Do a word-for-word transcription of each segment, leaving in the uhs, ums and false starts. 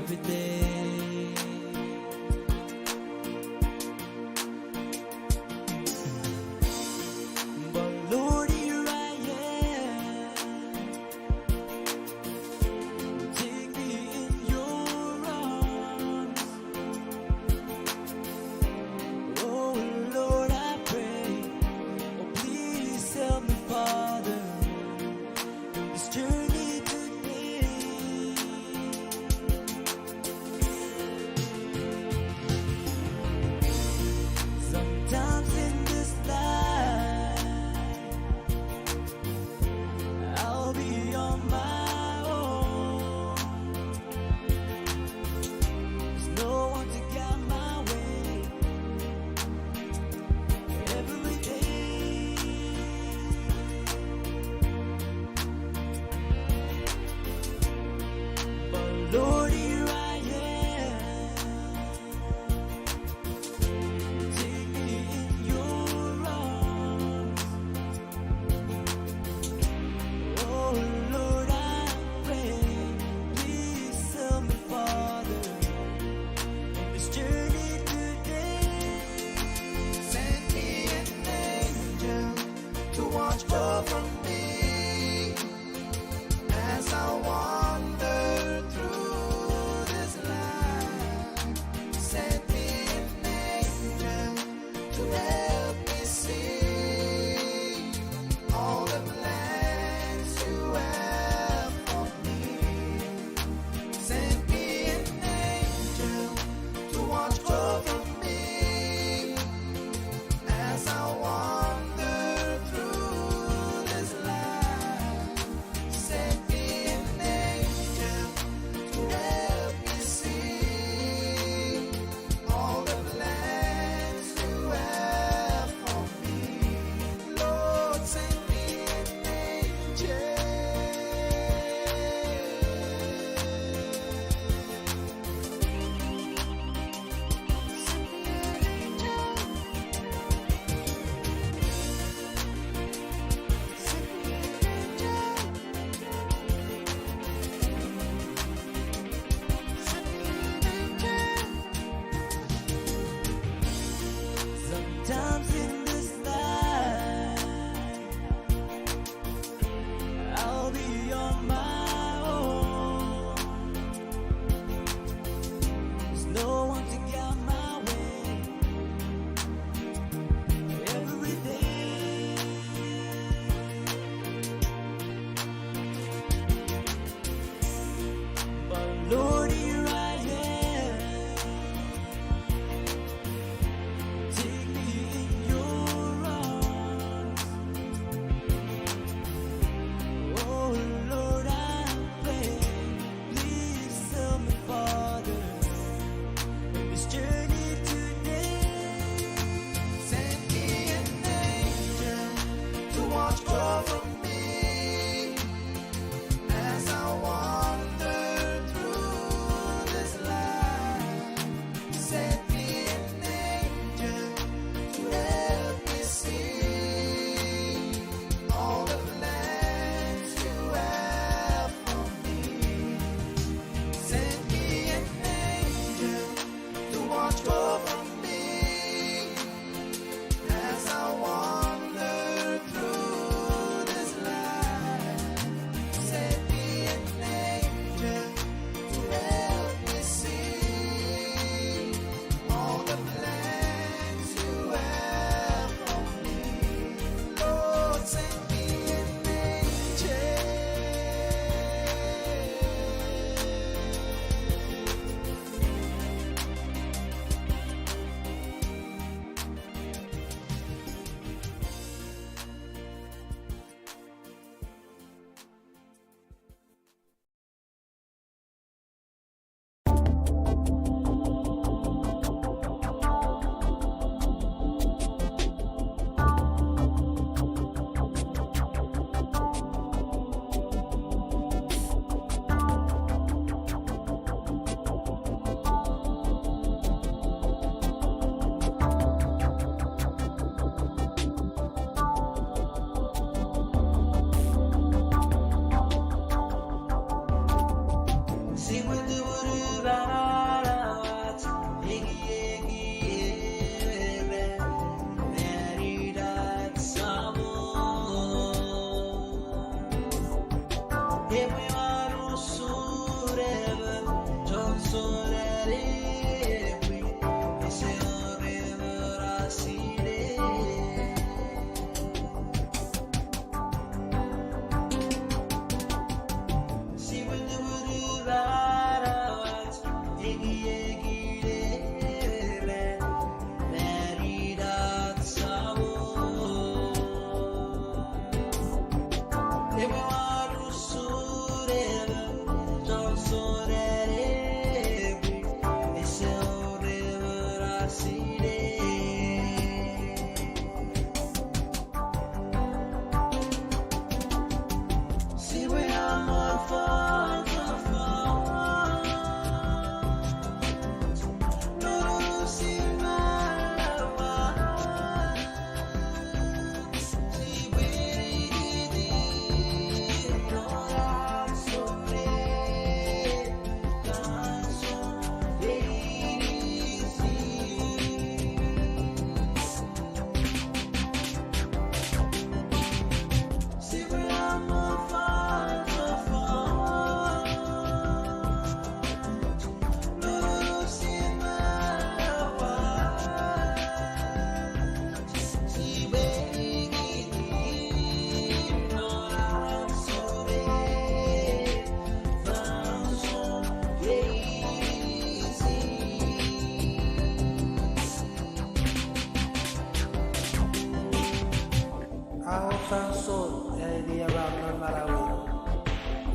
But Lord, here I am. Take me in your arms. Oh Lord, I pray. Oh, please help me, Father, in this journey today.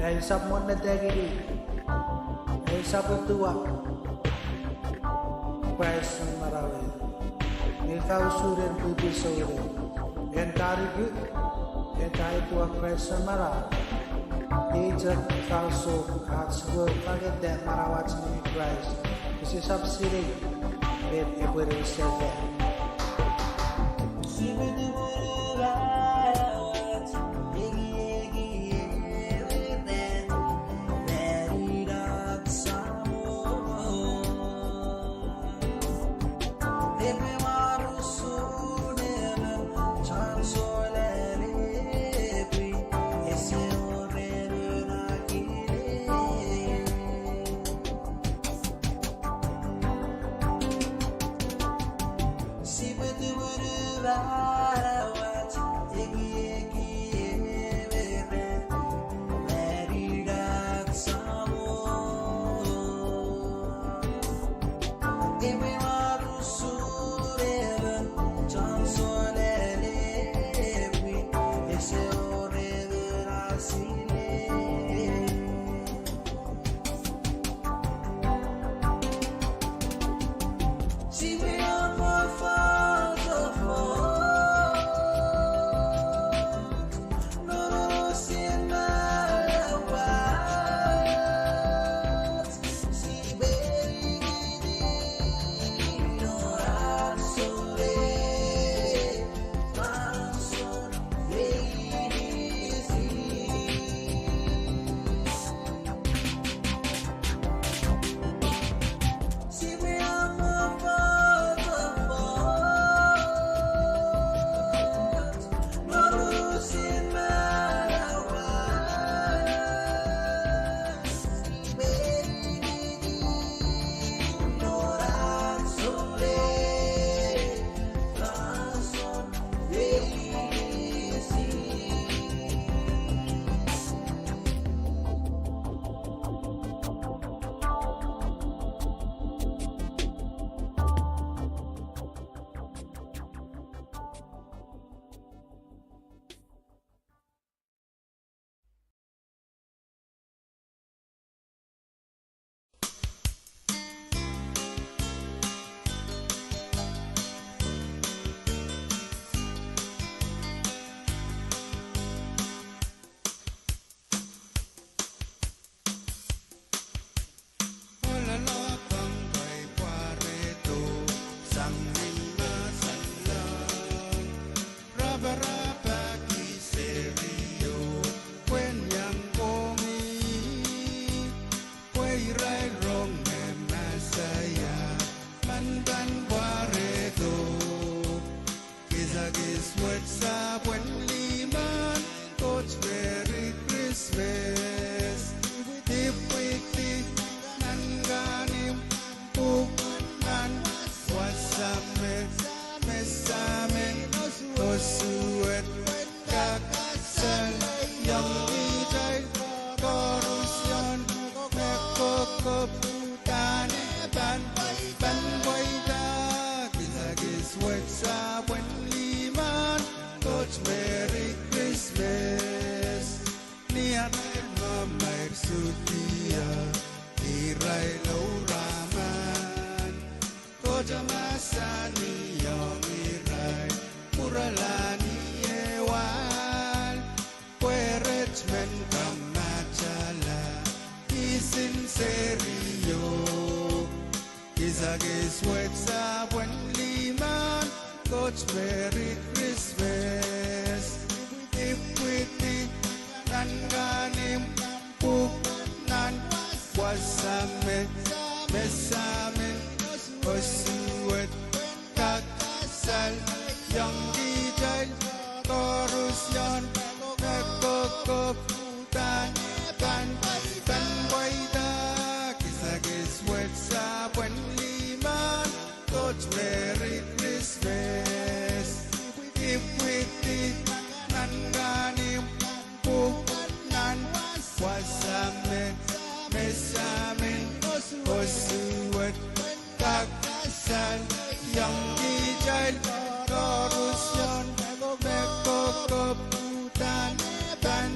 Ei sapwmwonde deki, ei sapwduwa Krais nan marawi. Ni kausuren pwipwi soure, en karik, en kaidua Krais nan marawi. Ihte kausok aht sipwe kak ede marawi aht ni Krais. Kisi sap siri, en epwiri sehda. Kisakis wet sapwen liman, Koht Merry Christmas. Ipwidi nan kanim pwuhk nan wasa me, me samin, oh suwed, kak sal, iang kitail koaros iang me kokop. Dahne pahn, pahn pweida kisakis wet sapwen liman, Koht Merry Christmas. Ni atail mamair sudia, irail ouraman, Koht mahsanihong irail, pwurala ni ewahl. Pwe ret men kamatala, kisin serio. Kisakis wet sapwen liman, Koht Merry Christmas. Ipwidi nan kanim pwuhk nan wasa me, me samin, oh suwed, kak sal, iang kitail koaros iang me kokop. Dahne pahn, pahn pweida kisakis wet sapwen liman, Koht Merry Christmas. Ipwidi nan kanim pwuhk nan wasa me, me samin, oh suwed, kak sal, iang kitail koaros iang me kokop. Dahne pahn,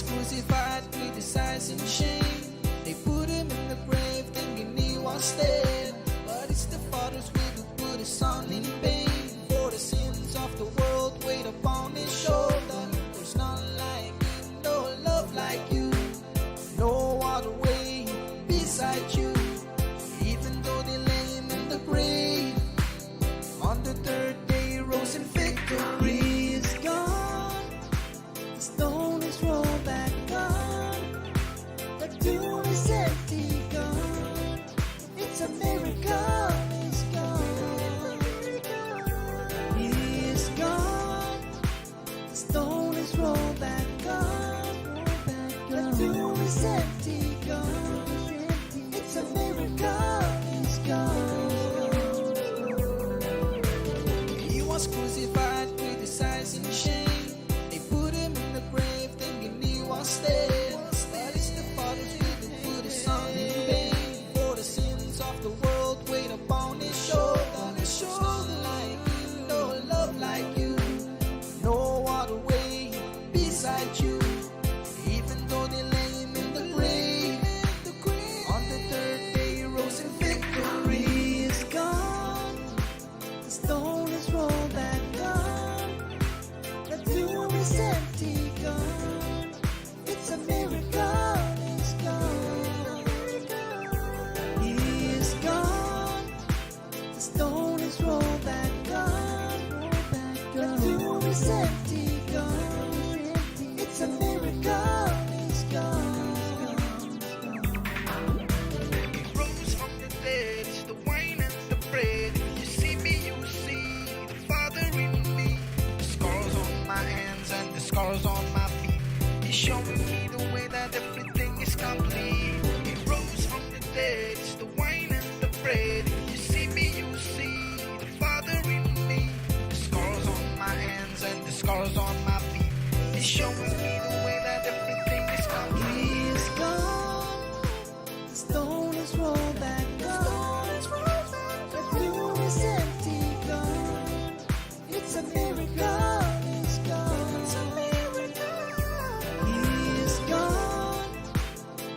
Crucified, criticized and shamed. They put him in the grave thinking he was dead. But it's the Father's will to put his son in pain. For the sins of the world weighed upon his shoulder. There's none like him, no love like you. No other way beside you. Even though they lay him in the grave, on the third day rose in victory. He is gone. The stone is rolled back, gone. The tomb is empty, gone. It's a miracle, he's gone. He is gone. The stone is rolled back, gone. The tomb is empty, gone. It's a miracle, he's gone. He was crucified, criticized and shamed. They put him in the grave thinking he was dead. But it's the Father's will to put his son in pain. For the sins of the world weighed upon his shoulder. There's none like him, no love like you. No other way beside you. Even though they lay him in the grave, on the third day he rose in victory. He is gone. The stone is rolled back, gone. The tomb is empty, gone. It's a miracle, he's gone. He is gone. The stone is rolled back, gone. The tomb is empty, gone. It's a miracle, he's gone. He rose from the dead, it's the wine and the bread. If you see me, you see the Father in me. The scars on my hands and the scars on my feet is showing me the way that everything is complete. He rose from the dead, it's the wine and the bread. If you see me, you see the Father in me. The scars on my hands and the scars on my feet is showing me the way that everything is complete. He is gone. The stone is rolled back, gone. The tomb is empty, gone. It's a miracle, he's gone. He is gone.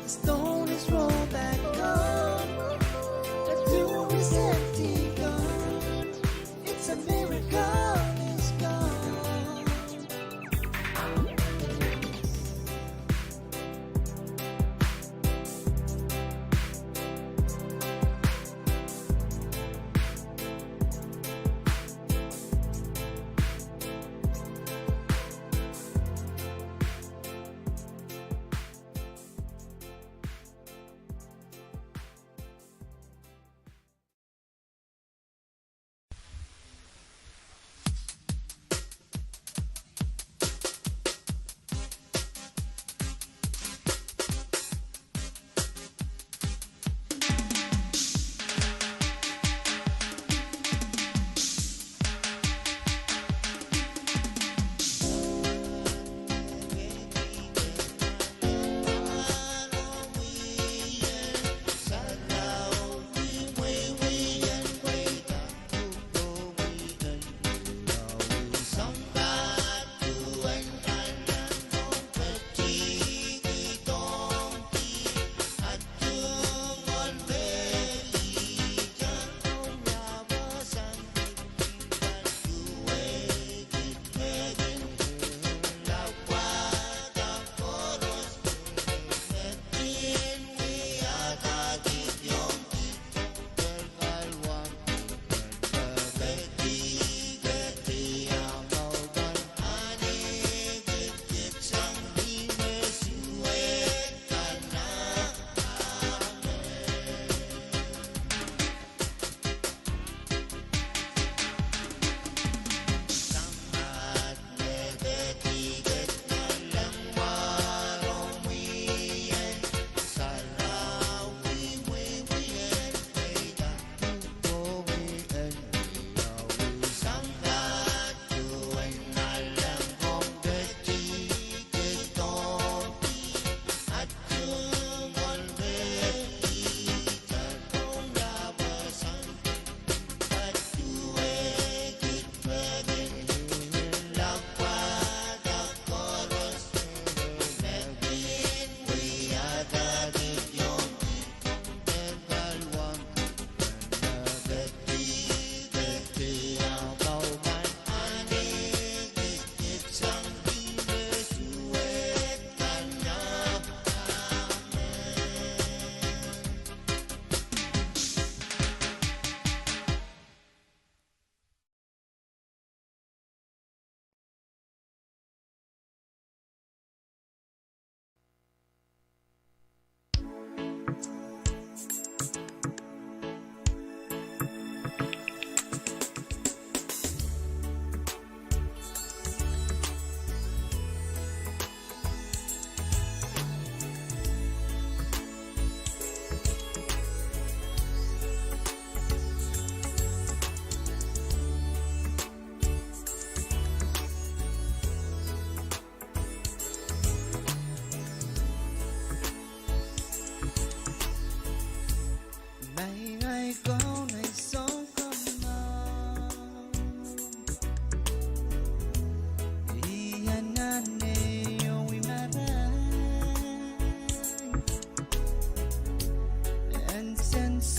The stone is rolled back, gone. The tomb is empty, gone. It's a miracle, he's gone.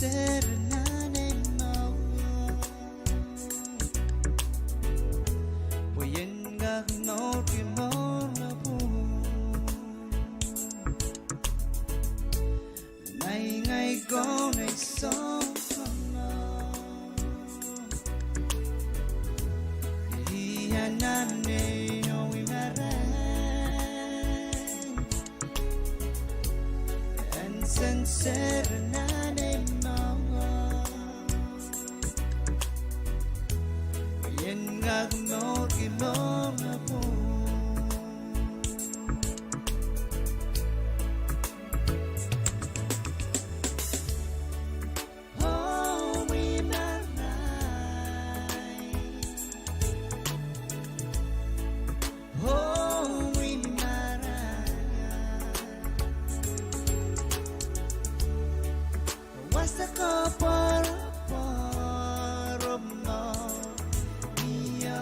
seri nan ei mour, pwe ien kak mourki mour me pwung. Maing ai Kaun, ei Sounkomour, I anahne ong marain en sensen nan ei mour, pwe ien kak mourki mour me pwung. Oh, wi marain. Oh, wi marain. Wasa ko pworopwor mwo mie.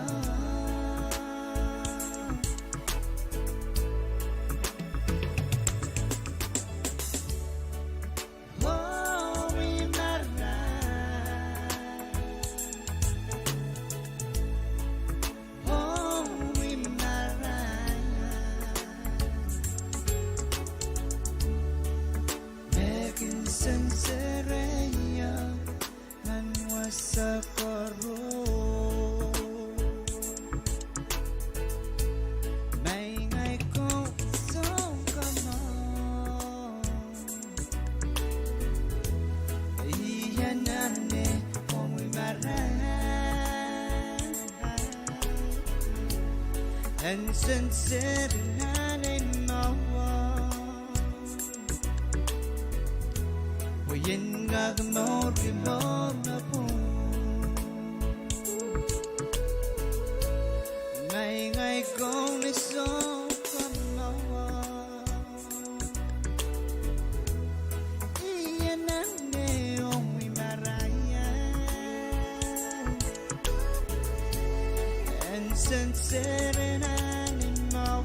Oh, wi marain. Oh, wi marain. Me kin senserehiong nan wasa koaros. Maing ai Kaun, Sounkomour, I anahne ong marain en sensen nan ei mour, pwe ien kak mourki mour me pwung. Maing ai Kaun, ei Sounkomour, I anahne ong marain en sensen nan ei mour,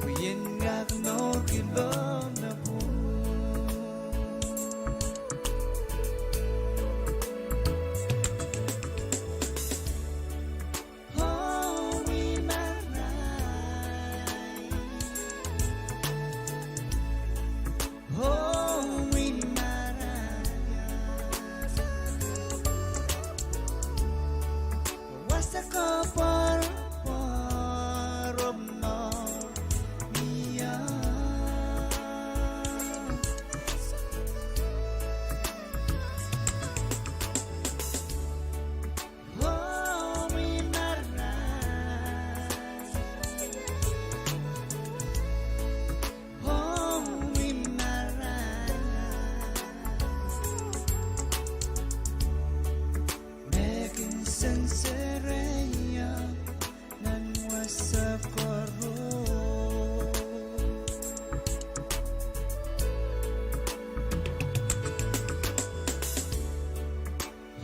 pwe ien kak mourki mour me pwung. Oh, wi marain. Oh, wi marain. Wasa ko pworopwor mwo mie. Oh, wi marain. Oh, wi marain. Me kin senserehiong nan wasa koaros.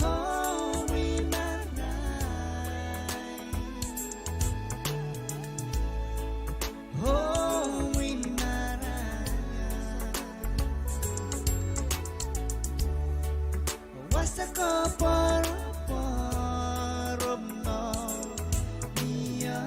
Oh, wi marain. Oh, wi marain. Wasa ko pworopwor mwo mie.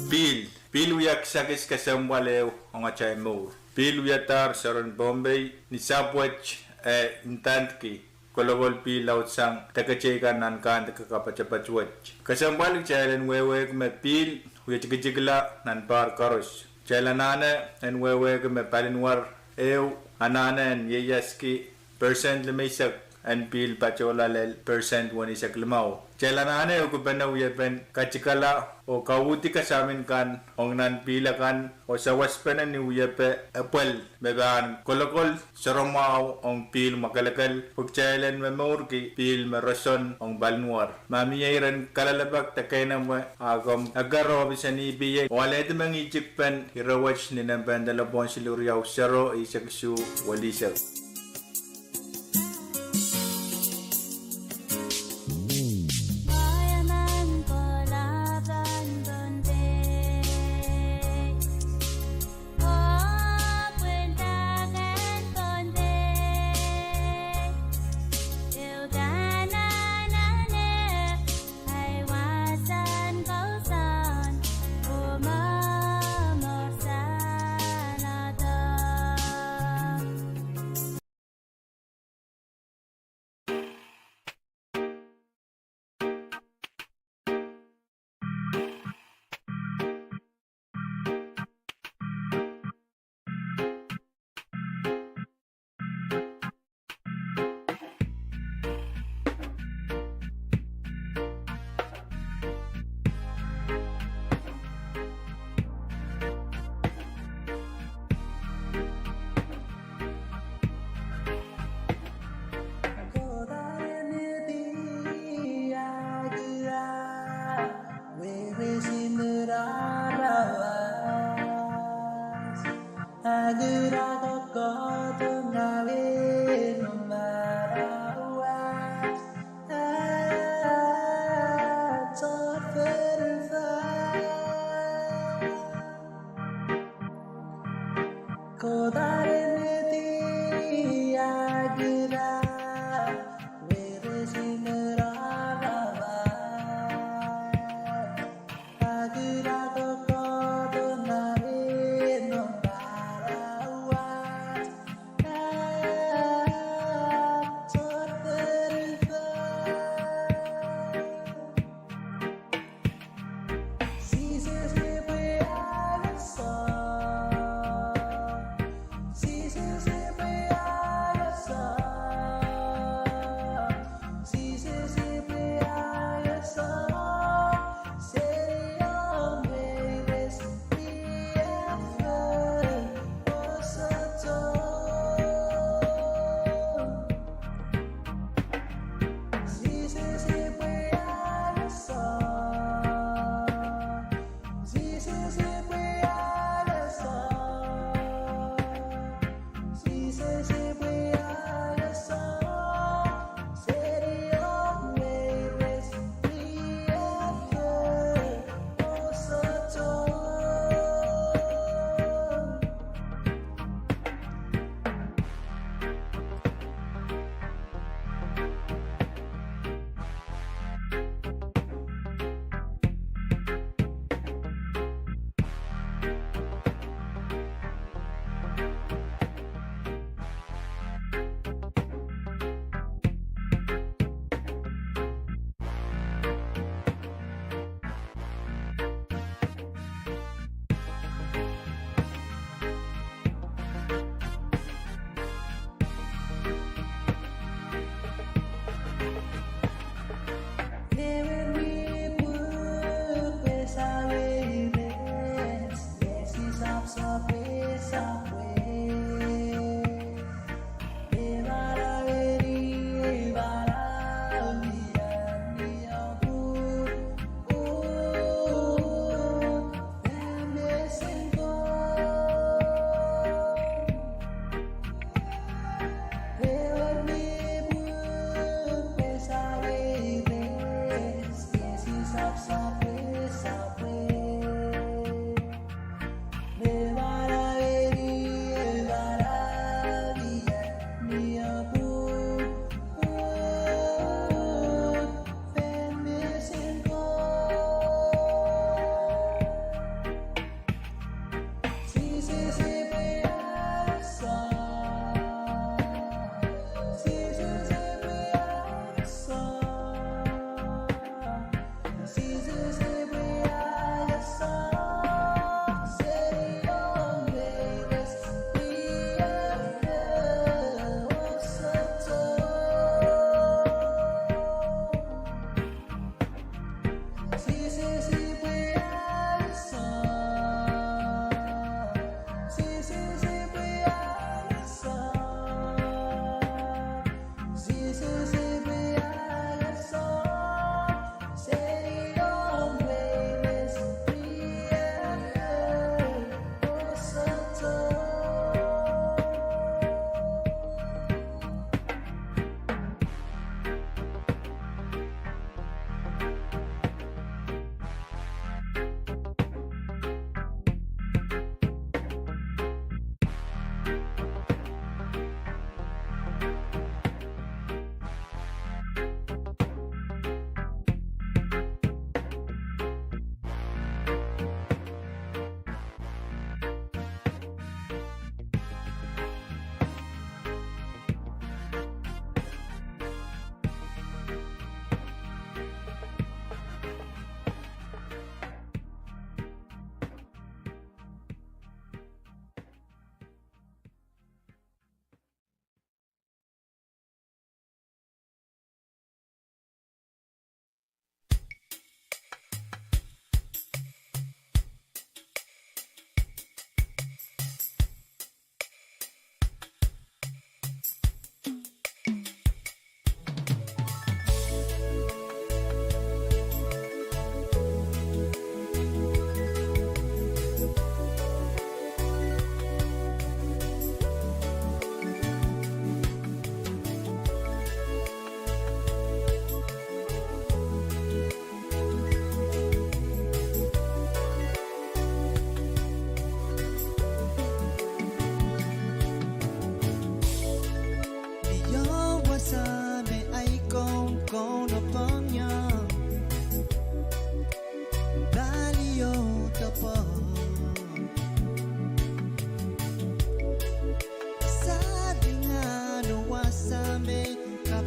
Pihl, pihl wia kisakis kesempwal ehu ong atail mour. Pihl wiadahr soaren Pohnpei ni sahpw wet e ndandki kolokol pihl laudsang deke teikan nan kandike kapatapat wet. Kesempwal kitail en wehwehki me pihl wie tikitikla nan pahr koaros. Kitail anahne en wehwehki me palinwar ehu anahne en ieiaski persent limeisek en pihl patohla lel persent weneisek limau. Kitail anahne ehukipene wiepen katikala oh kauhdi kasamin kan ong nan pihl akan oh sawaspene ni wiepe epwel me pahn kolokol soahromwahu ong pihl mwakelekel pwe kitail en momourki pihl me roson ong palinwar. Ma mie iren kalelapak de keinemwe, a komw eker ohpis en EPA oh alehdi mengihtik pen ire wet ni nempehn delepwohn siluh riau sero eisek isuh welihsek.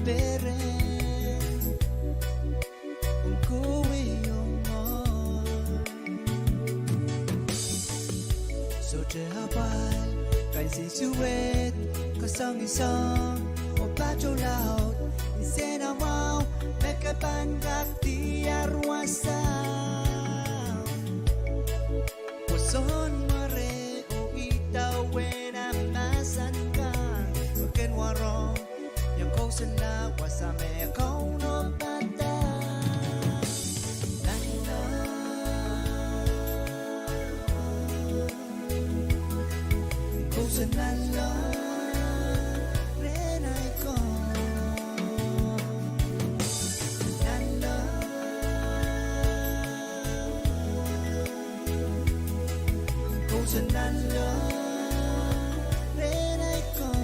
peren, kowe ong ngehi. Sohte apwal, kain nsensuwed, kasangisoang, oh patohlaud, nsen mwahu me ke pahn kak diar wasao. Pwe soangen mware oh idawehn ah mahsen kan, pwe ken warehng iang kousoan wasa me Kauno padahk. Nanleng kousoan nanleng rehn ahi Kaun. Nanleng kousoan nanleng rehn ahi Kaun.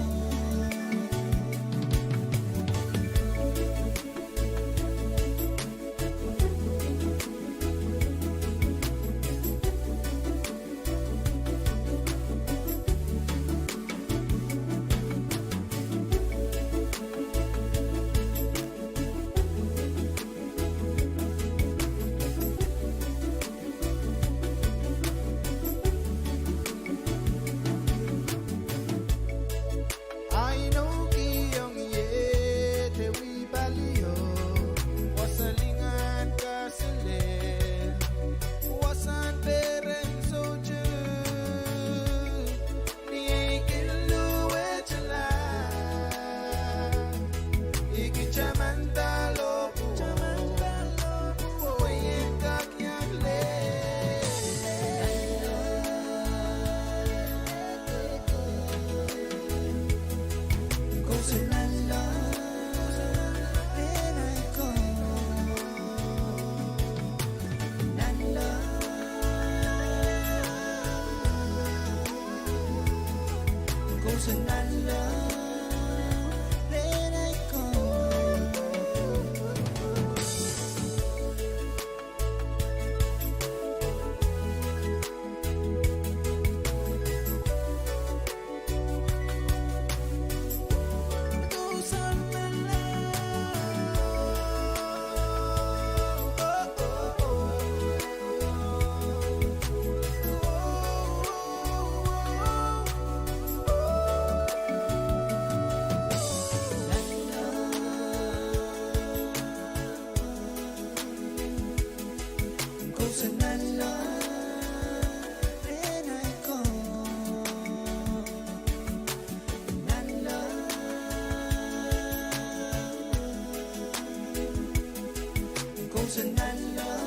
Ahi inoukihong ie de wih palio, wasa lingan kaselel, wasahn peren soutuk, ni ei kin luwetala. I kin taman pahlo pwuo, pwe I en kak iang lel. Kousoan nanleng rehn ahi Kaun. Nanleng kousoan nanleng rehn ahi Kaun. Kousoan nanleng rehn ahi Kaun. Nanleng kousoan nanleng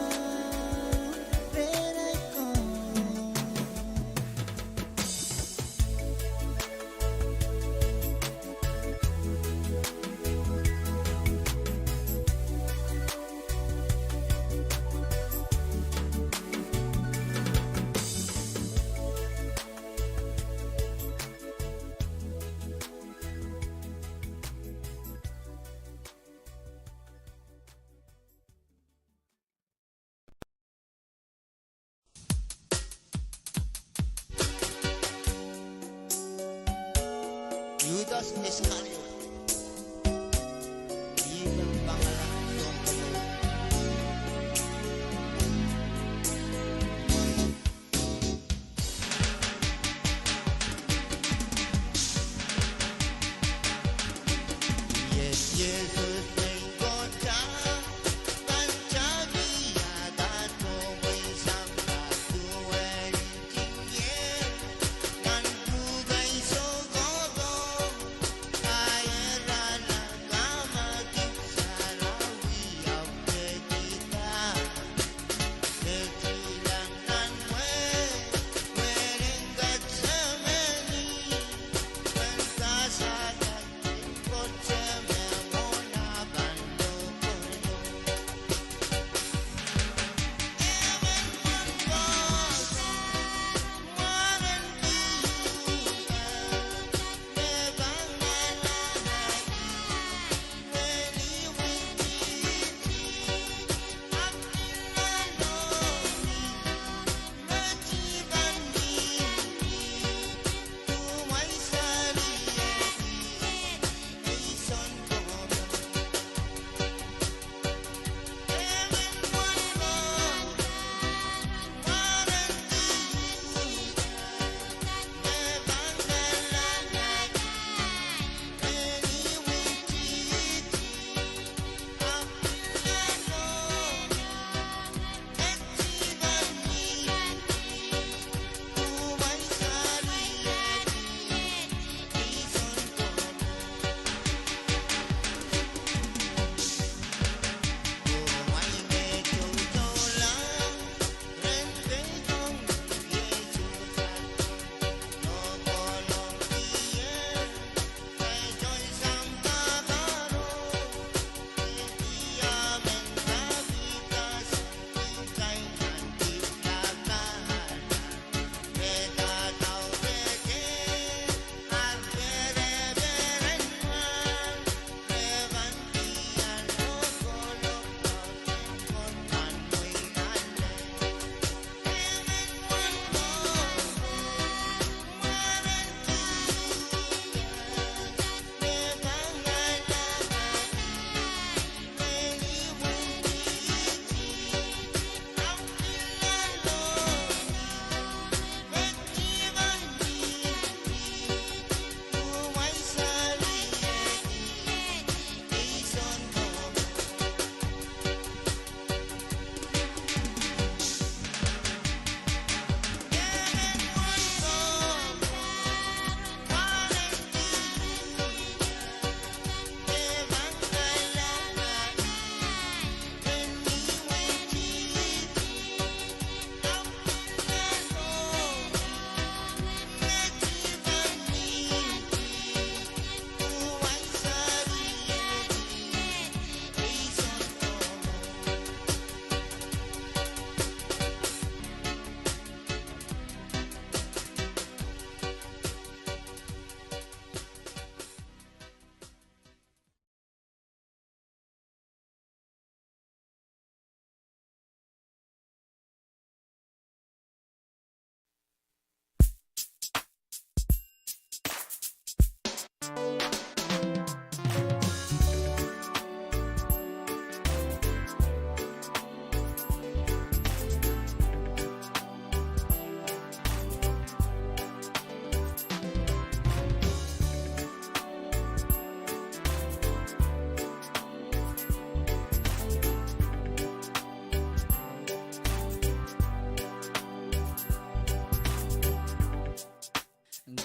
rehn ahi Kaun. Judas Iskariot.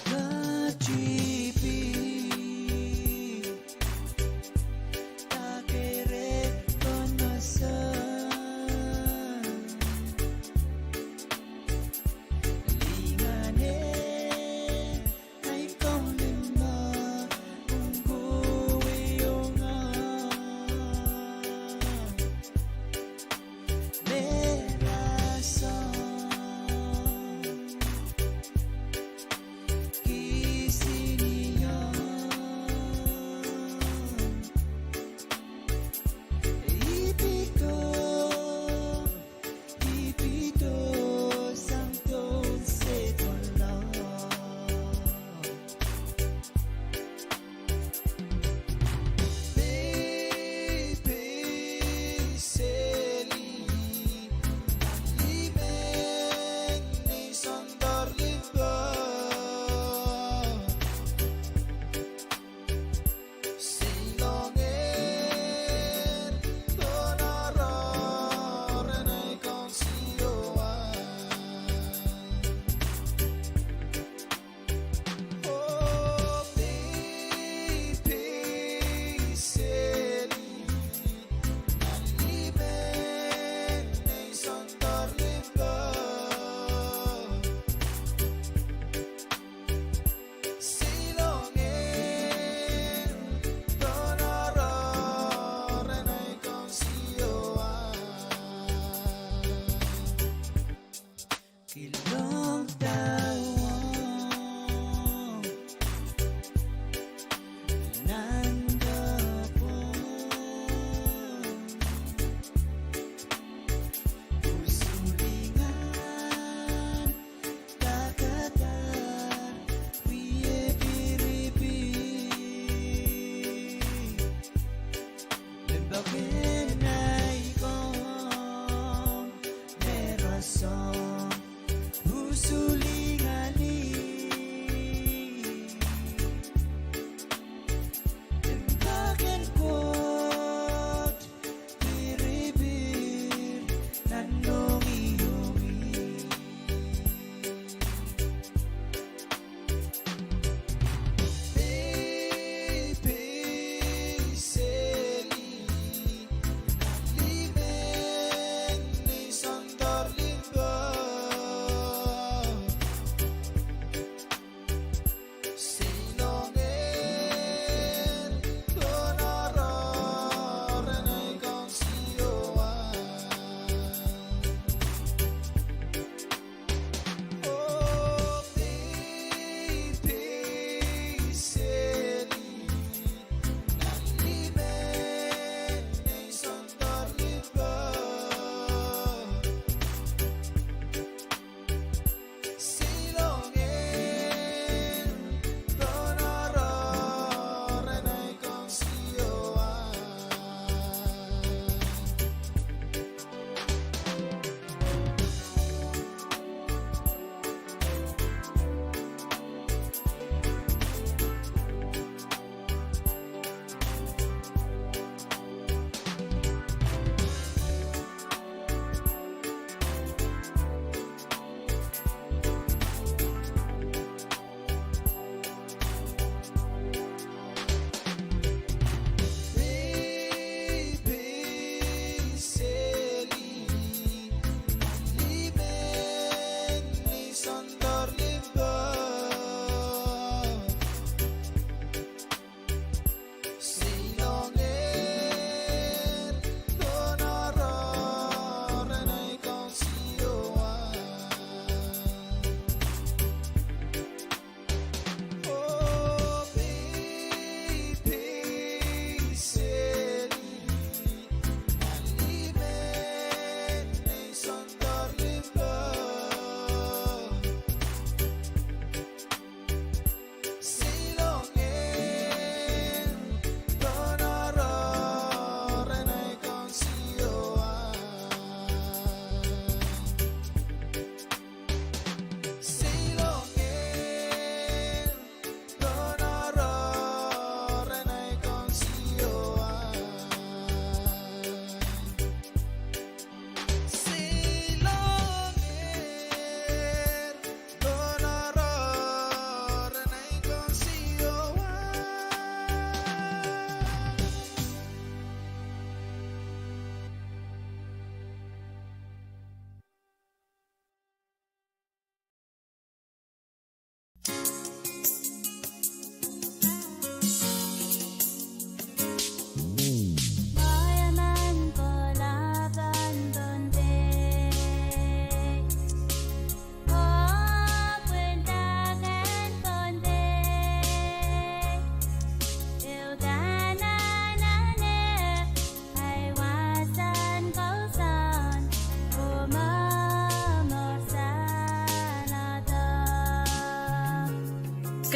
Katipi.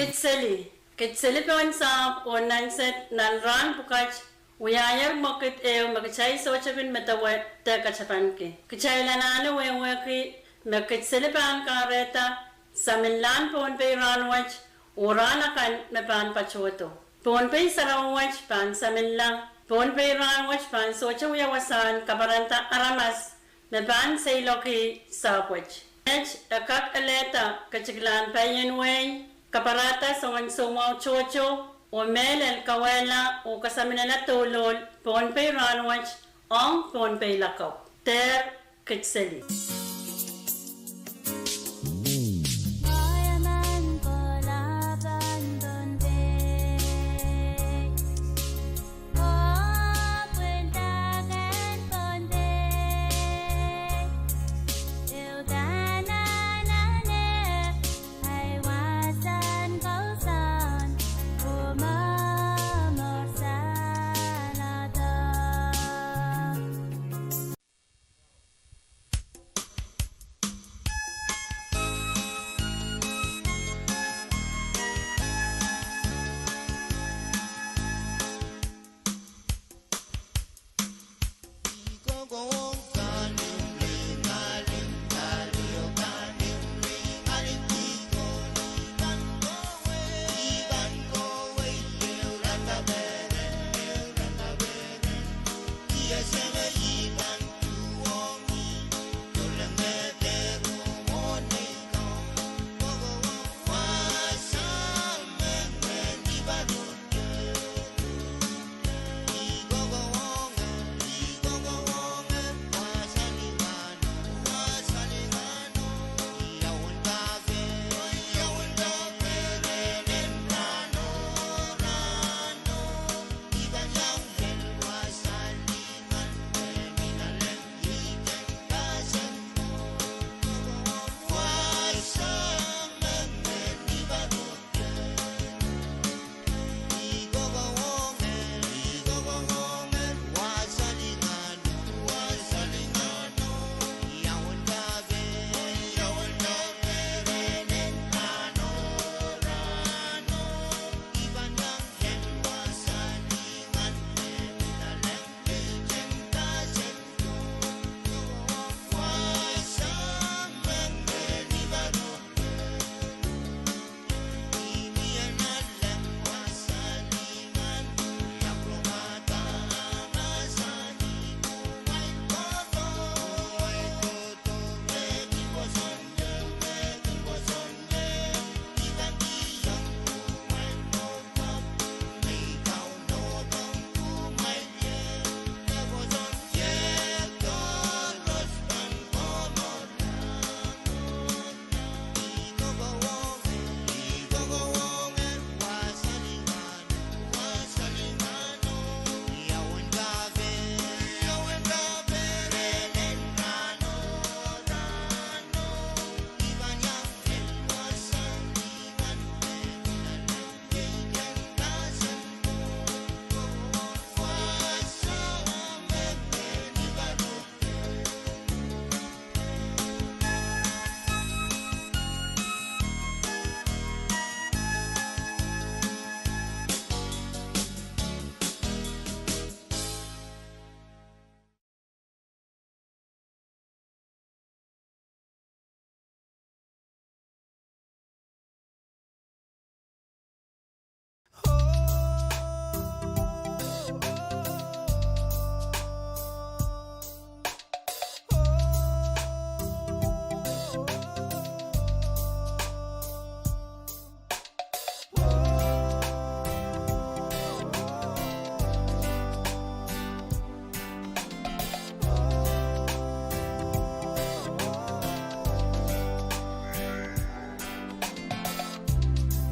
Kidseli. Kidseli pohn sahpw oh nan sehd nan rahn pwukat wiahier mwekid ehu me kitail sohte kin medewe de katapanki. Kitail anahne wehwehki me Kidseli pahn kahrehda saminlahn Pohnpei rahnwet oh rahn akan me pahn patohdo. Pohnpei sarawi wet pahn saminla. Pohnpei rahnwet pahn sohte wia wasahn kaparanda aramas me pahn seiloak sahpwet. Met e kak elehda ketiklahn paien wehi, kaparahda soangen soumwahu tohto, oh mehlel kawehla oh kasaminala douluhl Pohnpei rahnwet ong Pohnpei lakapw. Dehr Kidseli.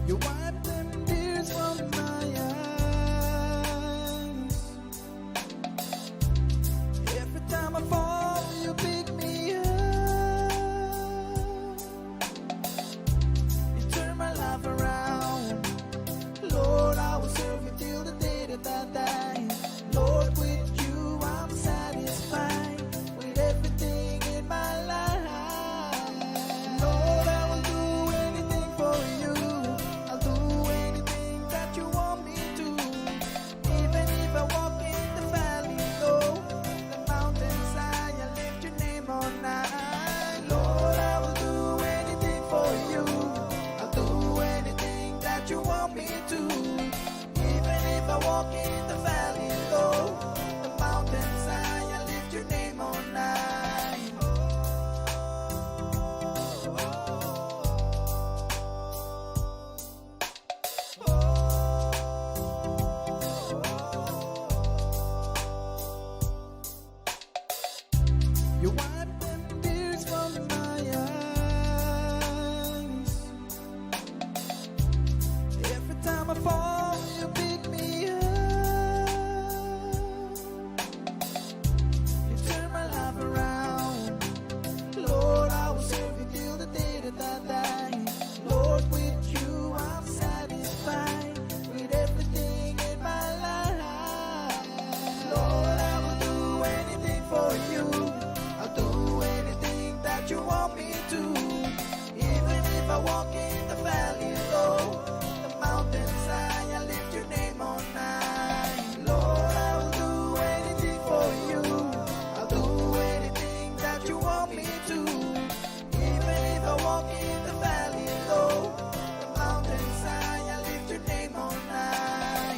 You wipe them tears from my eyes. Every time I fall, you pick me up. You turn my life around. Lord, I will serve you till the day that I die. Lord, with you I'm satisfied. With everything in my life, Lord, I will do anything for you. I'll do You wipe the tears from my eyes. Every time I fall, you pick me up. You turn my life around. Lord, I will serve you till the day that I die. Lord, with you I'm satisfied. With everything in my life, Lord, I will do anything for you. I'll do anything that you want me to. Even if I walk in the valley low, the mountains high, I lift your name on high. Lord, I will do anything for you. I'll do anything that you want me to. Even if I walk in the valley low, the mountains high, I lift your name on high.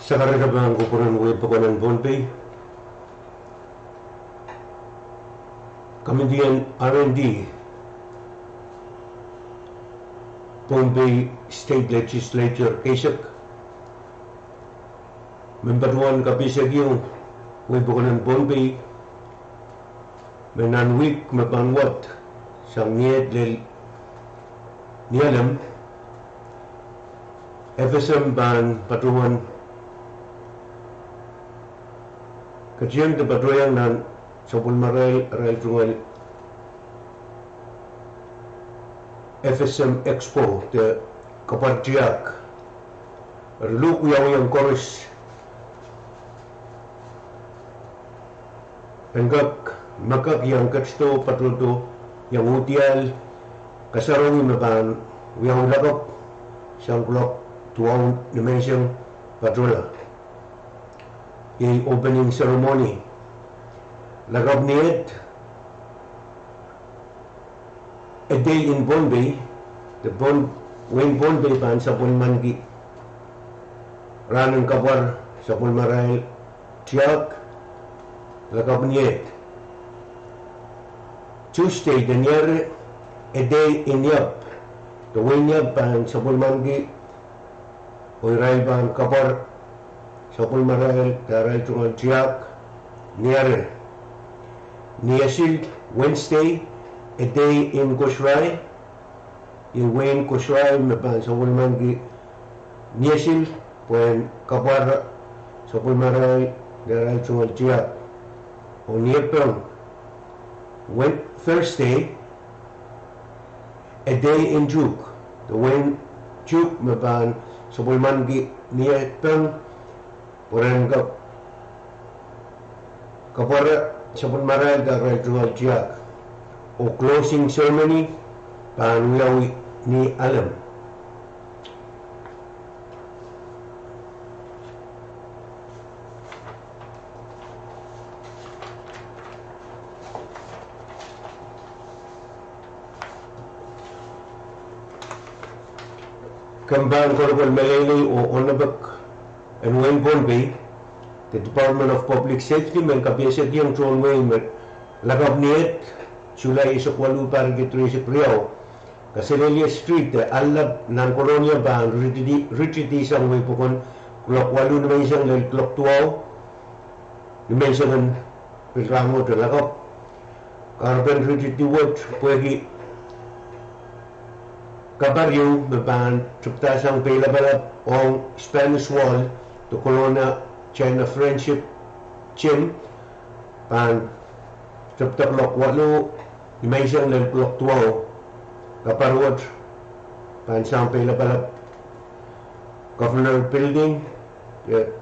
Sakarada pahn kupwuren Wei Pokon en Pohnpei. Komiti en R and D, Pohnpei State Legislature keisek, me patohwan kapehsekiong Wei Pokon en Pohnpei, me nan wihk me pahn wad, sang ni eht lel Nialem, FSM pahn patohwan ketieng de patohieng nan sapwellimarail, arail tungoal FSM Expo de kapwar tiahk. Eri luhk wiawiong koaros en kak, me kak iang ketido patohdo iang uhdiahl kasarawi me pahn wiawi lakapw sang kuloak duwau nimenseng patohla. Iei opening ceremony. Lakapw ni eht, A Day in Pohnpei, de Pohn, wehin Pohnpei pahn sapwellimaniki rahn en kapwar sapwellimarail tiahk, lakapw ni eht. Tuesday de Niare, A Day in Iap, de wehin Iap pahn sapwellimaniki oh irail pahn kapwar sapwellimarail de arail tungoal tiahk, Niare. Ni Esil, Wednesday, A Day in Kosrae, iei wehin Kosrae me pahn sapwellimaniki ni Esil pwehn kapwar sapwellimarail de arail tungoal tiahk. Oh ni Epeng, Wed-, Thursday, A Day in Chuuk, de wehin Chuuk me pahn sapwellimaniki ni Epeng pwehn kap-, kapwar sapwellimarail de arail tungoal tiahk. Oh closing ceremony pahn wiawi ni Alem. Komw pahn kolokol meleilei oh onopek en wehin Pohnpei, de Department of Public Safety men kapehsekiong tohn wehi me lakapw ni eht, Sulai eisek waluh, pahr riekid rieisek riau, Kaselehlie Street de allap nan Kolonia pahn ritidi, ritidi sang wehipokon kuloak waluh nimenseng lel kuloak duwau nimensengen pil rahnwet en lakapw. Kahrepen ritidi wet pwehki kapar ieu me pahn tepda sang peilapalap ong Spanish Wall de Kolonia China Friendship Gym pahn tepda kuloak waluh nimenseng lel kuloak duwau. Kapar wet pahn sang peilapalap Governor Building, eh,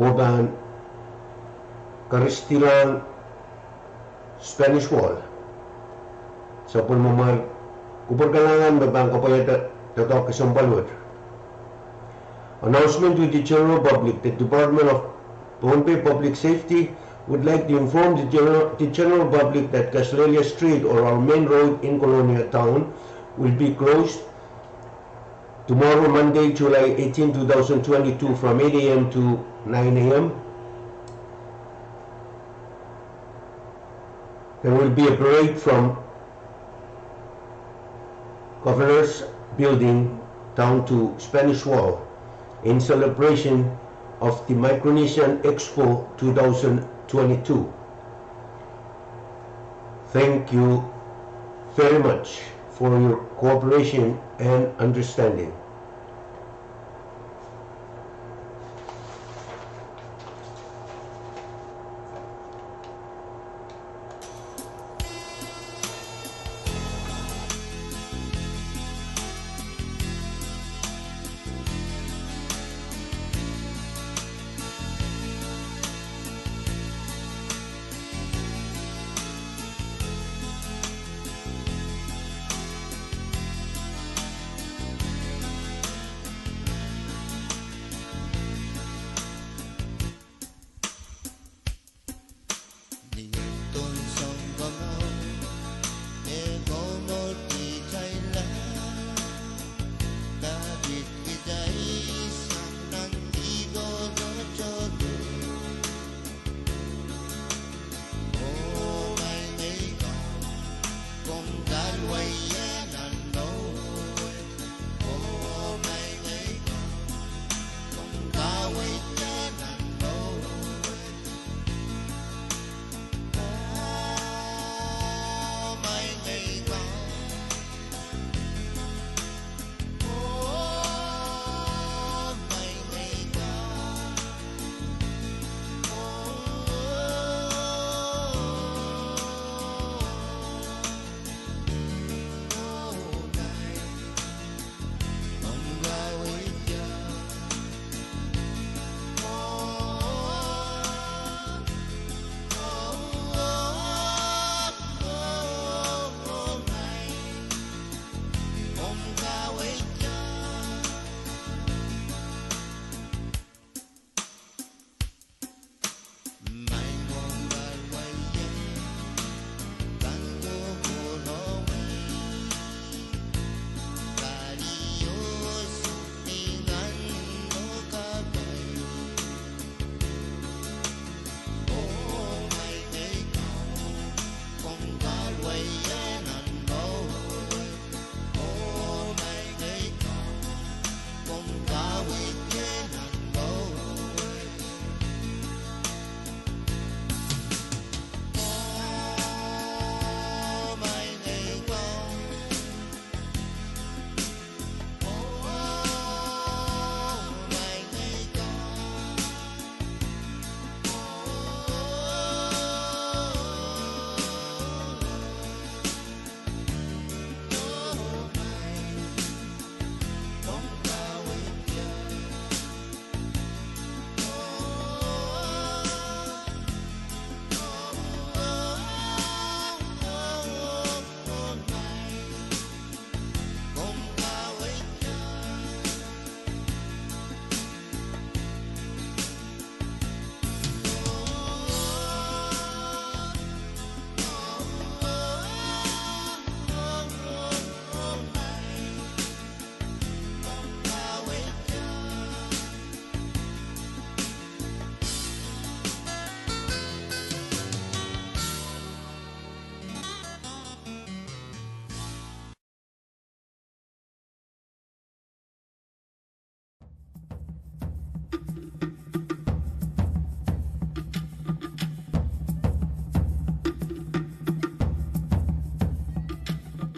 oh pahn karistihlahng Spanish Wall. Sapwellimamwail kupwur kalahngan me pahn kapwaiada doadoahk kesempwal wet. Announcement to the general public. The Department of Pohnpei Public Safety would like to inform the general, the general public that Kaselehlie Street or our main road in Kolonia town will be closed tomorrow, Monday, July eighteen, two thousand twenty-two, from eight a m to nine a m. There will be a parade from Governor's Building down to Spanish Wall in celebration of the Micronesian Expo two thousand twenty-two. Thank you very much for your cooperation and understanding.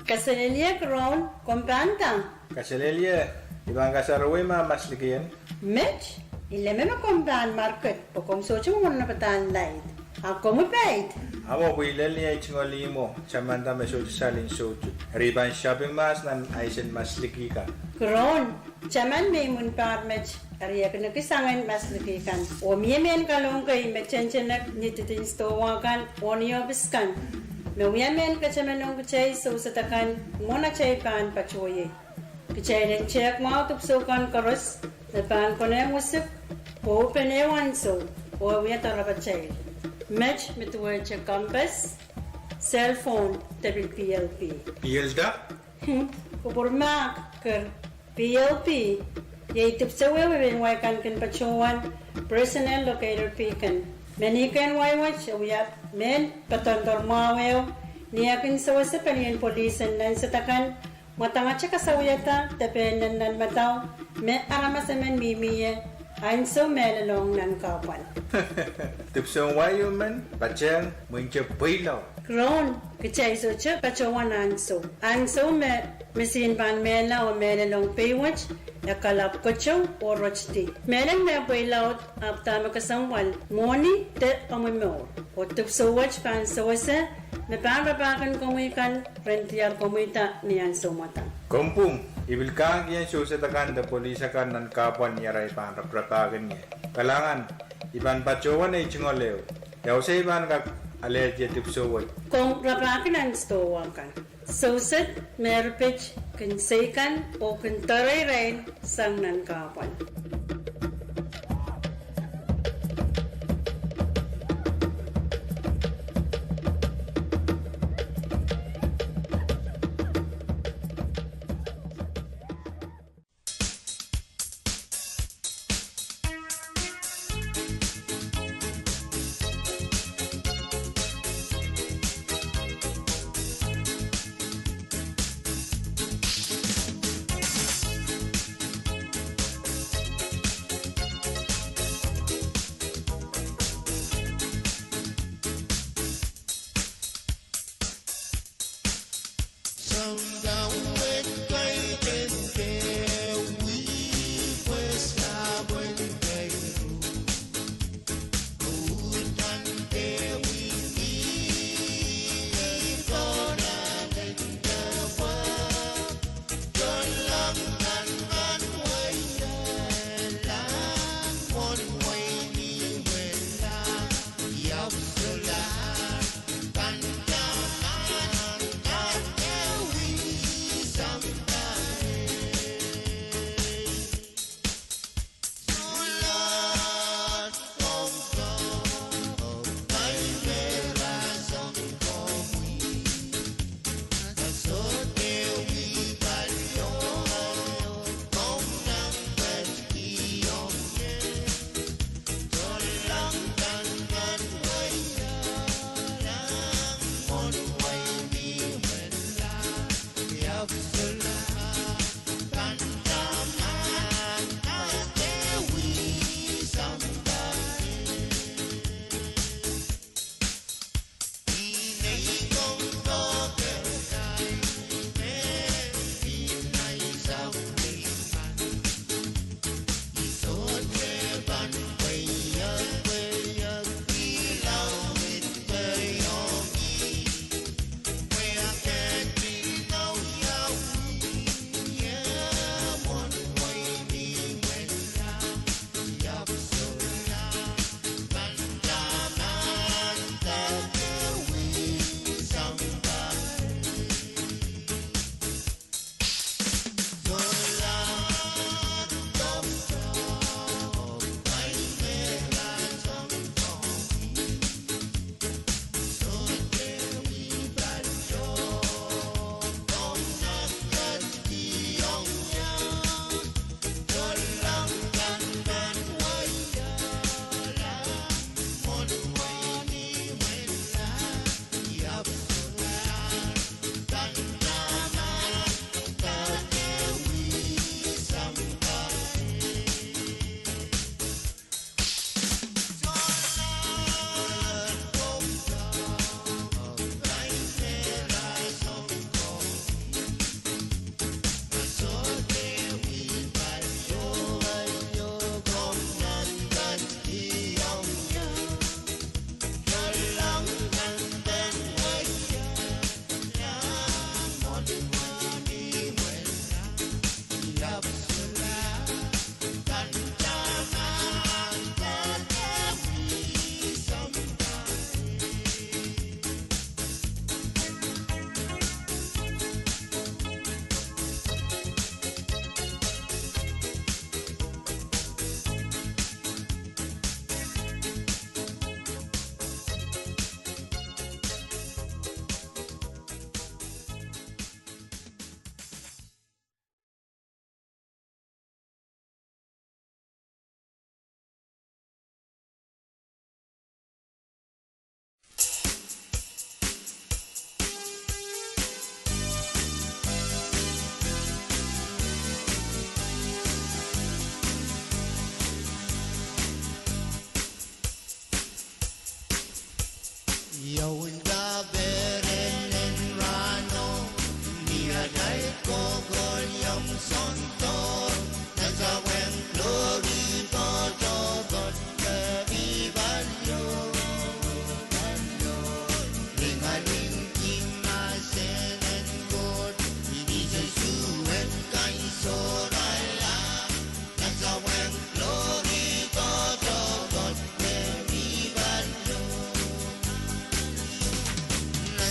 Kaselehlie Kiroun, komw pahn nda? Kaselehlie, I pahn kasarawi ma maslikihen. Met, I leme me komw pahn market, pwe komw sohte mwomwen padahn laid. A komw paid? Ahmw, pwe I lel ni ei tungoal ihmwo, tamanda me sohte saling soutuk. Eri I pahn shopping mahs nan aisen masliki kan. Kiroun, taman me imwin pahr met, eri e kin ekis angen masliki kan. Oh mie mehn kalohk kei me tentenek ni didin sidohwa kan oh ni ohpis kan, me wia mehn ketemen ong kitail soused akan mwohn atail pahn patohiei. Kitail en tehk mwahu dipwisou kan koaros me pahn konehng wisik, pwe pene ansou, oh e wia doarepatail. Met me duwehte compass, cell phone, de pil PLP. PLP? Kupwur mahk, ker, PLP iei dipwisou ehu me mehn wai kan kin patohwan, personal locator beacon. Meninkehn wai wet e wia mehn poadoandoar mwahu ehu ni eh kin sewese pelien polis en nansed akan, mwadangete kasawiada de pehn nan nan madau me aramas emen mihmi ie ansou mehlelohng nan kahpwal. Dipwisou wai emen patehng mwinte pweilaud. Kiroun, kitail sohte patohwan ansou. Ansou me misin pahn mehla oh mehlelohng pei wet, e kalap keteu oh rotidi. Mehlel me pweilaud ahpw dahme kesempwal, mwohni de omw mour. Oh dipwisou wet pahn sewese me pahn rapahkin komwi kan ren diar komwida ni ansou mwadang. Komw pwung, I pil kahng kien soused akan de polis akan nan kahpwal ni arail pahn raparapahkin ie. Kalahngan, I pahn patohwan ei tungoal ehu. Ia wasa I pahn kak alehdi dipwisou wet? Komw rapahki nan sidohwa kan. Soused me erpit kin seikan oh kin doare irail sang nan kahpwal.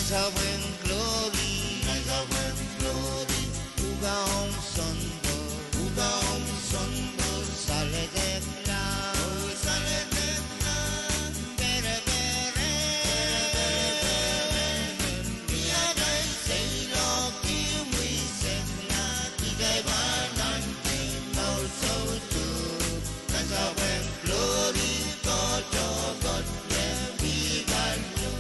Sapwung Klori, sapwung Klori, ukaong sounpar, ukaong sounpar, saledekla, saledekla, pereperen, pereperen, ni atail seiloak imwisekla, kitail pahn ahneki mour soutuk. Nan sapwung Klori, koht oh koht me mi palu.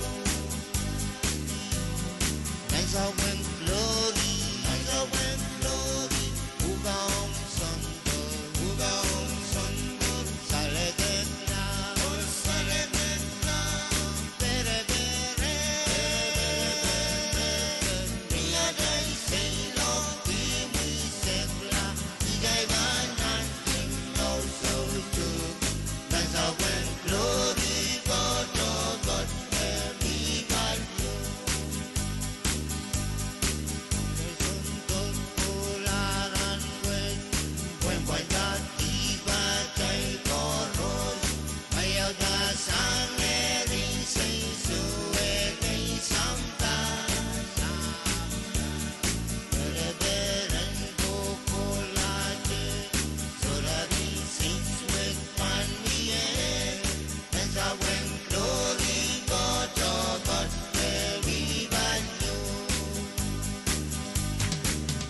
Nan sapwung Klori, nan sapwung Klori, ukaong sounpar, ukaong sounpar, saledekla, oh saledekla, pereperen, pereperen, ni atail seiloak imwisekla, kitail pahn ahneki mour soutuk. Nan sapwung Klori, koht oh koht me mi palu. Sounpar kohla rahn wet, pwehn pwainda dihpatail koaros, maiauda sang eri seisu ekei sampah. Pereperen kohkohlahte, sohrari seisu wet pahn mie. Nan sapwung Klori, koht oh koht me mi palu.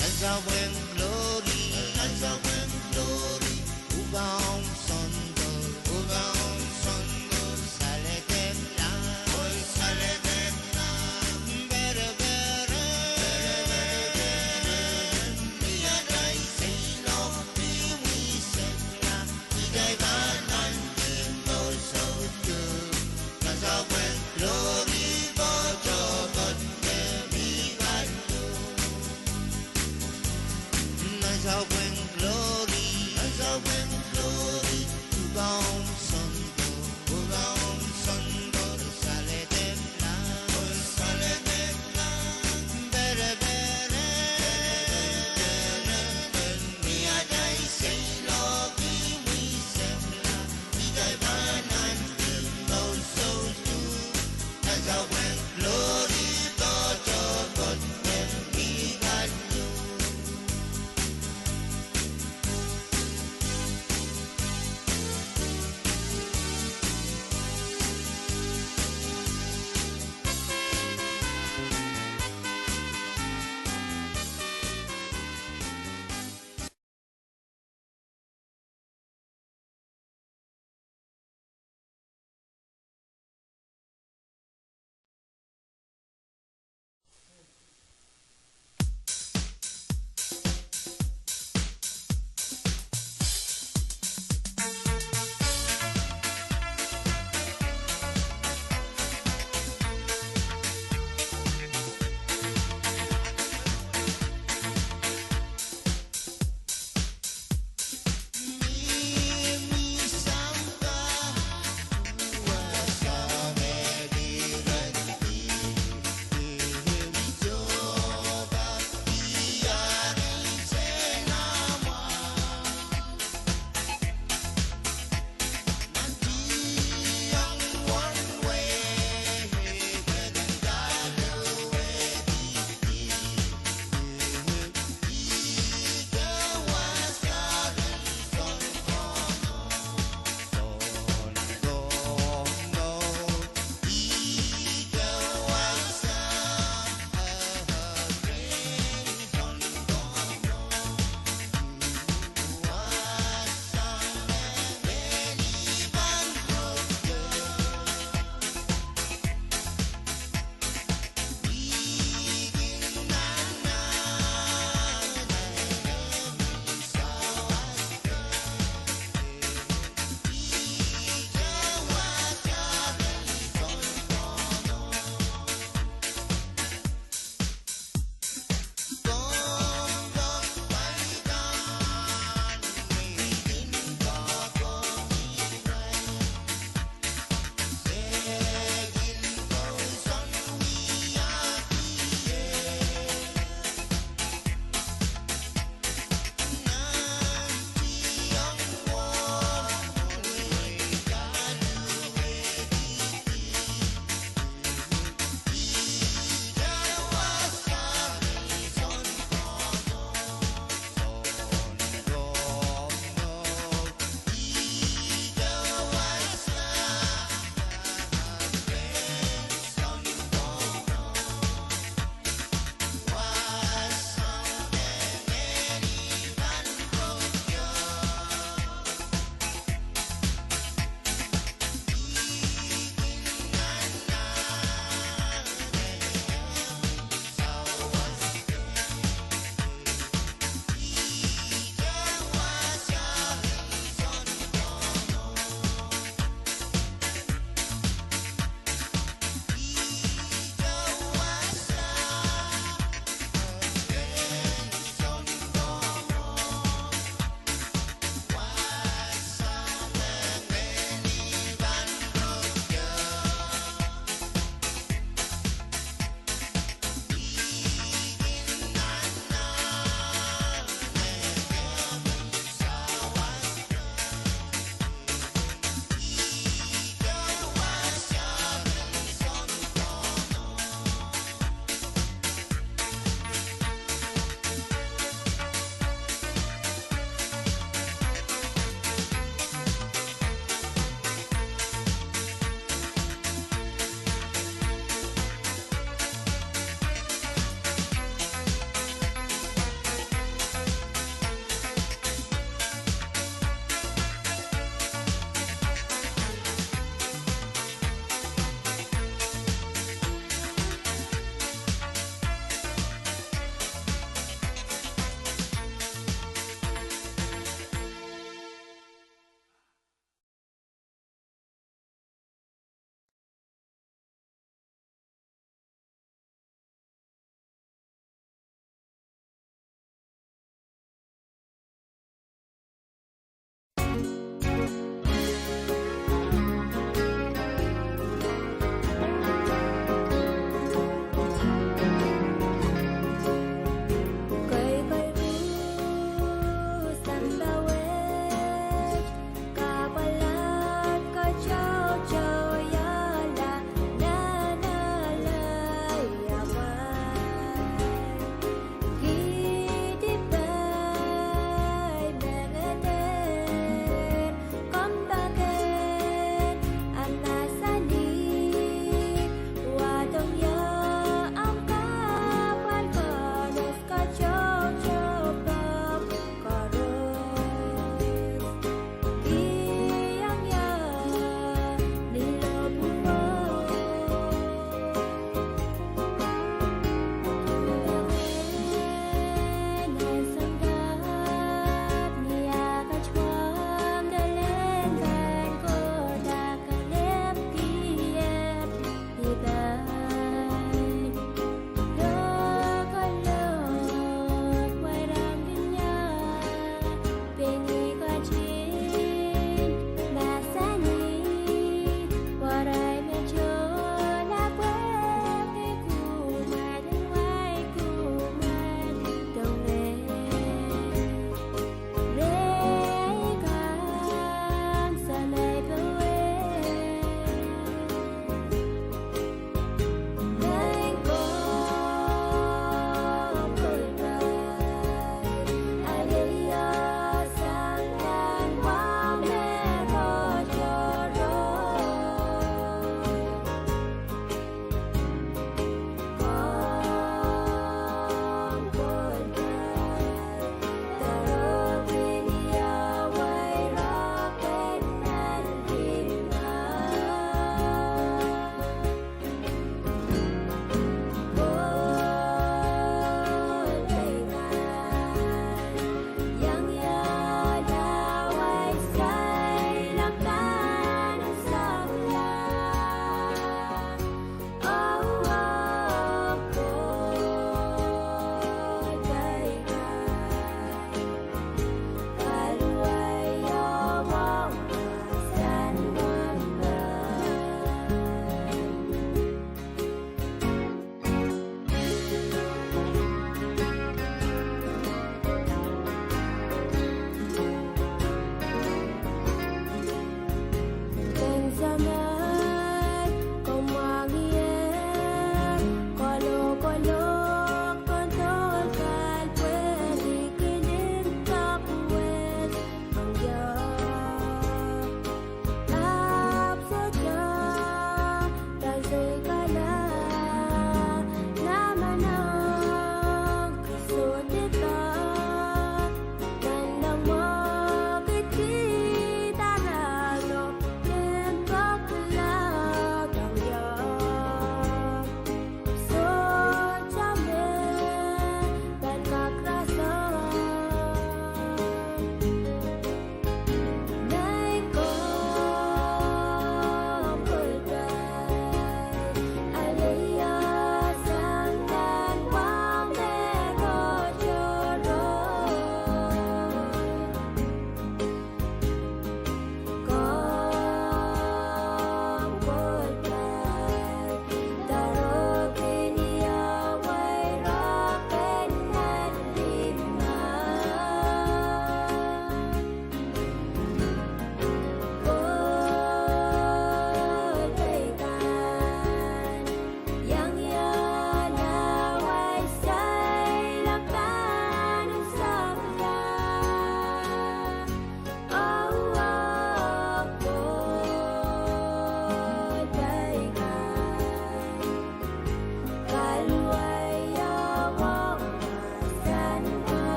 Nan sapwung Klori, nan sapwung Klori, ukaong sounpar, ukaong sounpar, saledekla, oh saledekla, pereperen, pereperen, ni atail seiloak imwisekla, kitail pahn ahneki mour soutuk. Nan sapwung Klori, koht oh koht me mi palu.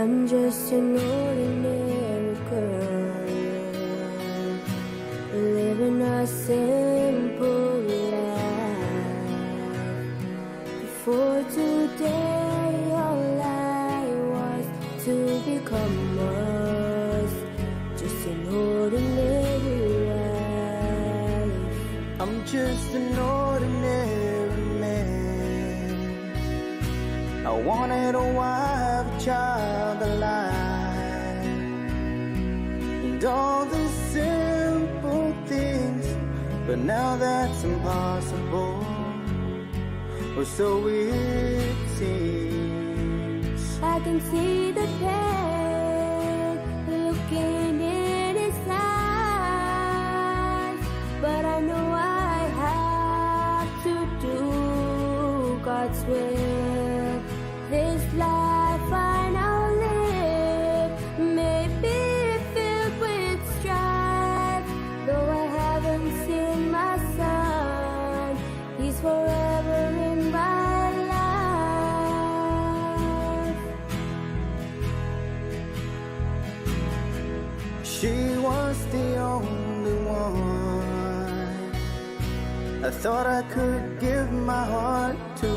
I'm just an ordinary girl living a simple life. Before today, all I was to become was just an ordinary life. I'm just an ordinary man. I wanted a wife, a child, a life, and all the simple things, but now that's impossible, or so it seems. I can see the pain looking in his eyes, but I know I have to do God's will. This life I now live may be filled with strife, though I haven't seen my son, he's forever in my life. She was the only one I thought I could give my heart to.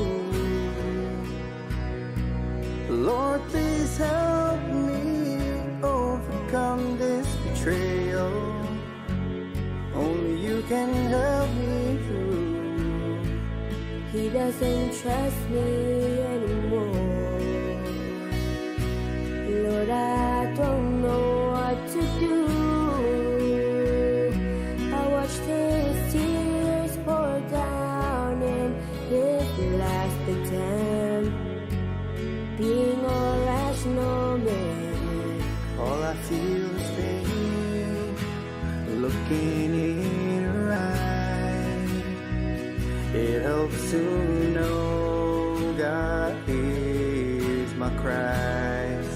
Lord, please help me overcome this betrayal. Only you can help me through. He doesn't trust me anymore. Lord, I don't know what to do. I watched his tears pour down in his last attempt, being all rational man. All I feel is pain looking in her eyes. It helps to know God hears my cries.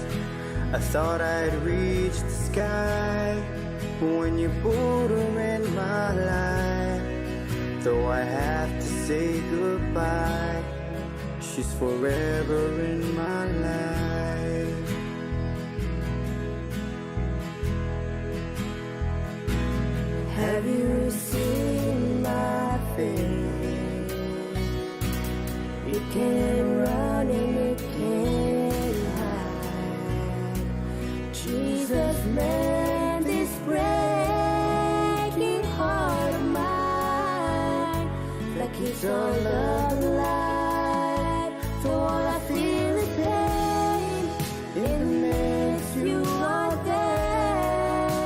I thought I'd reach the sky when you put her in my life. Though I have to say goodbye, she's forever in my life. Have you seen my face? It can't run and it can't hide. Jesus mend this breaking heart of mine. Like he's all of life, so all I feel is pain. It makes you are there,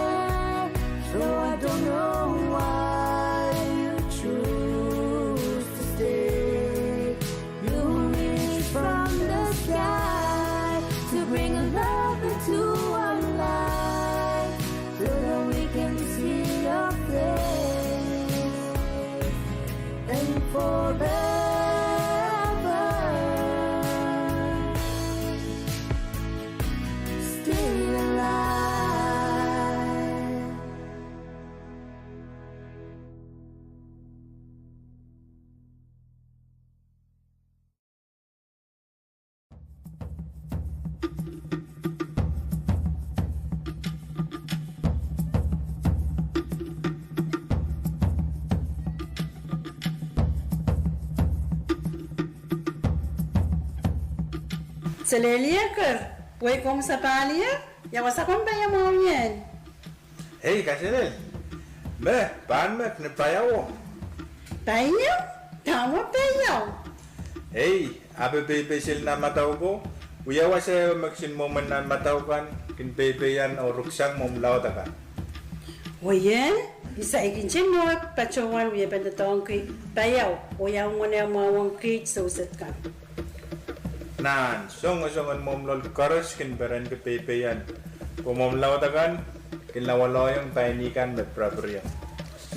so I don't know why you choose to stay. You reach from the sky to bring love into our life, so that we can see your face and forever stay alive. Selehlie ker, pwe komw sapahl ie, ia wasa komw paiamwahu ie? Ei, kaselel. Me, pahn me, ni paiawo. Paiao? Dahme paiao? Ei, ape peipei seli nan madau ko, wia wasa ehu me kisin mwomwen nan madau kan, kin peipeian oh ruksang mwomw laud akan. Oh ie, I saikinte nohk patohwan wiepen doadoahngki paiao, oh ia mwomwen mwahwong kiht sewesei kan. Nan, songosong en mwomw loal koaros kin perenki peipeian, pwe mwomw laud akan kin lawalohiong paini kan me pirapiriong.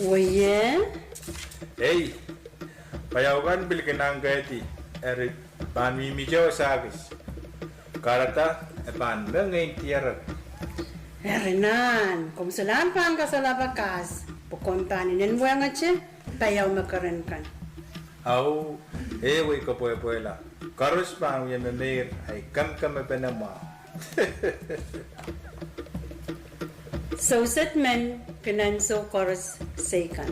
Oh ie. Ei, paiao kan pil kin ahngkehdi, eri pahn mihmihte oh sahkis. Kahrehda e pahn me ngehi diarek. Eri nan, komw solahr pahn kasolahr pakas, pwe komw pahn inenwengete paiao me keren kan. Au, e wei, kepwehpwehla. Koaros pahn wie memeir, ahi kemkemepene mwahu. Sewset men kin ansou koaros seikan.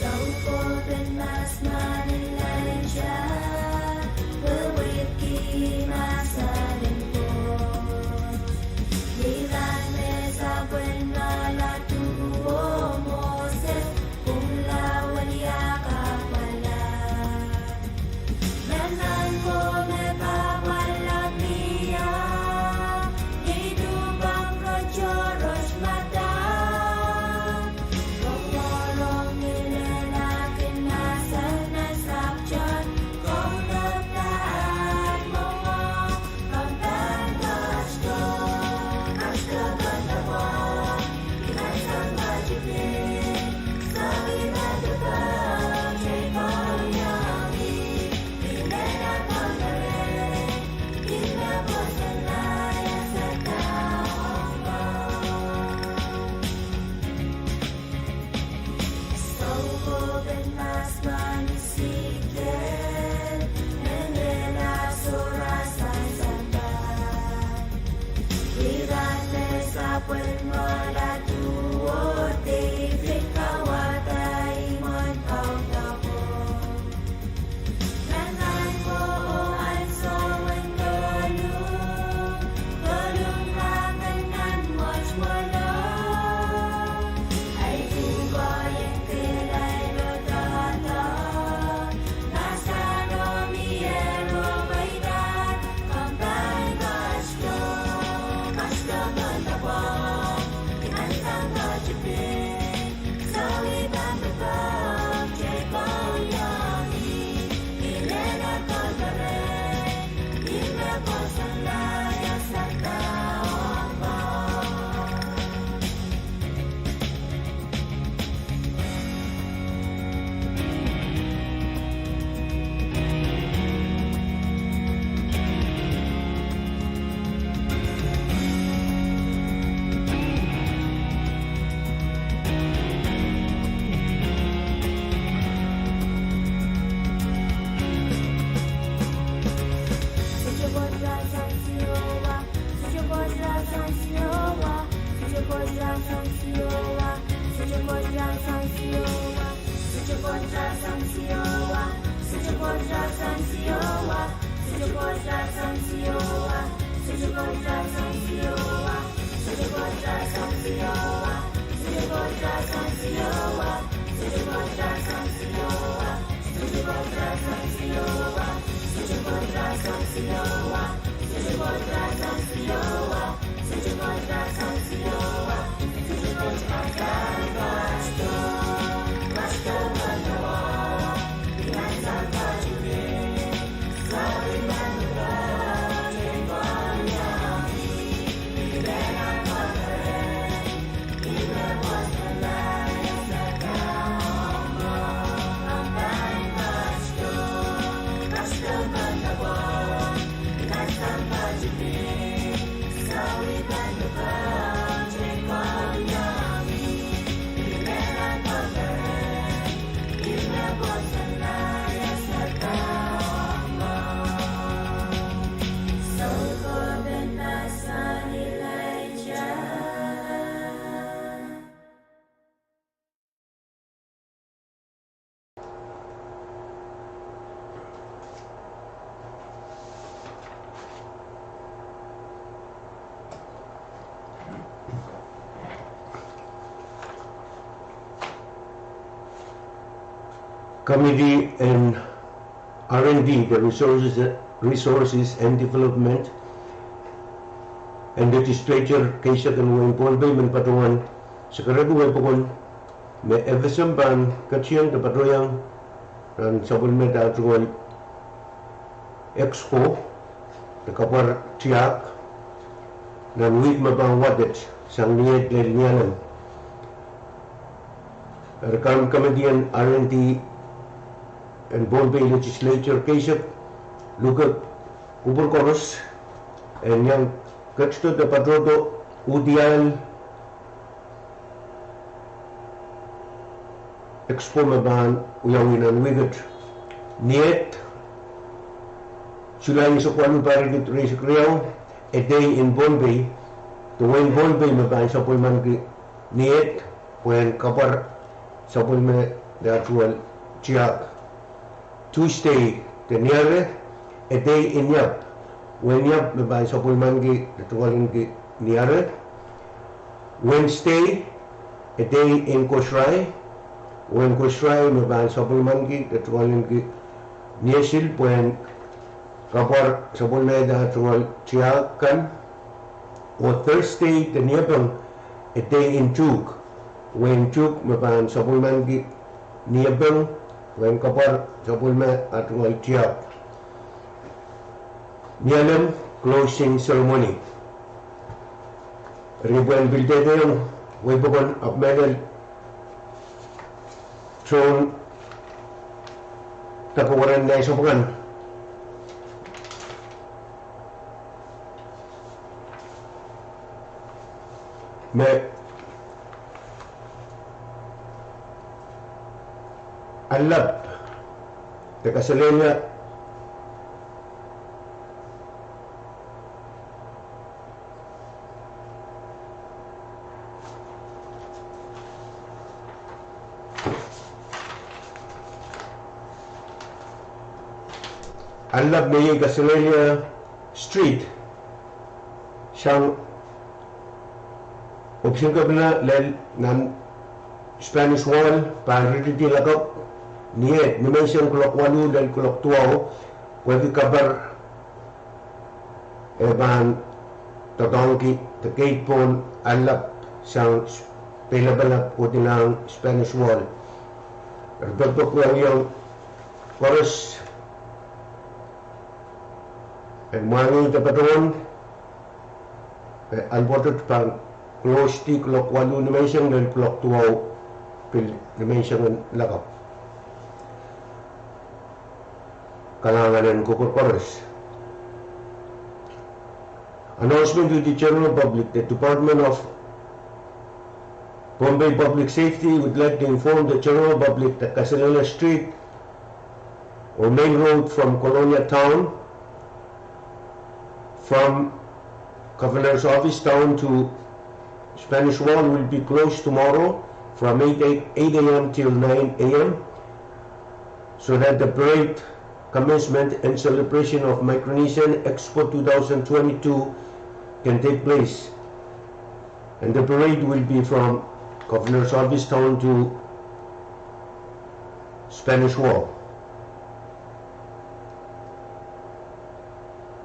Soukohp en mahs nan Elaija, wehwehki mahsen en Koht. Ni rahn me sapwellimala duwe oh Moses kumla wiliakapwala. Nan nan ko me kapwala mie, ni duhpang rotorot mada. Komw rong ilelahki mahsen nan sapwtehn, komw lepda ahd mwenge. Soukohp en mahs nan Esekiel, me lel sohrasang sampah. Ni rahn me sapwellimala duwe oh Depit kauwada imwen kaudoko. Nan nan ko oh ansou en koluhla, koluhla kan nan mwotomwolo. Ahi pwukoa ien kehlail oh doadoahk, mahsen o mie oh pweida, komw pahn ketido, ketido pahn dapwa, ni ansou koaros pil. Komiti en R and D, the Resources, Resources and Development, and Legislature keisek en wehin Pohnpei men patohwan sekeredi wehipokon me FSM pahn ketin de patohieng nan sapwellime de tungoal expo de kapwar tiahk nan wihk me pahn wadek sang ni eht lel Nialem. Eri Komiti en R and D en Pohnpei Legislature keisek luke kupwur koaros en iang ketido de patohdo uhdiahl expo me pahn wiawi nan wihk et. Ni eht, Sulai eisek waluh, pahr riekid rieisek riau, A Day in Pohnpei, de wehin Pohnpei me pahn sapwellimaniki ni eht pwehn kapwar sapwellime de atuwel tiahk. Tuesday de Niare, A Day in Iap, wehin Iap me pahn sapwellimaniki de tungoaleniki Niare. Wednesday, A Day in Kosrae, wehin Kosrae me pahn sapwellimaniki de tungoaleniki Niesil pwehn kapwar sapwellime de atuwel tiahk kan. Oh Thursday de Niepeng, A Day in Chuuk, wehin Chuuk me pahn sapwellimaniki Niepeng pwehn kapwar sapwellime atuwel tiahk. Nialem closing ceremony. Eri pwehn pil dehdehiong wehipokon ahpw mehlel tohn dake weren naisopw kan me allap de kaselehlie allap me iei kaselehlie street sang option kepina lel nan Spanish Wall pahn ritidi lakapw ni eht, nimenseng kuloak waluh lel kuloak duwau, pwehki kapar e pahn doadoahngki de keid pohn allap sang peilapalap kohdihlahng Spanish Wall. Eri pekpek wiawiong koaros en mwahngih de patohwan eh, ahl pwoatet pahn closedi kuloak waluh nimenseng lel kuloak duwau pil nimenseng en lakapw. Kalahngan en kupwur koaros. Announcement to the general public. The Department of Pohnpei Public Safety would like to inform the general public that Kaselehlie Street or main road from Kolonia Town, from Governor's Office down to Spanish Wall will be closed tomorrow from eight, eight a m till nine a m, so that the parade commencement and celebration of Micronesian Expo two thousand twenty-two can take place. And the parade will be from Governor's Office down to Spanish Wall.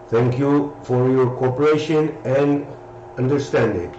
Thank you for your cooperation and understanding.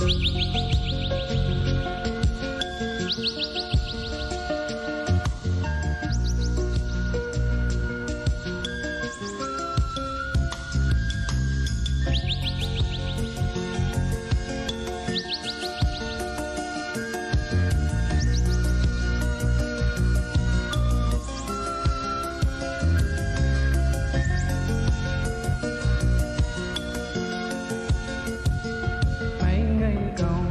Maing kau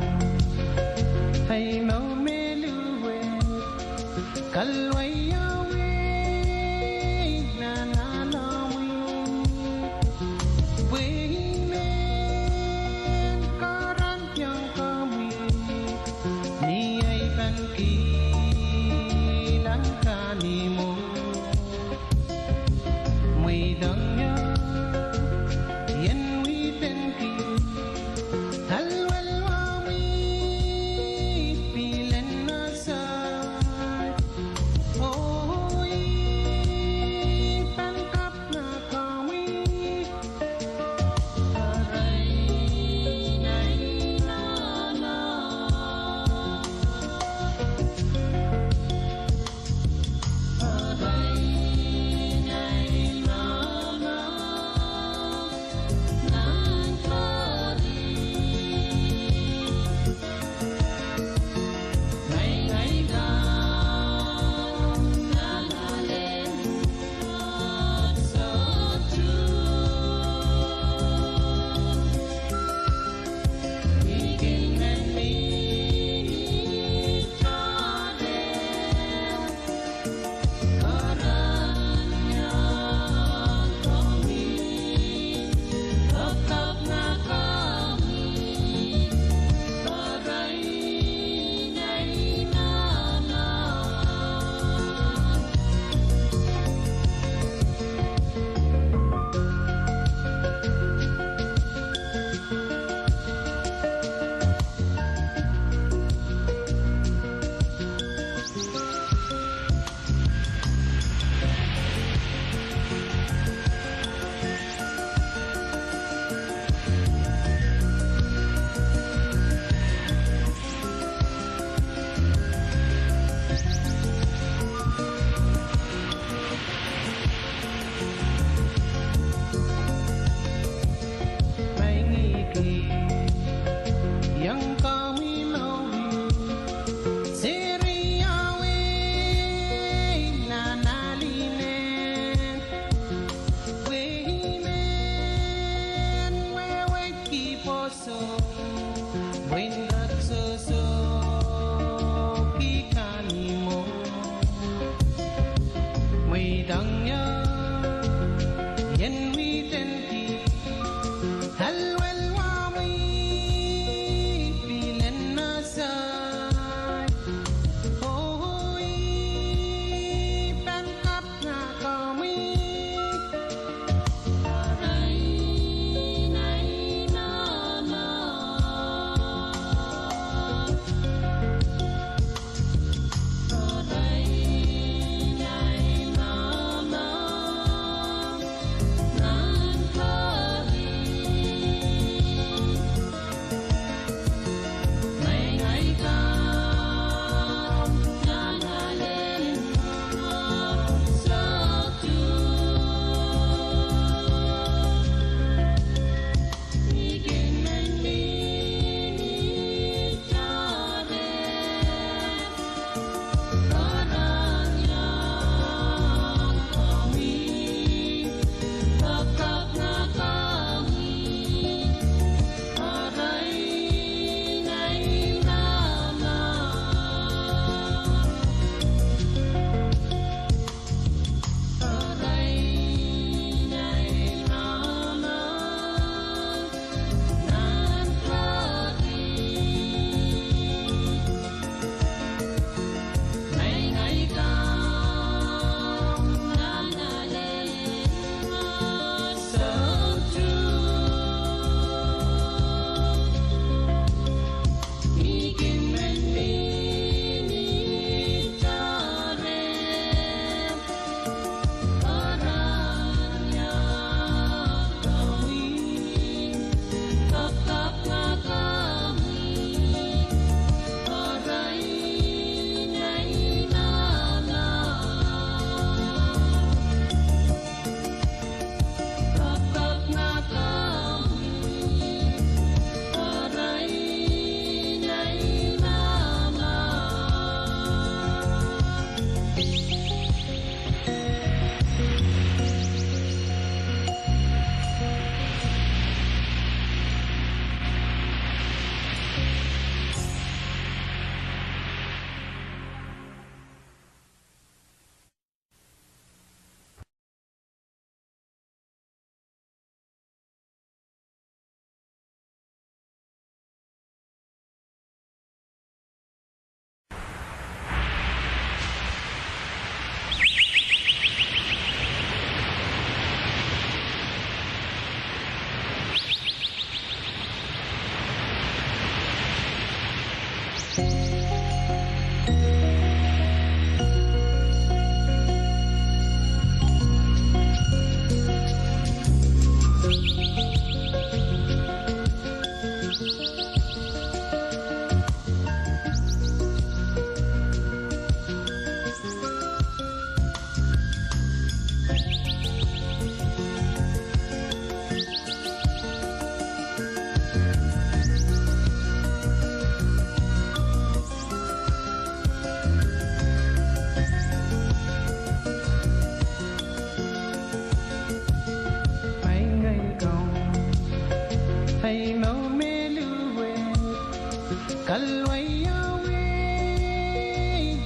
Alwaiawi,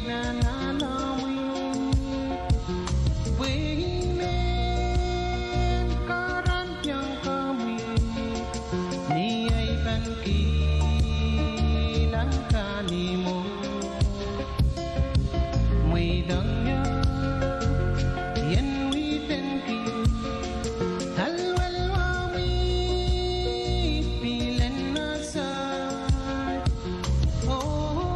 nan alamwi, pwe I men karanpiong komwi ni ei pahn kilang kahnimwo. Mweidohng ie, I en widen ki, alwalwamwi, pilen asai, oh.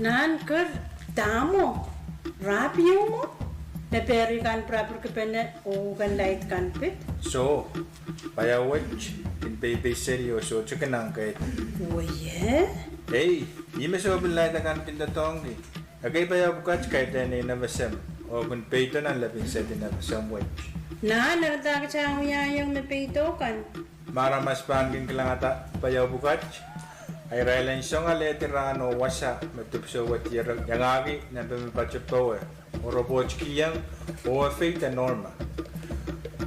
Nan ker, dahme, rapi ieu mwo, me peri kan pirapirkipene oh kan laid kan pid. Soh, paiau wet kin peipei seli oh sohte kin angkeidi. Wei e? Ei, ih me sohpin laid kan kin doadoahngki. Ekei paiau pwukat kaidehn ei nevesem, oh kin peido nan lepin seli nevesem wet. Nan eri dahkot ah wiahiong me peido kan? Ma aramas pahn kin kilangada paiau pwukat, a irail en song alehdi rahn oh wasa me dipwisou wet iangahki nempe me patopowe, oh repwoht kihong oh ofei de normal.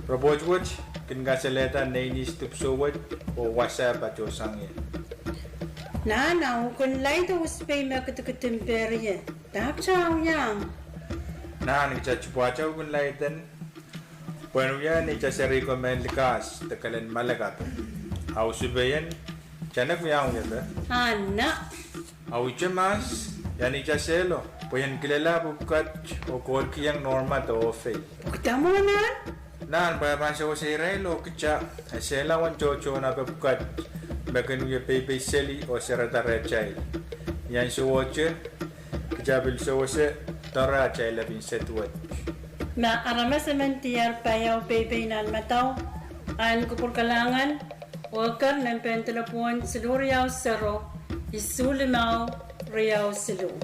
Repwoht wet kin kasalehda neinis dipwisou wet oh wasa patohsang ie. Nan ah kin laid oh usipei me kidikidi en peri e, dahkot ah wiahiong? Nan kita tipwate kin laid en pwehn wia neitail seri ko mehn likas de kelen malakape. A usipei en, kita nek wiahiong ie pe? Anahne. A wihte mahs, ia neitail sehlo, pwe ien kilelahpw pwukat oh kohkihong normal de ofei. Pwukida mwo nan? Nan pwe e pahn sewese irail oh kita, esehla uwen tohtohn ape pwukat, me kin wie peipei seli oh sereda rehtail. Ni ansou ohte, kita pil sewese doare atail lepin seli wet. Ma aramas emen diar paiau peipei nan madau, ahn kupwur kalahngan, oh eker nempen delepwohn siluh riau sero, isuh limau riau siluh.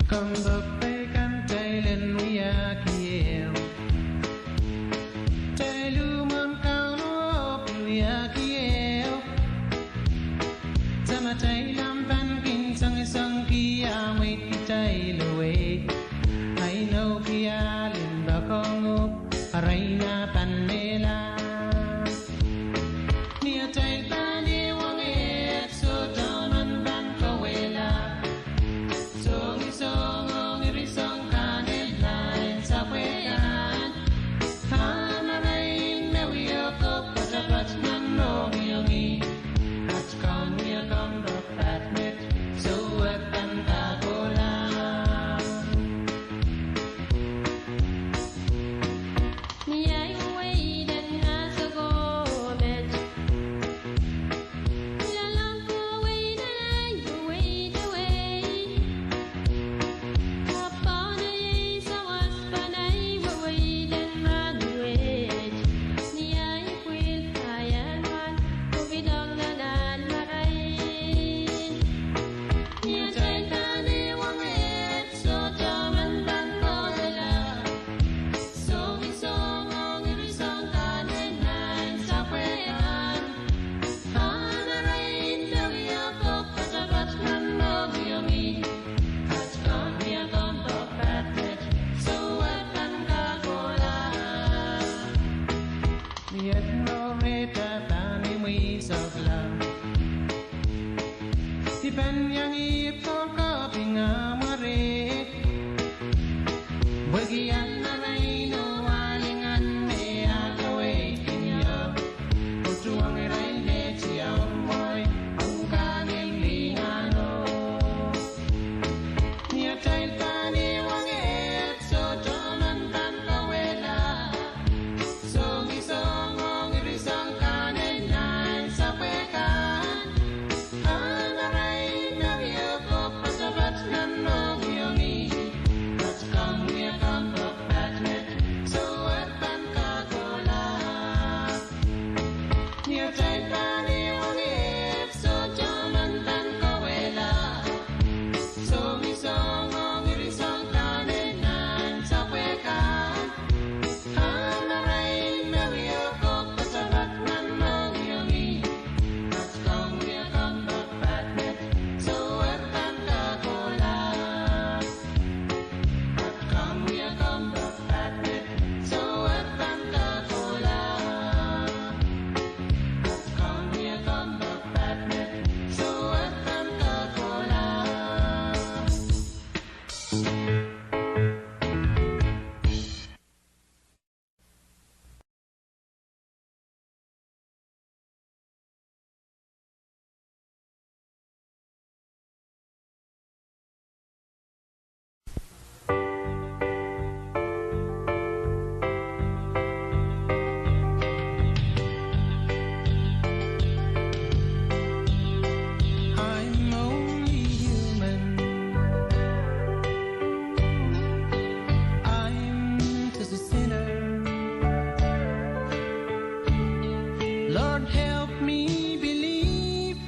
Kompoakepei kan, kitail en wiahki ehu. Kitail uhmwong Kauno oh pil wiahki ehu. Samatail ahpw pahn kin songisongki ah mweid kitail oh wehi. A inou kial en poakohng uhk, a irail pahn mehla. Ni atail pahn ehwong et, sohte men pahn kawehla. Songisong ong irisong kan en lain sapwe kan. A marain me wia kop poatopoat nan rongirongi. At kan wia kompoak pahd met, soh, e pahn kak kohla. Ni ahi weweid en ahnsou ko met, lelohng weweid en ahi weweid wei. Ahpw pahn iei sawas pahn ahi weweid en rahnwet. Ni ahi pwil, ahi anahn, pwukidong nan ahl marain. Ni atail pahn ehwong et, sohte men pahn kawehla. Songisong ong irisong kan en lain sapwe kan. A marain me wia kop poatopoat nan rongirongi. At kan wia kompoak pahd met, soh, e pahn kak kohla. Ni et mourehda pahn imwi sokla. I pahn iang ih pohnkohping ah mwarei. Pwehki ahn marain oh ahl lingan me ah kaweidki ih, oh tuhwong irail me tiahk mwowe, ong kangil lingan oh. Ni atail pahn ehwong et, sohte men pahn kawehla. Songisong ong irisong kan en lain sapwe kan. A marain me wia kop Lord, help me believe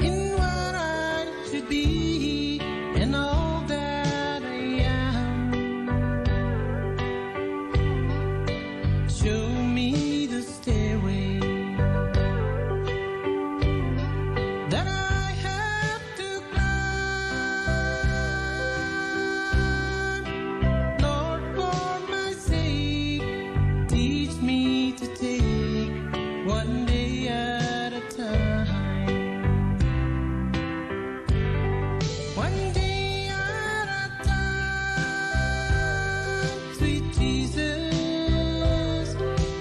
in what I should be and all that I am. Show me the stairway that I have to climb. Lord, for my sake, teach me to take one day at a time. One day at a time, sweet Jesus,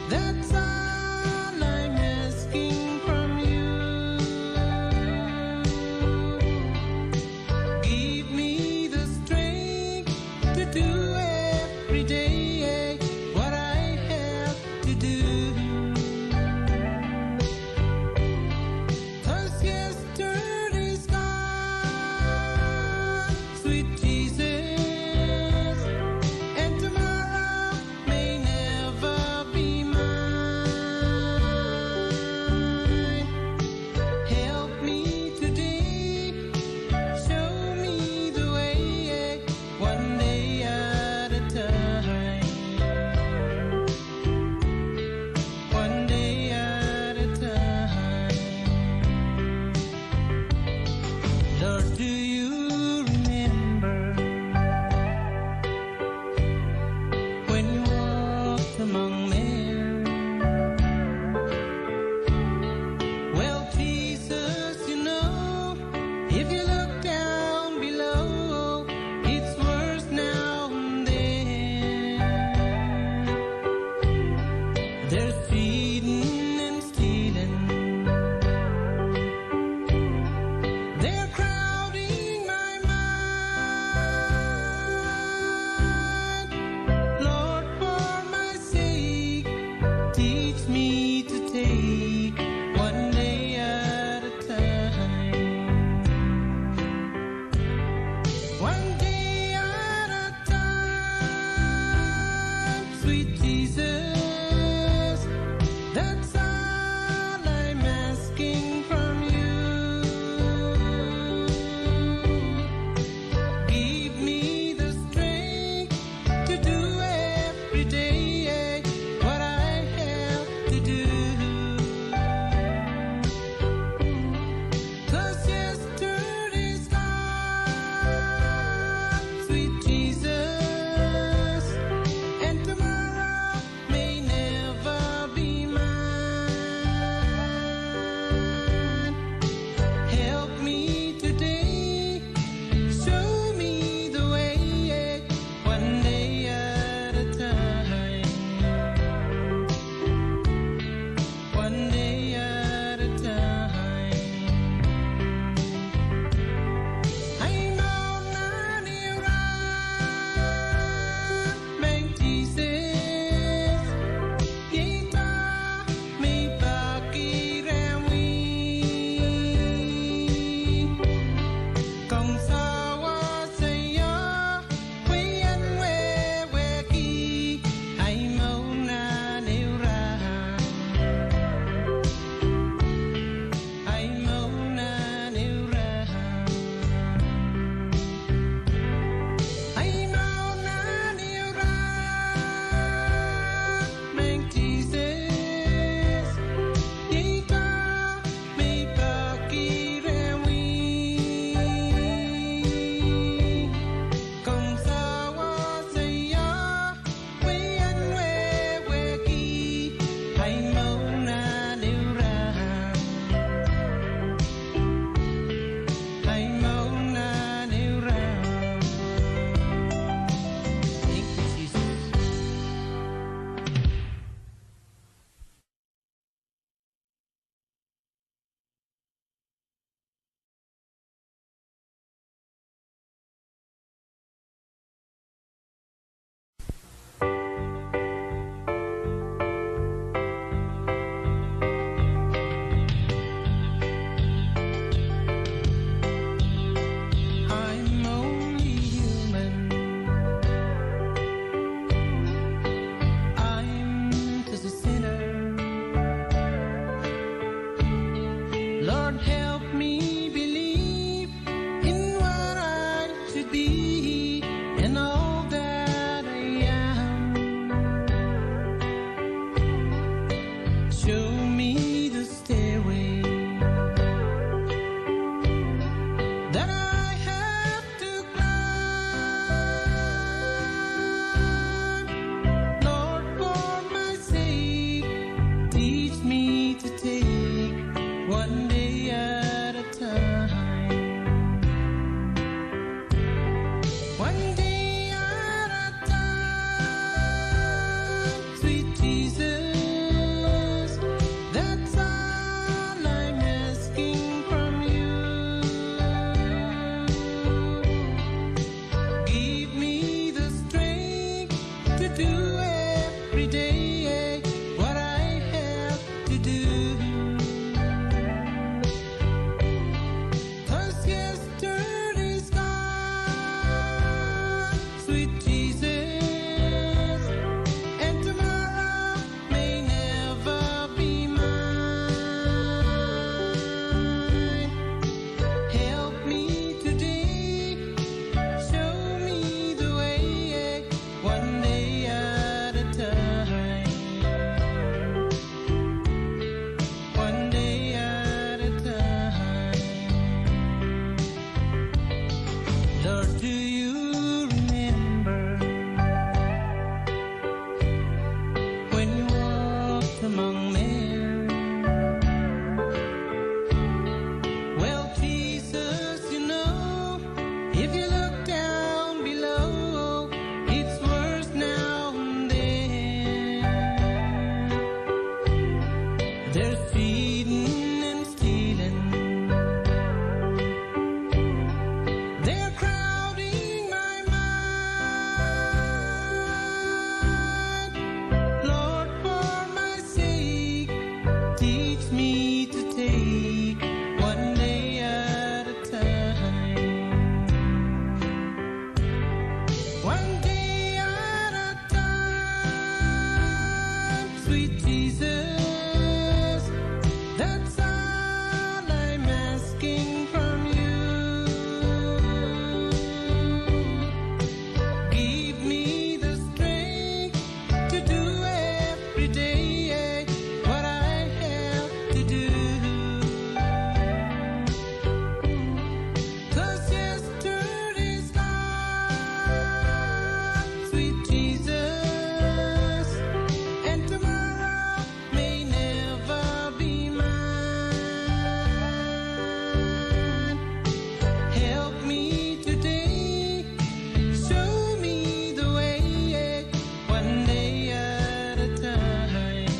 that's all I'm asking from you. Give me the strength to do every day what I have to do. Lord, help me believe in what I should be and all that I am. Show me the stairway that I have to climb. Lord, for my sake, teach me to take one day at a time. One day at a time, sweet Jesus, that's all I'm asking from you. Give me the strength to do every day what I have to do. 'Cause yesterday's gone, sweet Jesus, and tomorrow may never be mine. Help me today, show me the way, one day at a time. One day at a time. Lord, do you remember when you walked among men? Well, Jesus, you know, if you look down below, it's worse now than then. There's feeding and stealing. They're crowding my mind. Lord, for my sake, teach me to take one day at a time. One day at a time, sweet Jesus, that's all I'm asking from you. Give me the strength to do every day what I have to do. 'Cause yesterday's gone, sweet Jesus, and tomorrow may never be mine. Help me today, show me the way, one day at a time.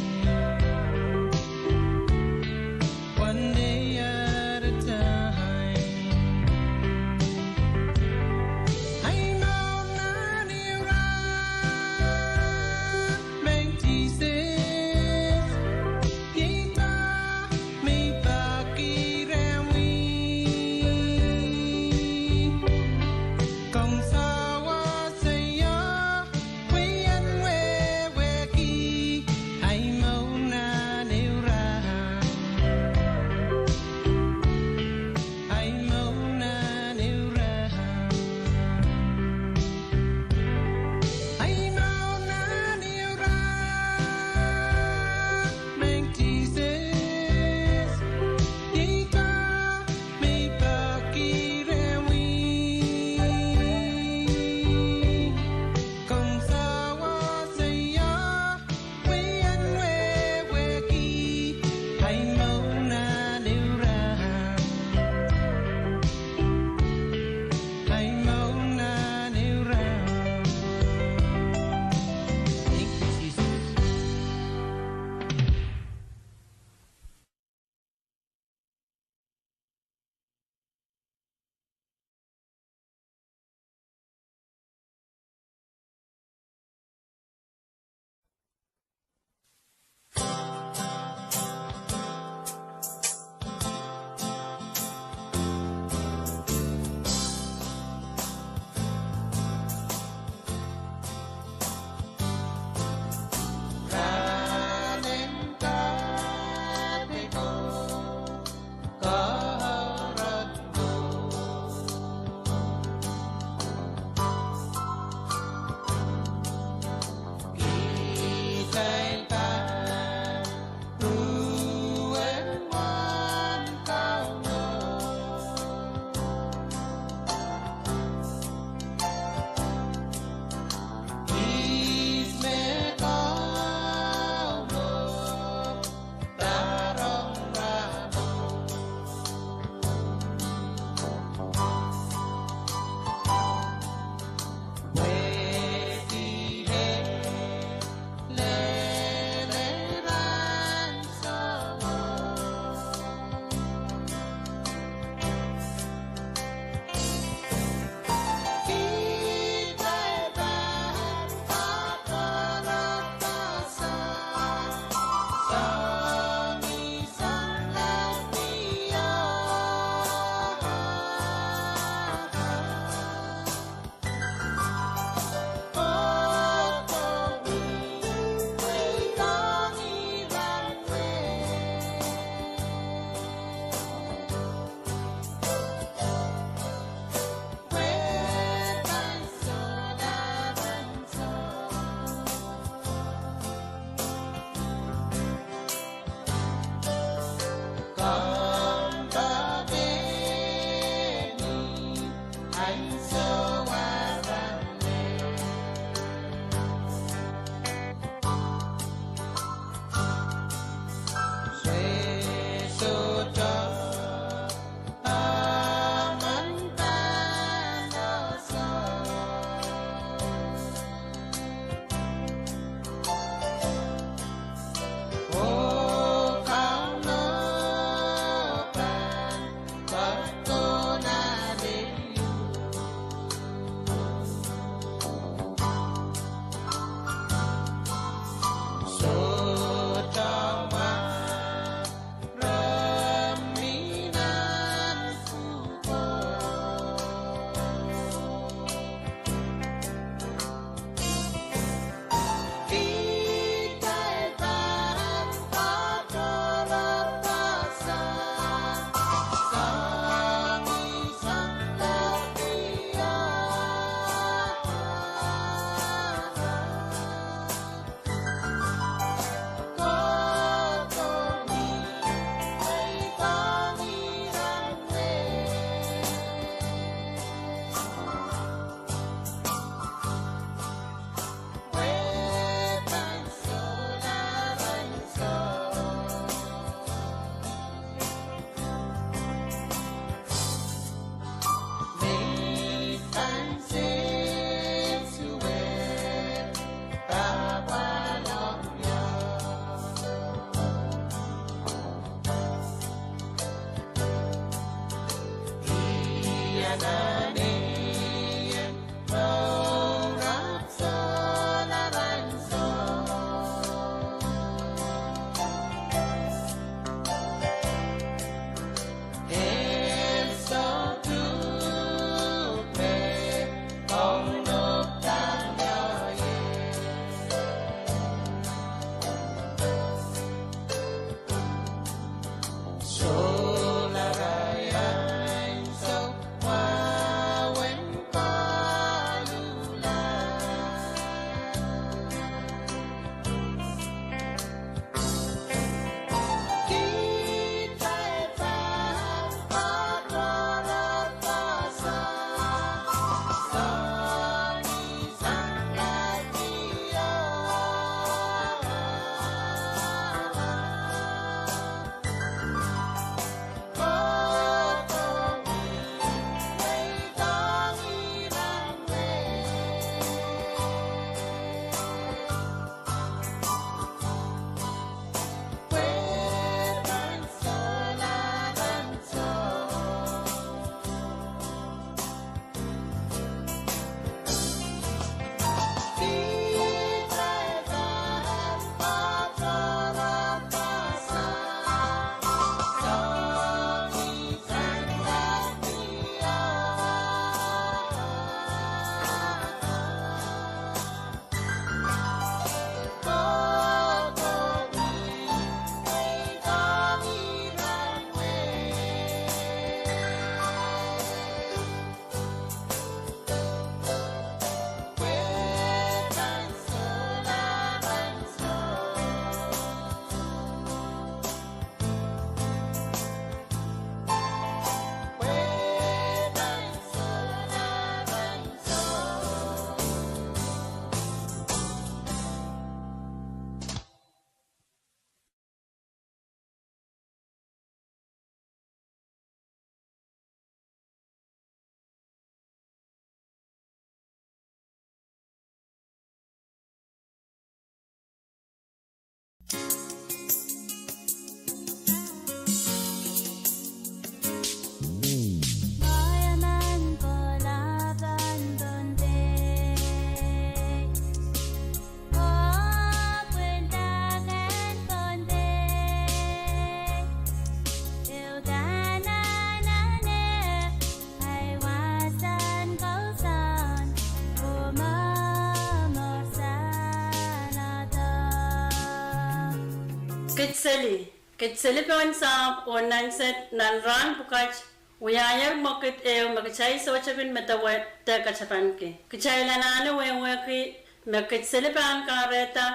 Kid seli, kid seli pohn sahpw oh nan sehd nan rahn pwukat, wiahier mwekid ehu me kitail sohte kin medewe de katapanki. Kitail anahne wehwehki me kid seli pahn kahrehda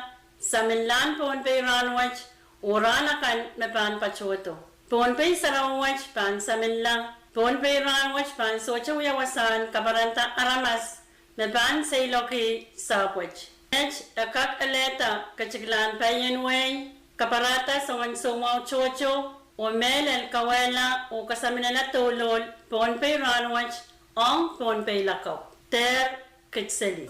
saminlahn Pohnpei rahnwet oh rahn akan me pahn patohdo. Pohnpei sarawi wet pahn saminla. Pohnpei rahnwet pahn sohte wia wasahn kaparanda aramas me pahn seiloak sahpw wet. Met e kak elehda ketiklahn paien wehi, kaparahda soangen soumwahu tohto, oh mehlel kawehla oh kasaminala douluhl Pohnpei rahnwet ong Pohnpei lakapw. Dehr kid seli.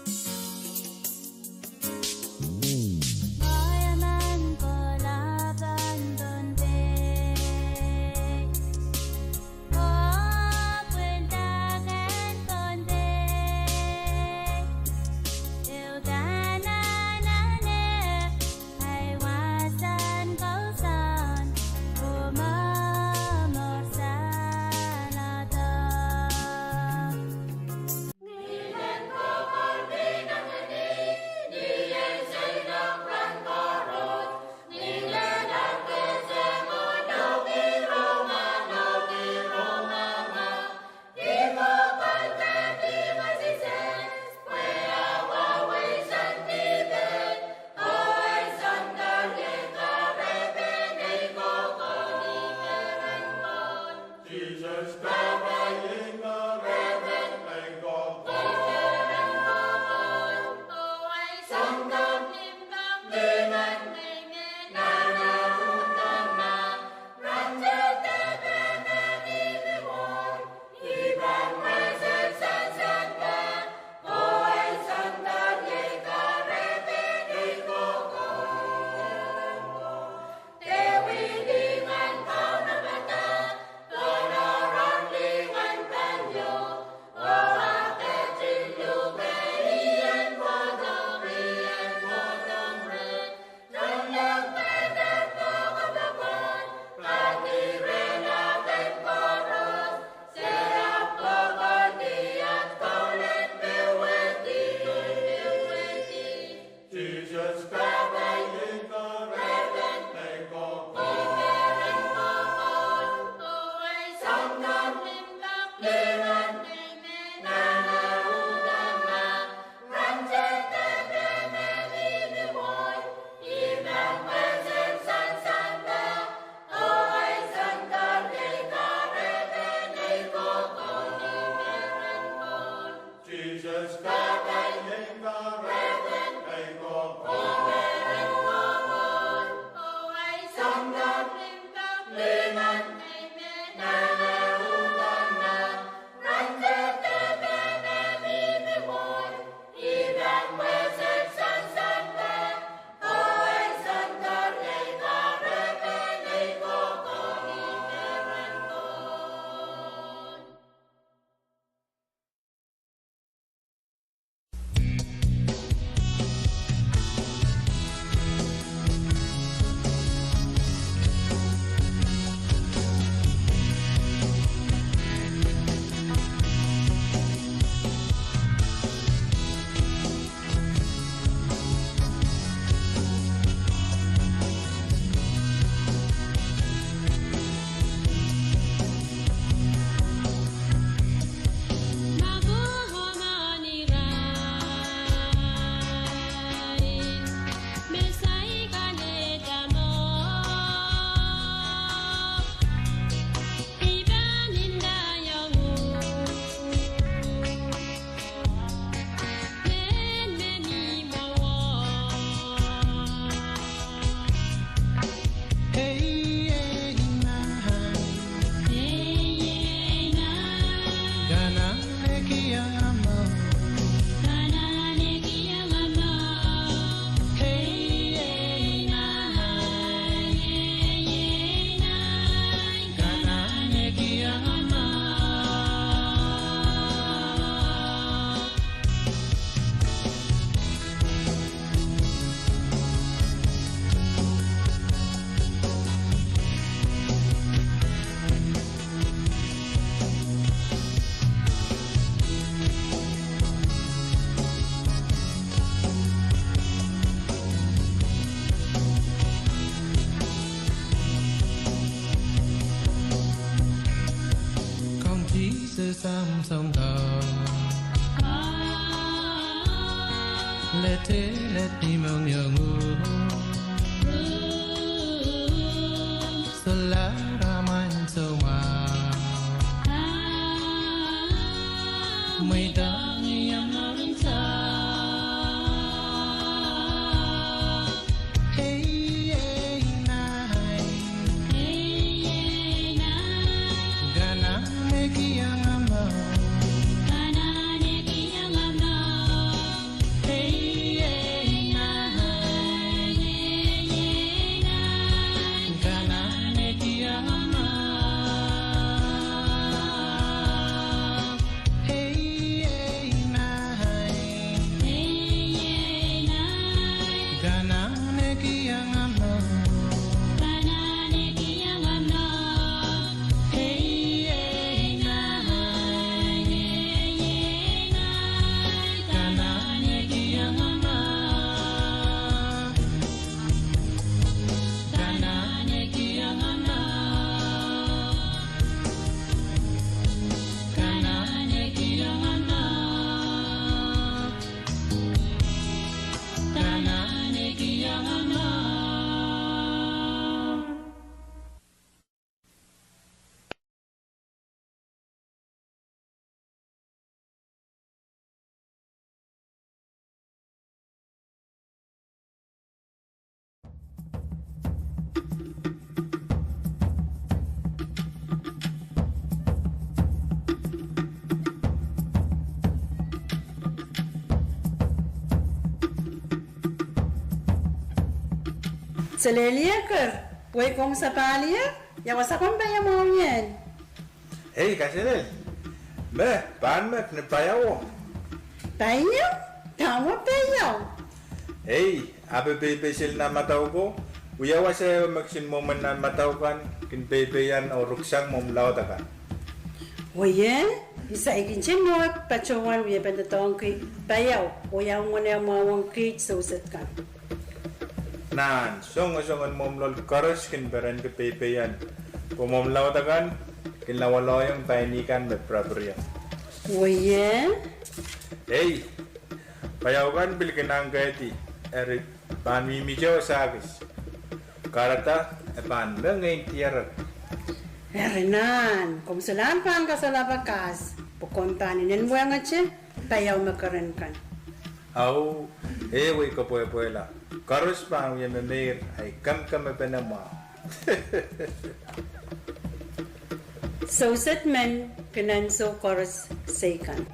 Samsam ka. Lete leti mong yongu. Solara man soma. Mweidang yamarinta. Ei, ei, nai. Ei, ei, nai. Kanahn ekiong amwahu. Kanahn ekiong amwahu. Ei, ei, nai. Ei, ei, nai. Kanahn ekiong amwahu. Ei, ei, nai. Ei, ei, nai. Kanahn ekiong amwahu. Kanahn ekiong amwahu. Ei, ei, nai. Ei, ei, nai. Kanahn ekiong amwahu. Kanahn ekiong amwahu. Kanahn ekiong amwahu. Kanahn ekiong amwahu. Selehlie ker, wei komw sapahl ie, ia wasa komw paiamwahu ien? Ei, kaselel. Me, pahn mek ni paiao. Paiao? Dahme paiao? Ei, ape peipei seli nan madau ko, wia wasa ehu me kisin mwomwen nan madau kan, kin peipeian oh ruksang mwomwlaud akan. Oie, I saikinte mour patohwan wiepen doadoahngki paiao, oh ia ngenemwahuwong kiht souset kan. Nan songosongen mwomwlol koaros kin perenki peipeian, pwe mwomwlaud akan kin lawalohiong paini kan me pirapiriong. Oie. Ei, paiao kan pil kin angkehdi, eri pahn mihmihte oh sahkis. Kahrehda e pahn mengei dierek. Eri nan, komw solahr pahn kasolahr pakas, pwe komw pahn inenwehngete paiao me keren kan. Au, e wei kepwehpwehla. Koaros pahn wie memeir, ahi kemkemepene mwahu. Souset men kin ansou koaros seikan.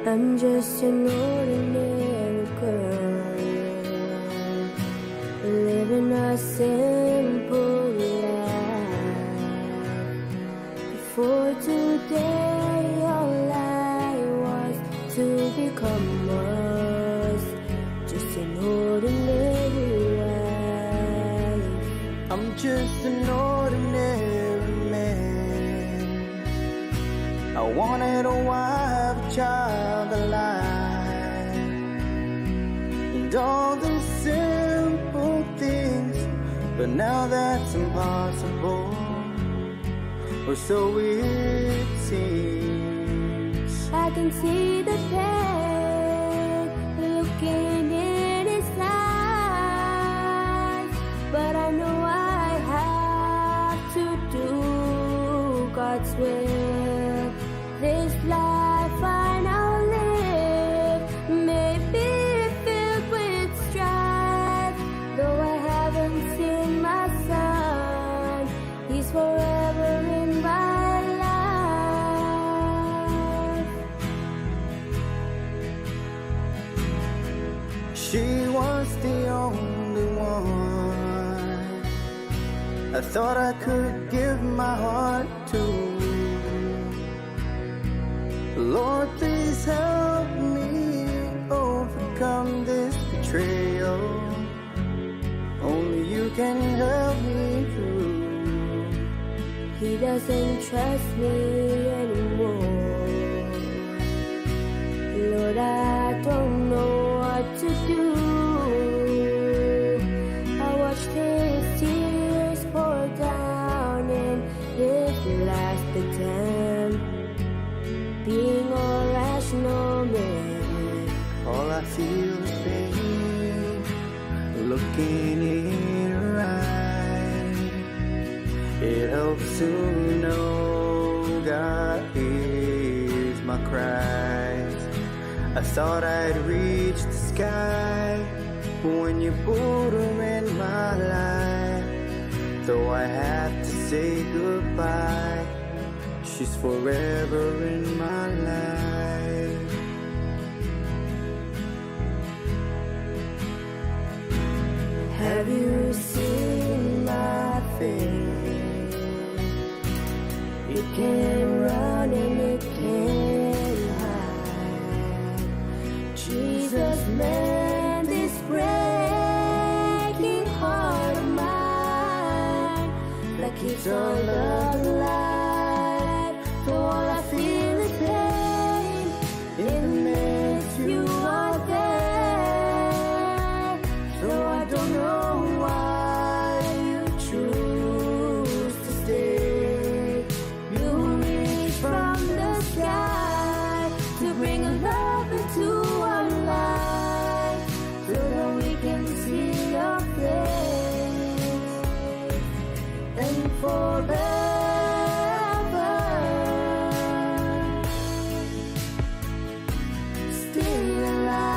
I'm just an ordinary girl living a simple life. Before today, all I was to become was just an ordinary wife. I'm just an ordinary man. I wanted a wife, a child, a life, and all the simple things, but now that's impossible, or so it seems. I can see the pain looking in his eyes, but I know I have to do God's will. This life I now live may be filled with strife, though I haven't seen my son, he's forever in my life. She was the only one I thought I could give my heart to. Lord, please help me overcome this betrayal. Only you can help me through. He doesn't trust me anymore. Lord, I don't know what to do. I watched his tears pour down in his last attempt, being a rational man. All I feel is pain looking in her eyes. It helps to know God hears my cries. I thought I'd reach the sky when you put her in my life. Though I have to say goodbye, she's forever in my life. Have you seen my face? It can't run and it can't hide. Jesus mend this breaking heart of mine. Like it's all a lie. Though all I feel is pain in the midst you are there. So I don't know why you choose to stay. You reach from the sky to bring love into our life, so that we can see your face and forever stay alive.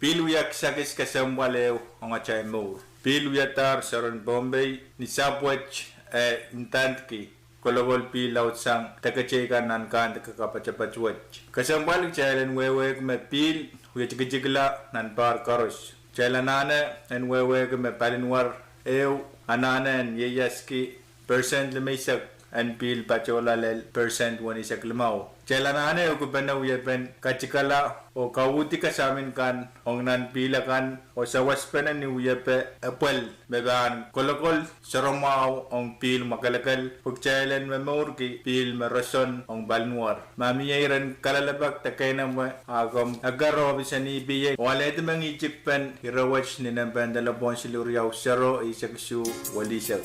Pihl wia kisakis kesempwal ehu ong atail mour. Pihl wiadahr seren Pohnpei ni sahpw wet, e ndandki kolokol pihl laudsang deketei kan nan kahn deke kapatapat wet. Kesempwal kitail en wehwehki me pihl wie tikitikla nan pahr koaros. Kitail anahne en wehwehki me palinwar ehu anahne en ieiaski percent limeisek en pihl patohla lel percent weneisek limau. Kitail anahne ehukipene wiepen katikala oh kauhdi kasamin kan ong nan pihl akan oh sawaspene ni wiepe epwel me pahn kolokol sohromwahu ong pihl mwakelekel pwe kitail en momourki pihl me roson ong palinwar. Ma mie iren kalelapak de keinemwe, a komw eker ohpis en EPA oh alehdi mengihtikpen ire wet ni nempe en delepwohn siluh riau sero eisek isuh welihsek.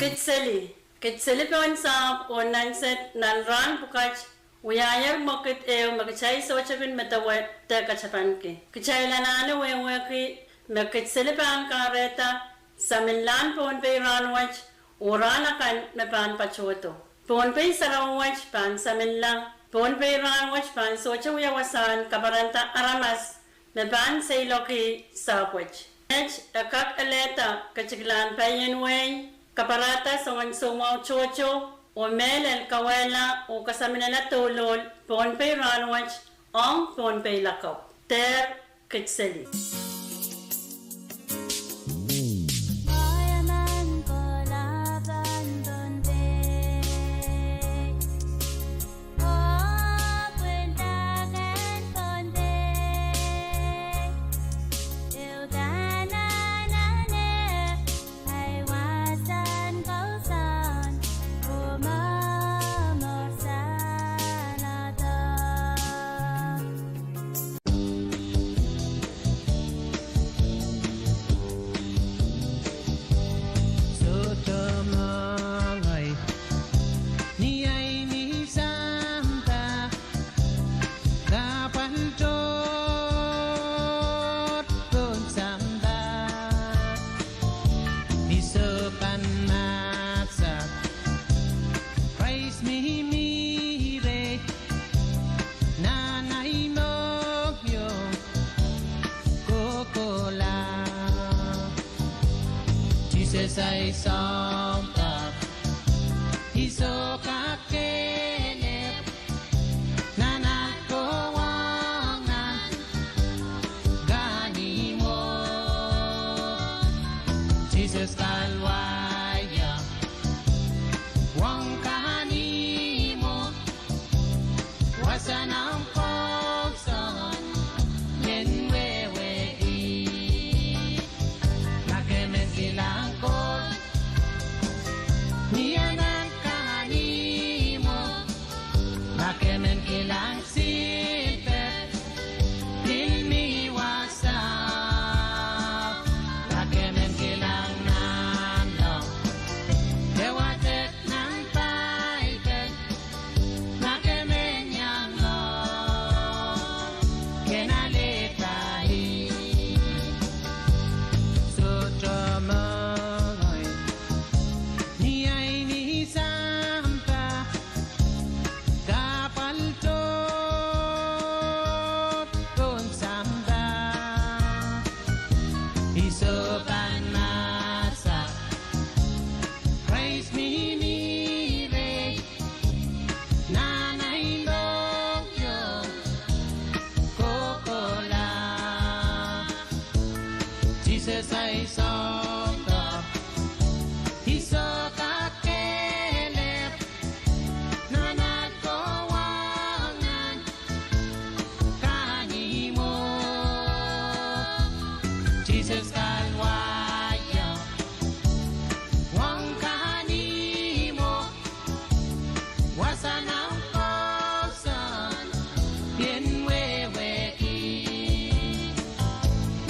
Kidseli. Kidseli pohn sahpw oh nan sehd nan rahn pwukat wiahier mwekid ehu me kitail sohte kin medewe de katapanki. Kitail anahne wehwehki me kidseli pahn kahrehda saminlahn Pohnpei rahnwet oh rahn akan me pahn patohdo. Pohnpei sarawi wet pahn saminla. Pohnpei rahnwet pahn sohte wia wasahn kaparanda aramas me pahn seiloak sahpwet. Met e kak elehda ketikilahn paien wehi, kaparada soangen soumwahu tohto, oh mehlel kawehla oh kasaminala douluhl Pohnpei rahnwet ong Pohnpei lakapw. Dehr kidseli. Sohte mengei ni ahi ni sampah, kahpwal tohto pohn sampah. I sohte pahn mahsanih Krais mihmi reh nan ahi mohngiong kohkohla. Sises ahi Soundar, I sohte kak kelehpw nan aht kowahngan kahnimwo. Sises Kalwaria, wahn kahnimwo, wasa nan kousoan en wehwehki. Ma ke men kilang Koht, ni anahn kahnimwo, ma ke men kilang silpehd, pil mi wasao, ma ke men kilang nanleng, ke wadek nan Paipel, ma ke men iang loal, ken alehda ih. Sohte mengei ni ahi ni sampah, kahpwal tohto pohn sampah. I sohte pahn mahsanih Krais mihmi reh nan ahi mohngiong kohkohla. Sises ahi Soundar, I sohte kak kelehpw nan aht kowahngan kahnimwo. Sises Kalwaria, wahn kahnimwo, wasa nan kousoan en wehwehki.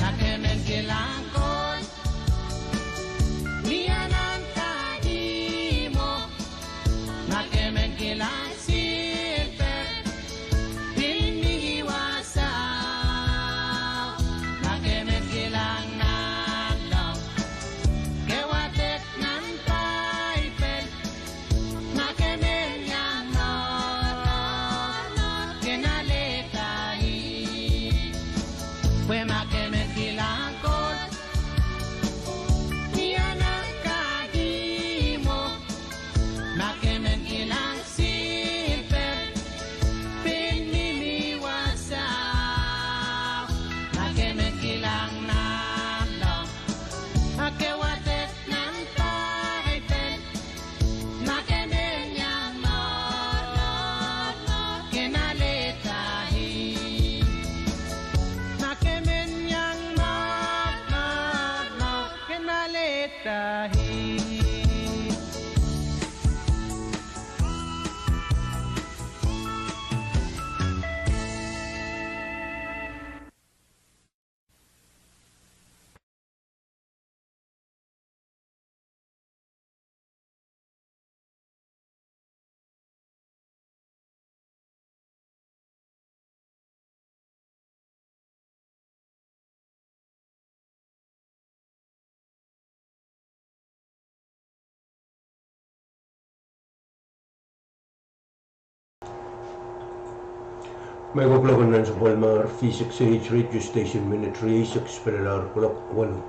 Ma ke men kilang Koht, ni anahn kahnimwo, ma ke men kilang silpehd, pil mi wasao, ma ke men kilang nanleng, ke wadek nan Paipel, ma ke men iang loal, ken alehda ih. Pwe ma ke men kilang Koht, ni anahn kahnimwo, ma ke men kilang silpehd, pil mi wasao, ma ke men kilang nanleng, ma ke wadek nan Paipel, ma ke men iang loal, ken alehda ih. Ma ke men Mehkot kuloak en nan sapwellimomwi, V six H radio station minit rieisek pil laud kuloak waluh.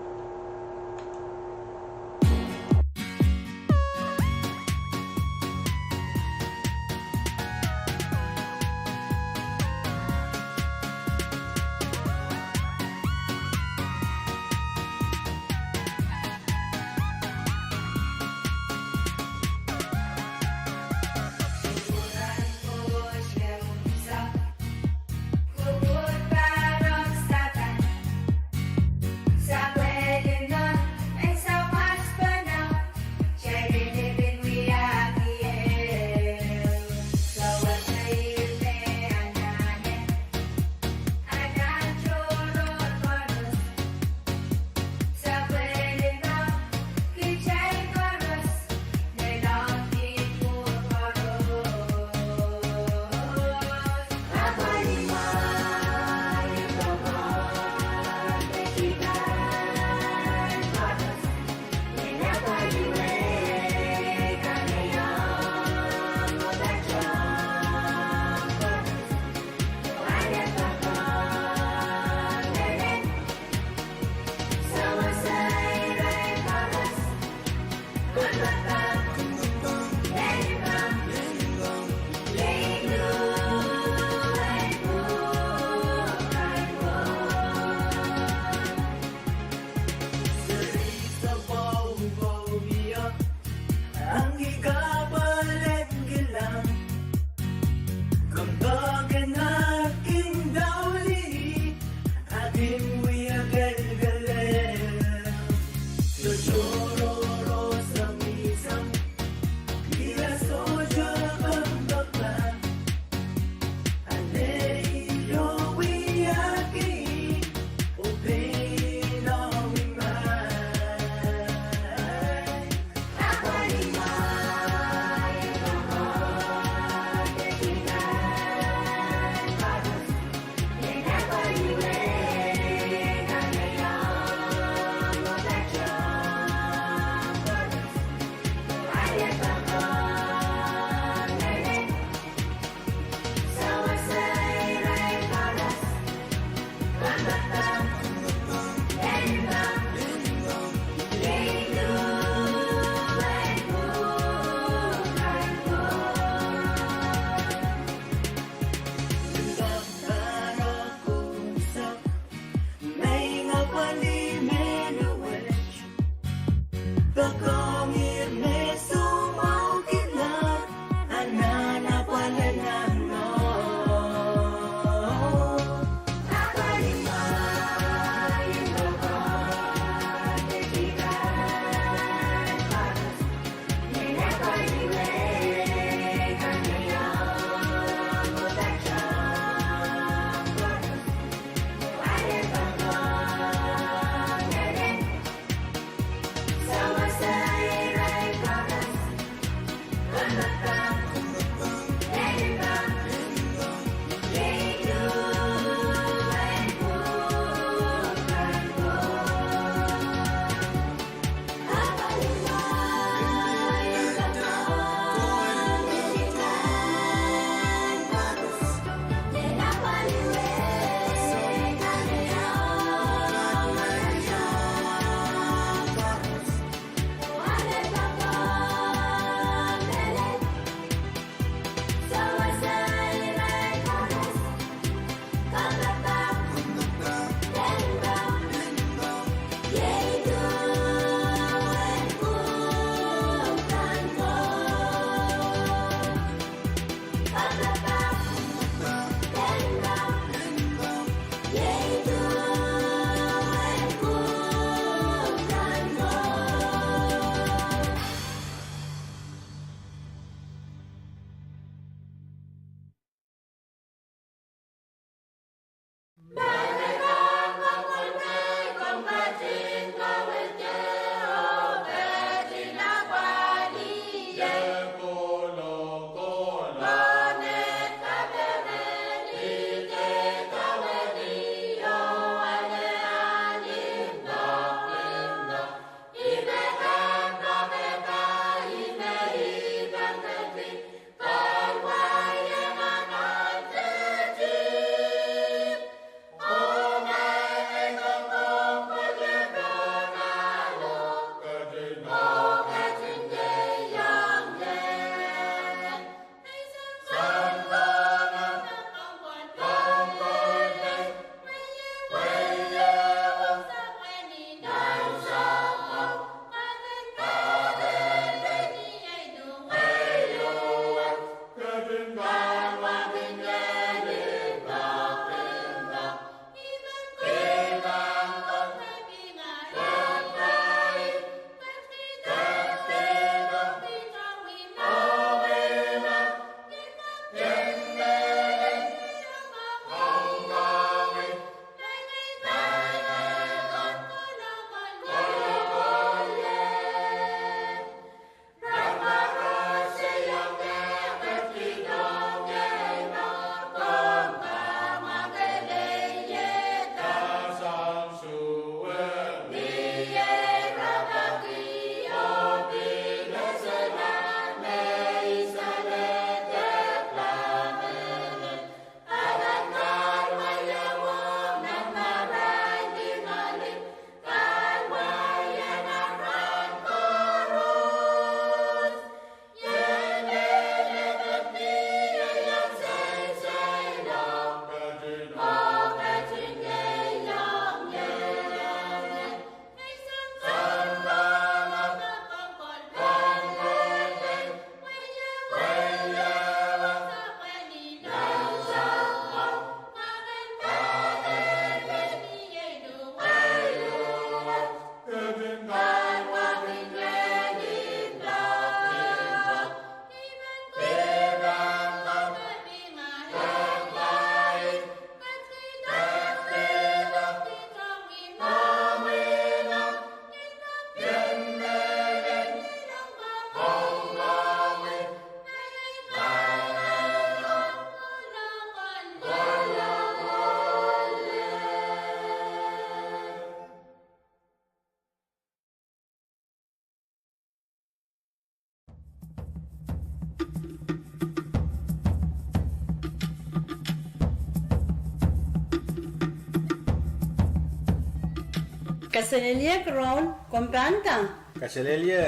Kaselehlie Kiroun, komw pahn nda? Kaselehlie,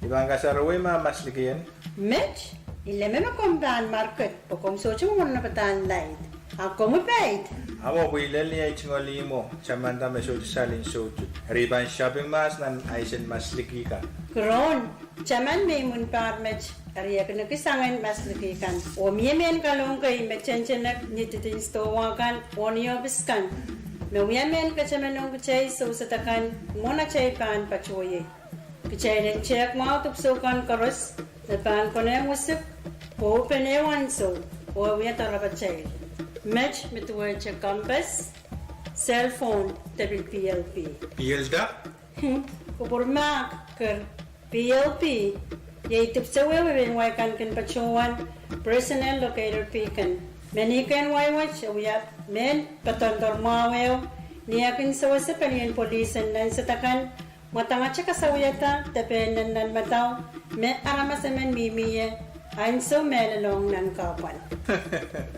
I pahn kasarawi ma maslikien. Met, I leme me komw pahn market, pwe komw sohte mwohn nepadahn laid. A komw paid? Awo, pwe I lel ni ei tungoal ihmwo, tamanda me sohte salin soutuk. Eri I pahn shopping mahs nan aisen masliki kan. Kiroun, taman me imwin pahr met, eri e kin ekis angen masliki kan. Oh mie mehn kalohk kei me tentenek ni didin sidohwa kan oh ni ohpis kan, me wia mehn ketemen ong kitail soused akan mwohn atail pahn patohiei. Kitail en tehk mwahu dipwisou kan koaros me pahn konehng wisik, oh pene ansou, oh e wia doarapatail. Met me duwehte compass, cell phone, de pil P L P. P L D? Kupwur mahk, ker, P L P iei dipwisou ehu me mehn wai kan kin patohwan, personal locator beacon. Mehn kehn wai wet e wia mehn padondor mwahu ehu, ni e kin sewese pelien polis en nan sehd akan, mwadangete kasawiada de pehn nan nan madau me aramas emen mihmi ie, ansou mehlelohng nan kahpwal.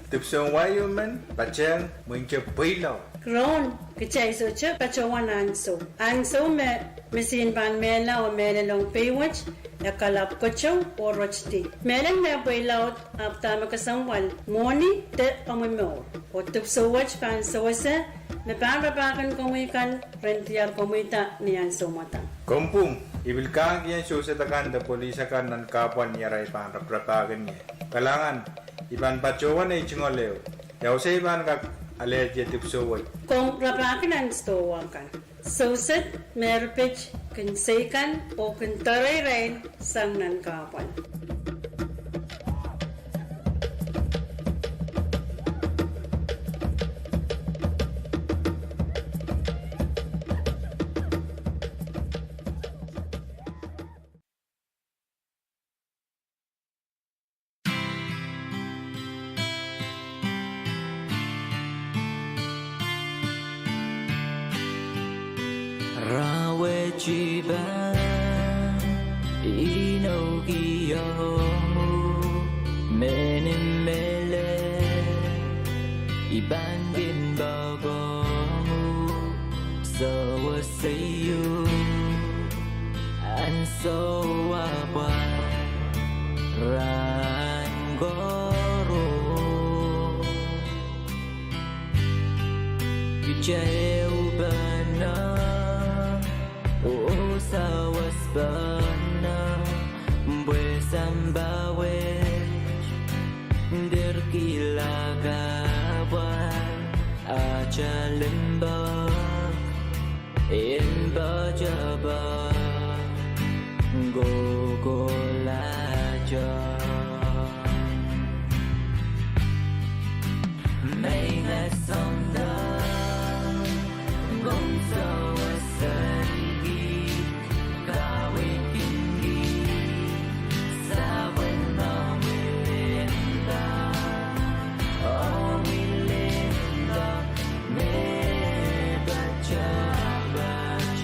Dipwisoun wai emen patehng mwinte pweilaud. Kiroun, kitail sohte patohwan ansou. Ansou me misin pahn mehla oh mehlelohng pei wet, e kalapw keteu oh rotidi. Mehlen me pweilaud ahpw dahme kesempwal, mwohni de omw mour. Oh dipwisou wet pahn sewese me pahn rapahkin komwi kan ren diar komwida ni ansou mwadang. Komw pwung, I pil kahng kien soused akan de polis akan nan kahpwal ni arail pahn raparapahkin ie. Kalahngan, I pahn patohwan ei tungoal ehu. Iawasa I pahn kak alehdi dipwisou wet? Komw rapahki nan sidohwa kan. Soused me erpit kin seikan oh kin doarei irail sang nan kahpwal. Rahnwet I pahn inoukihong uhk mehn mehlel, I pahn kin poakohng uhk sewese iuk ansou apwal rahn koaros. Kitail ehu pahn, oh sawas pahn, pwe sampah wet dirkihla kahpwal, atail limpoak en poatopoat kohkohlahte. Meinga soangen komw sewesei ki, kaweidki ki, sapwellimomwi limpoak, omwi limpoak me poatopoat.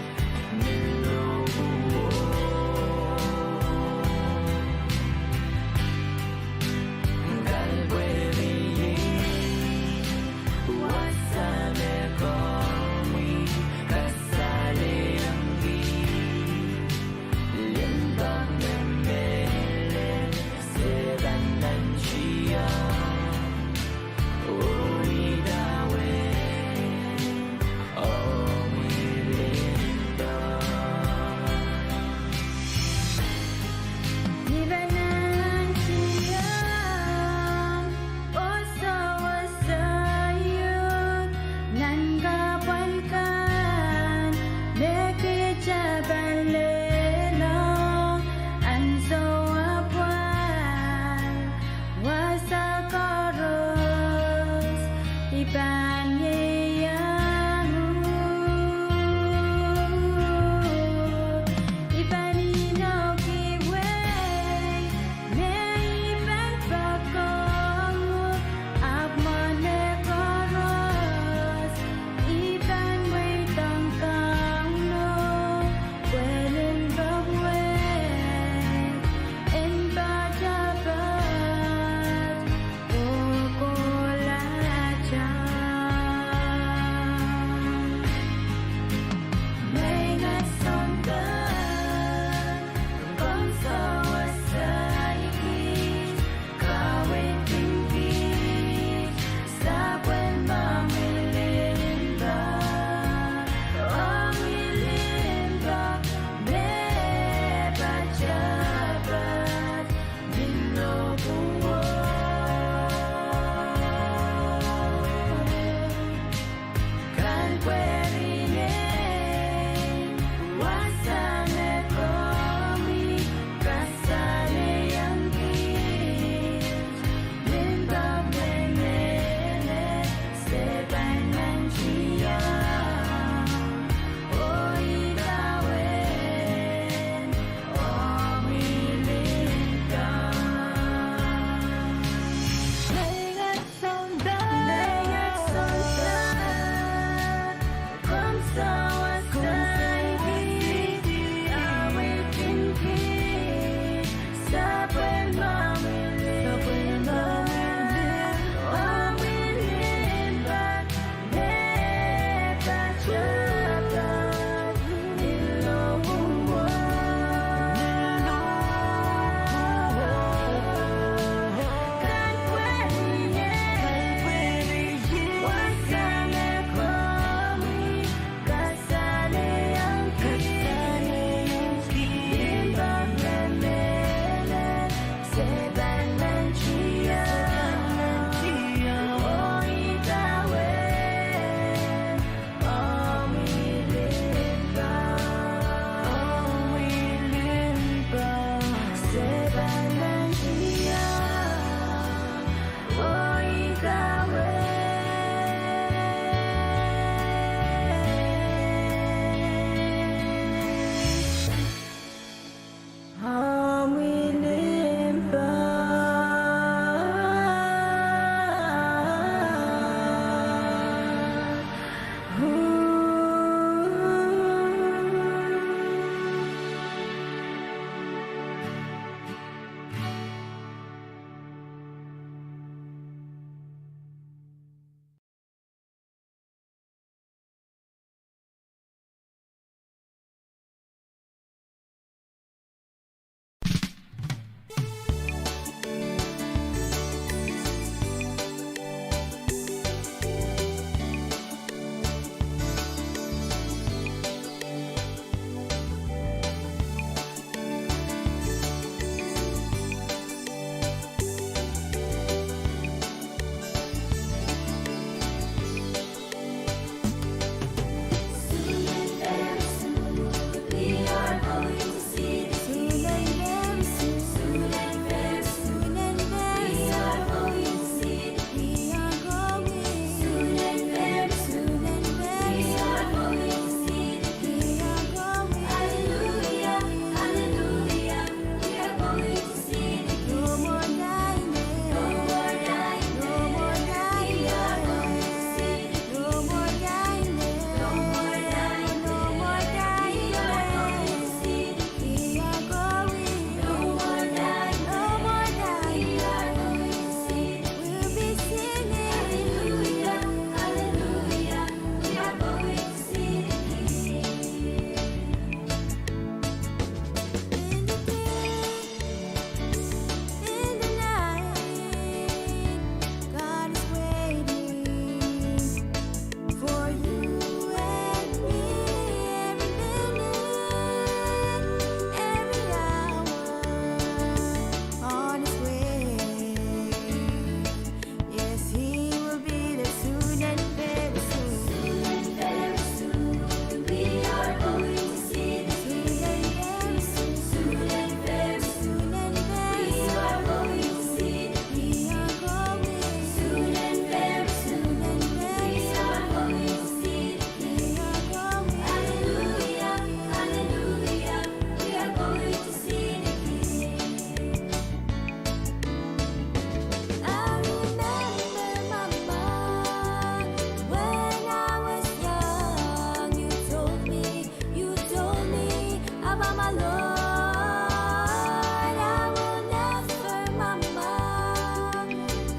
God is waiting for you and me every minute, every hour on His way. Yes, He will be there soon and very soon. Soon and very soon, we are going to see the King. Soon and very soon, soon and very soon, we are going to see the King. We are going. Soon and very soon, soon and very soon, we are going to see the King. We are going. Hallelujah, hallelujah, we are going to see the King. I remember, Mama, when I was young, you told me, you told me about my Lord. I will never, Mama,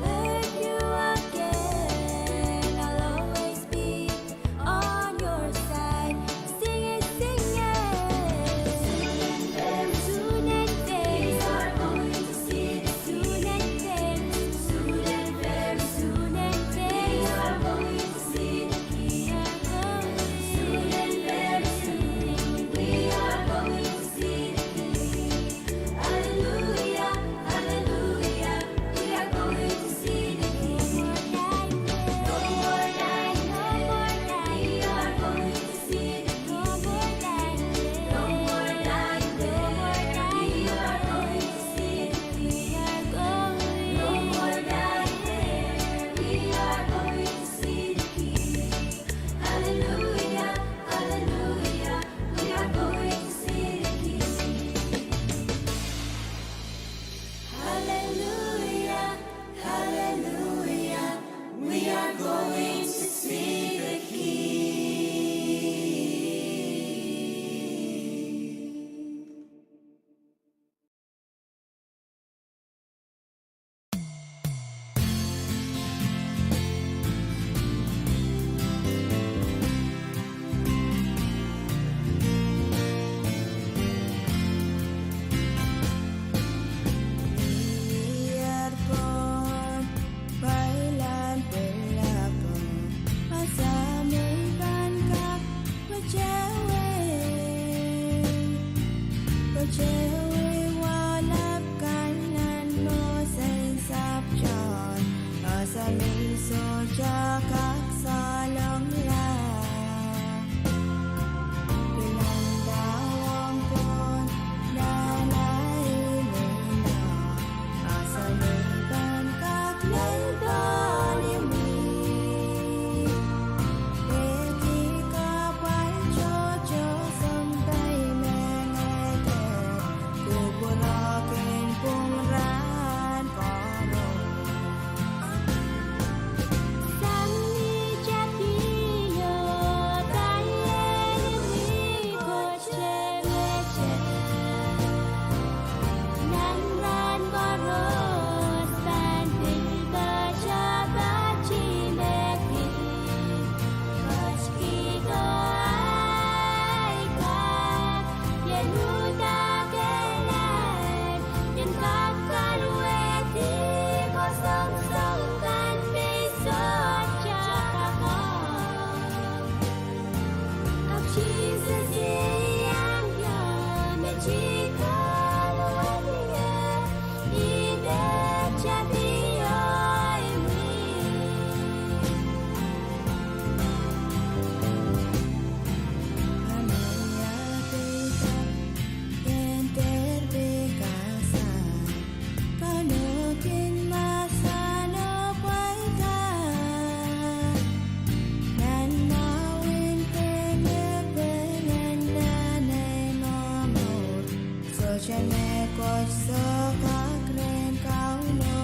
hurt you again. I'll always be on your side. Sing it, sing it. Soon and very soon, we are going to see the King. Soon and very soon, soon and very soon, we are going to see the King. Soon and very soon, we are going to see Towehda wahlap kan nan mohs en sapwtehn, ese me sohte kak salongala. Pilanda ong Koht nan ahi mihmi, ese me pahn kak lel pohnimwi. Peki kahpwal tohto sounpei mengete, kupwurki pwung rahn koaros. Sang ni tapio, kaiehng ih Koht temehte. Nan rahn koaros pahn pil patohpatohpahki Koht kihdo ahi kak, ien uhdahn kehlail, ien kak kaluwehdi kosongosong kan me I sohte kak ong. Ahpw Sises iang ie me I kaluwehdi ie, I pil tapio imwi. Ahmw ie pil kehn dehr pil kasal, kanohkin mahseno pwaida. Nan mwahu en pil me pil en nan ei momour, sohte mehkot soh kak rehn Kauno.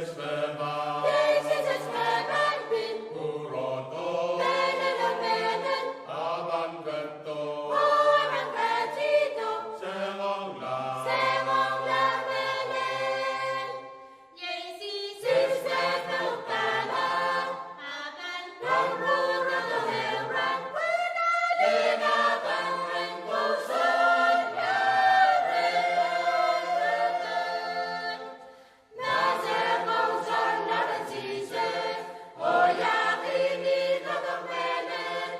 Sises me pahn, iei Sises me pahn pil pwurodo mehlel oh mehlel, a pahn ketido oh a pahn ketido sengongla, sengongla mehlel. Iei Sises me pahn pwurodo, a pahn pwurodo ehu rahn pwehn ale, a pahn ren kousoan lahr. Mahsen kousoan lahr en Sises, oh iang ih ni doadoahk mehlel,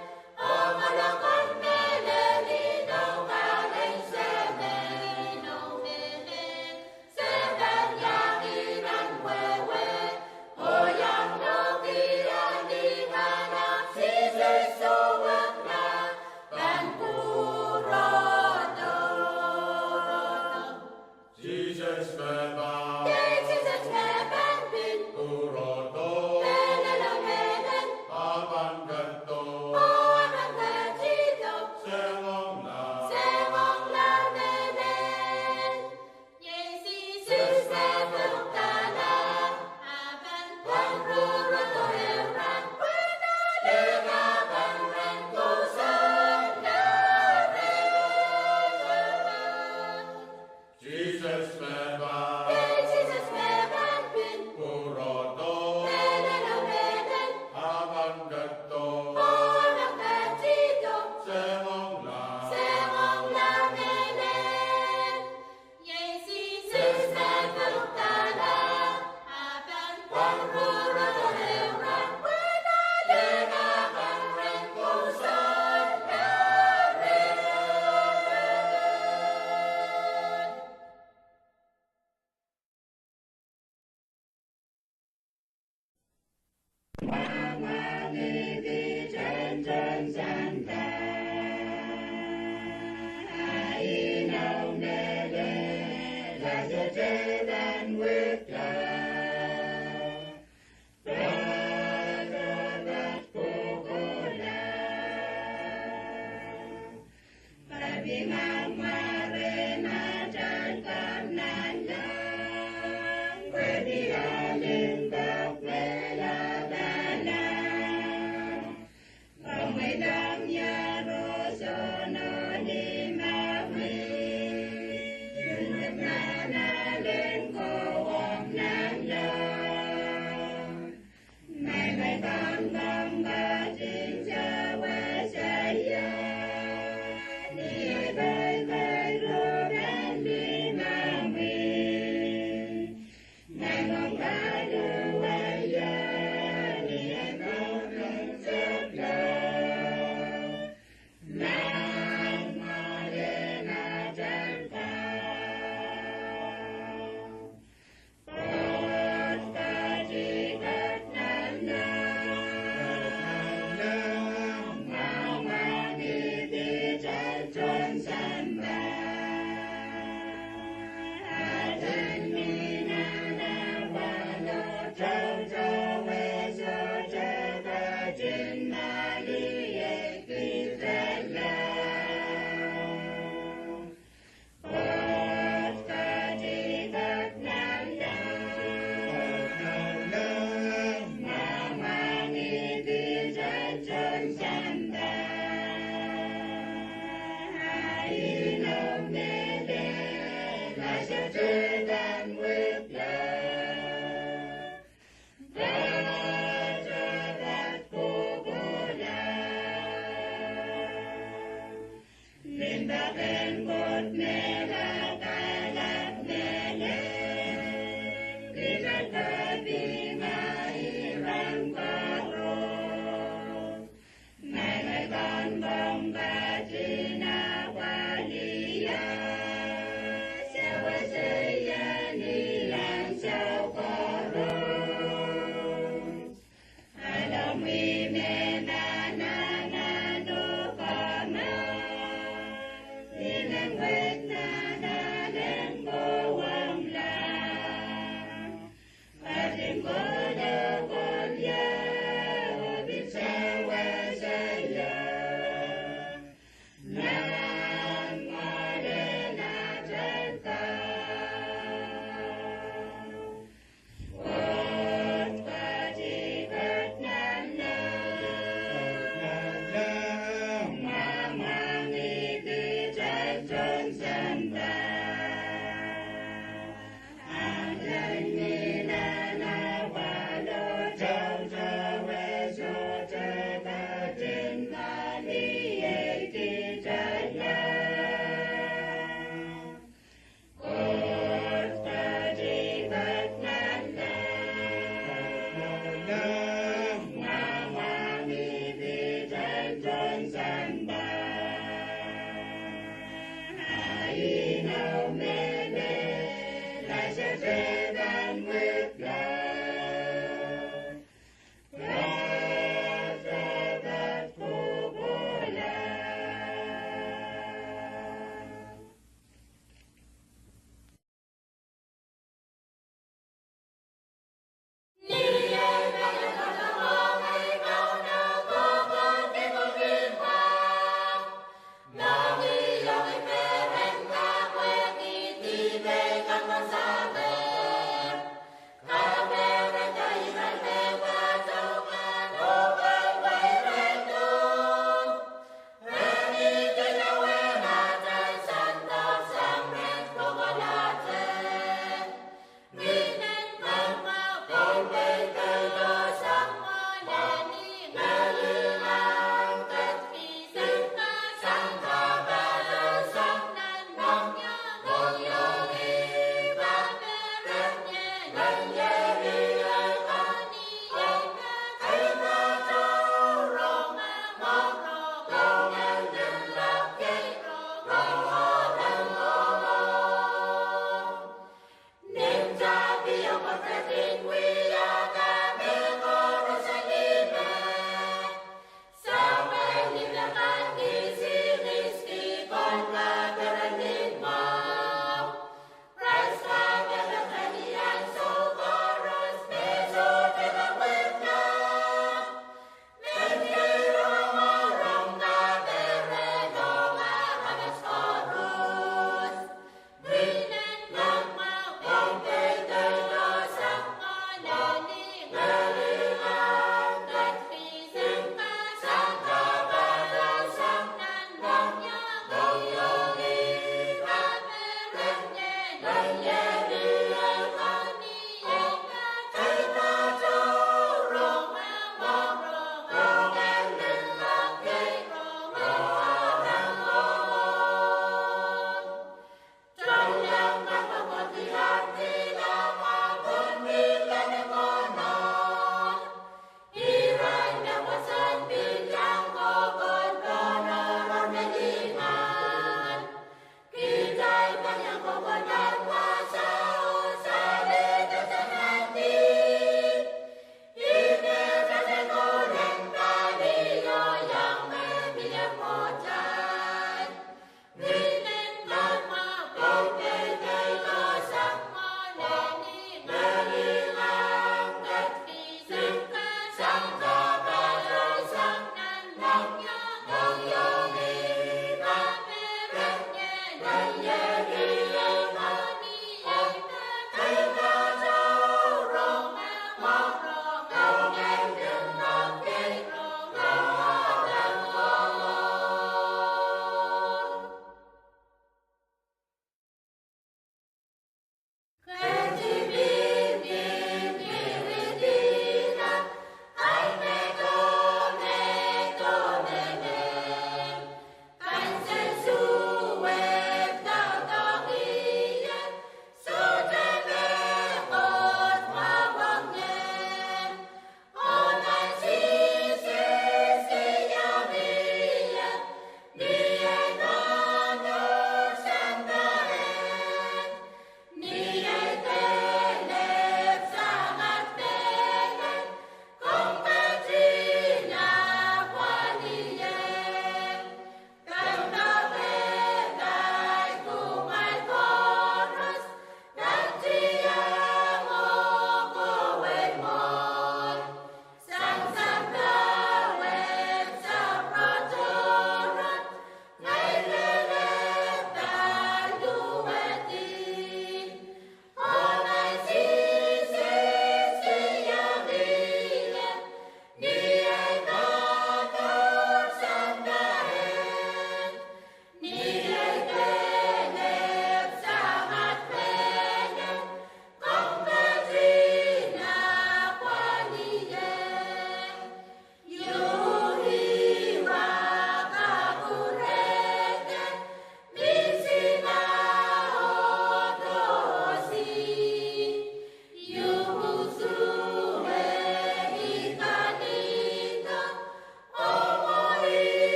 oh kolokol mehlel ni nohk en Semen, oh mehlel. Se pahn iang ih nan wehwe, oh iang nohki ah lingan ahpw Sises souwehkla pahn pwurodo. Sises me pahn, iei Sises me pahn pil pwurodo mehlel oh mehlel, a pahn ketido oh a pahn ketido sengongla, sengongla mehlel. Iei Sises me pahn pwurodo, a pahn pwurodo ehu rahn pwehn ale, a pahn ren kousoan lahr. Sises me pahn, iei Sises me pahn pil pwurodo mehlel oh mehlel, a pahn ketido oh a pahn ketido sengongla, sengongla mehlel. Iei Sises me pahn pwurodo, a pahn pwurodo ehu rahn pwehn ale, a pahn ren kousoan lahr.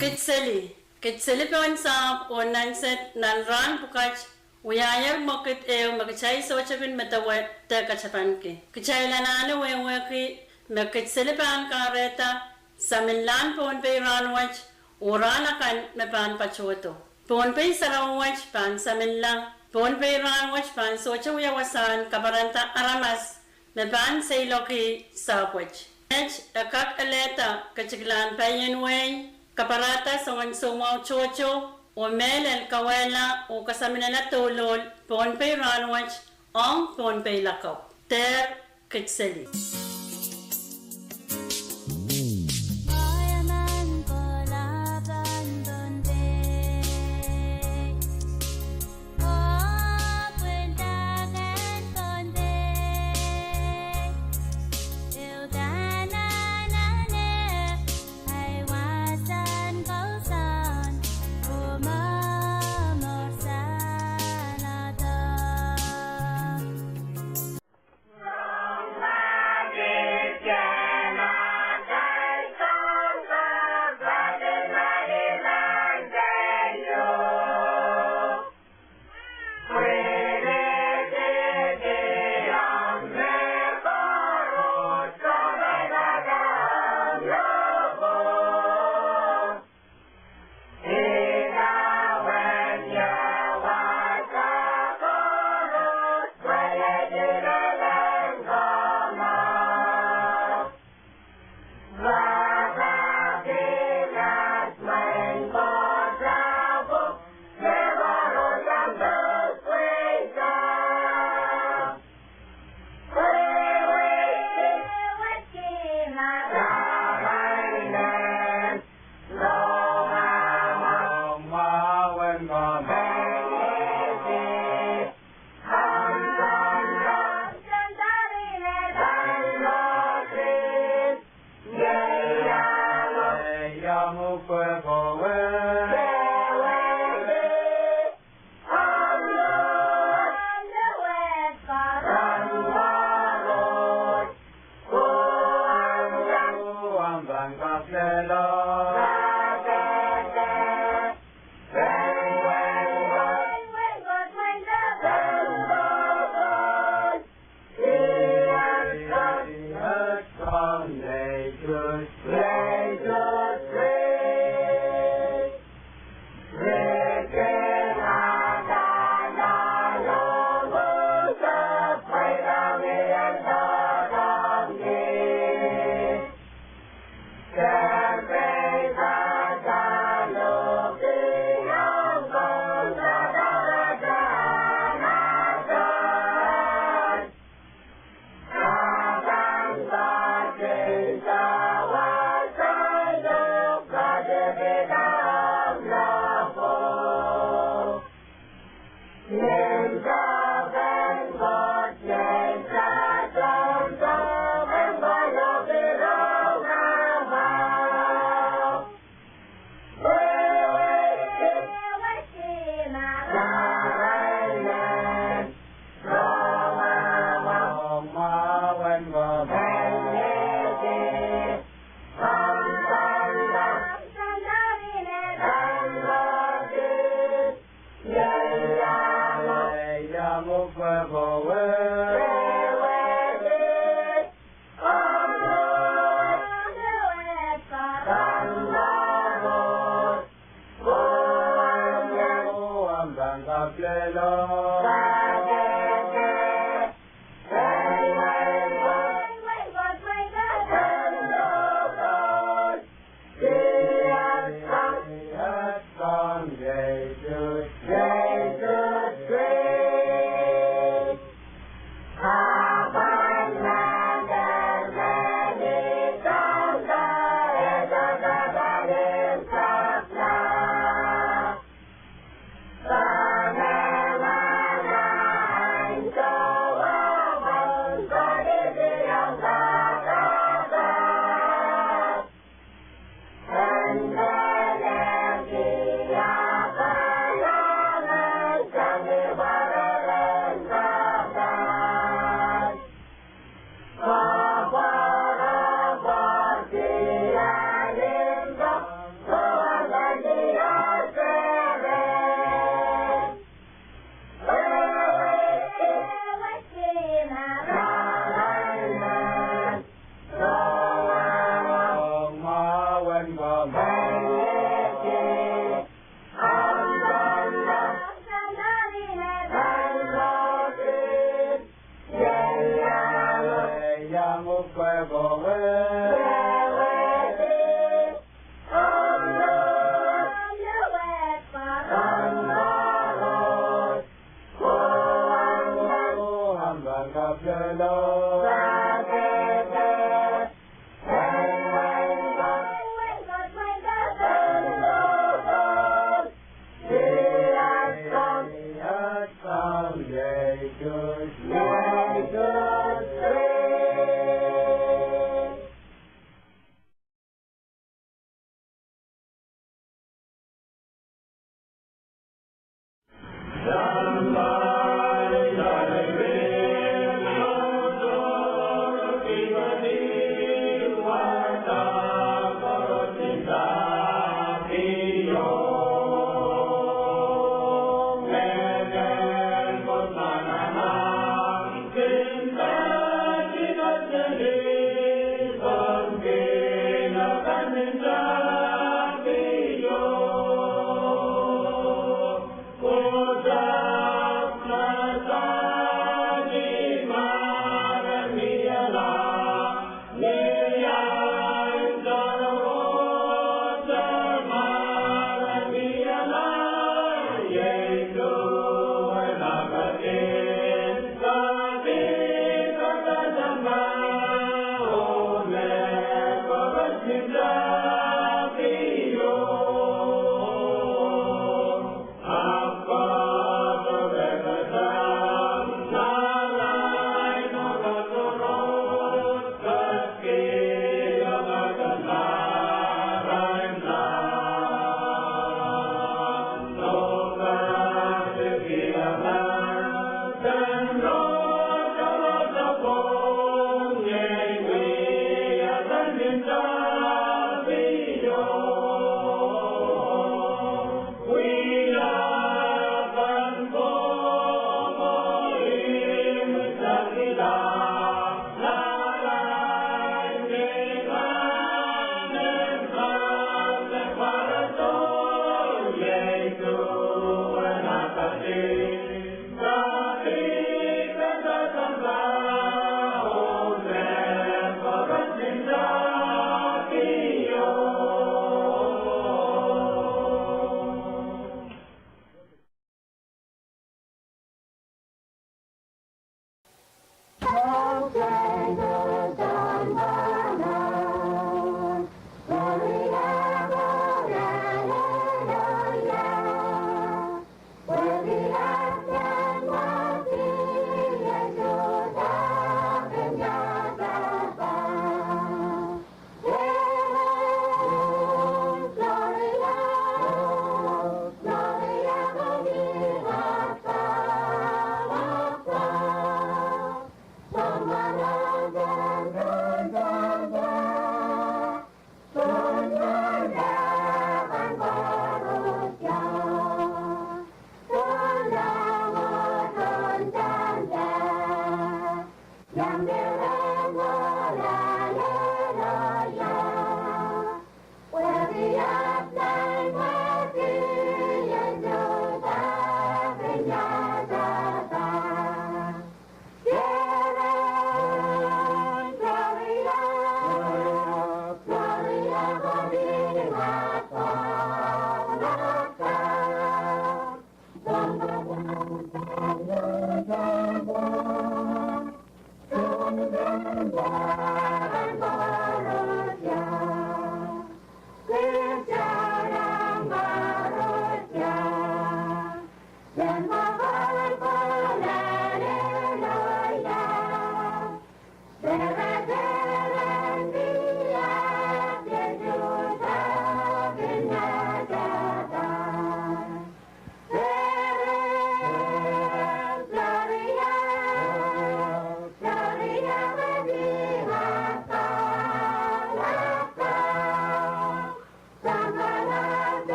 Kid seli, kid seli pohn sahpw oh nan sehd nan rahn pwukat, wiahier mwekid ehu me kitail sohte kin medewe de katapanki. Kitail anahne wehwehki me kid seli pahn kahrehda saminlahn Pohnpei rahnwet oh rahn akan me pahn patohdo. Pohnpei sarawi wet pahn saminla. Pohnpei rahnwet pahn sohte wia wasahn kaparanda aramas me pahn seiloak sahpwet. Met e kak elehda ketikilahn paien wehi, kaparahda soangen soumwahu tohto, oh mehlel kawehla oh kasaminala douluhl Pohnpei rahnwet ong Pohnpei lakapw. Dehr kid seli.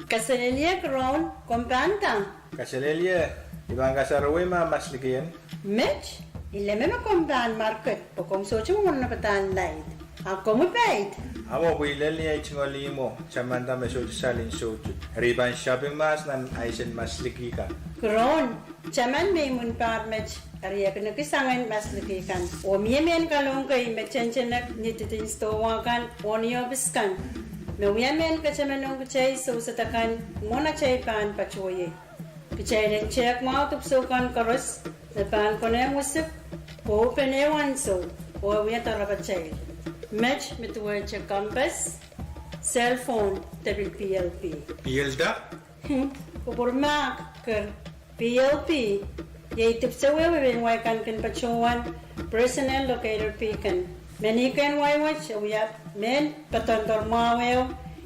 Kaselehlie Kiroun, komw pahn nda? Kaselehlie, I pahn kasarawi ma masliki en. Met, I leme me komw pahn market, pwe komw sohte mwomwen en padahk laid. A komw peid? Ahmw, pwe I lel ni ei tungoal ihmwo, tamanda me sohte saling soutuk. Eri I pahn shopping mahs nan aisen masliki kan. Kiroun, taman me imwin pahr met, eri e kin ekis angen masliki kan. Oh mie mehn kalohk kei me tentenek ni didin sidohwa kan oh ni ohpis kan, me wia mehn ketemen ong kitail soused akan mwohn atail pahn patohiei. Kitail en tehk mwahu dipwisou kan koaros me pahn konehng wisik, pwe e pene ansou, oh e wia doarepatail. Met me duwehte compass, cell phone, de pil P L P. P L D? Kupwur mahk ker, P L P iei dipwisou ehu me mehn wai kan kin patohwan, personal locator beacon. Mehn kehn wai wet e wia mehn poadoadoahk mwahu ehu,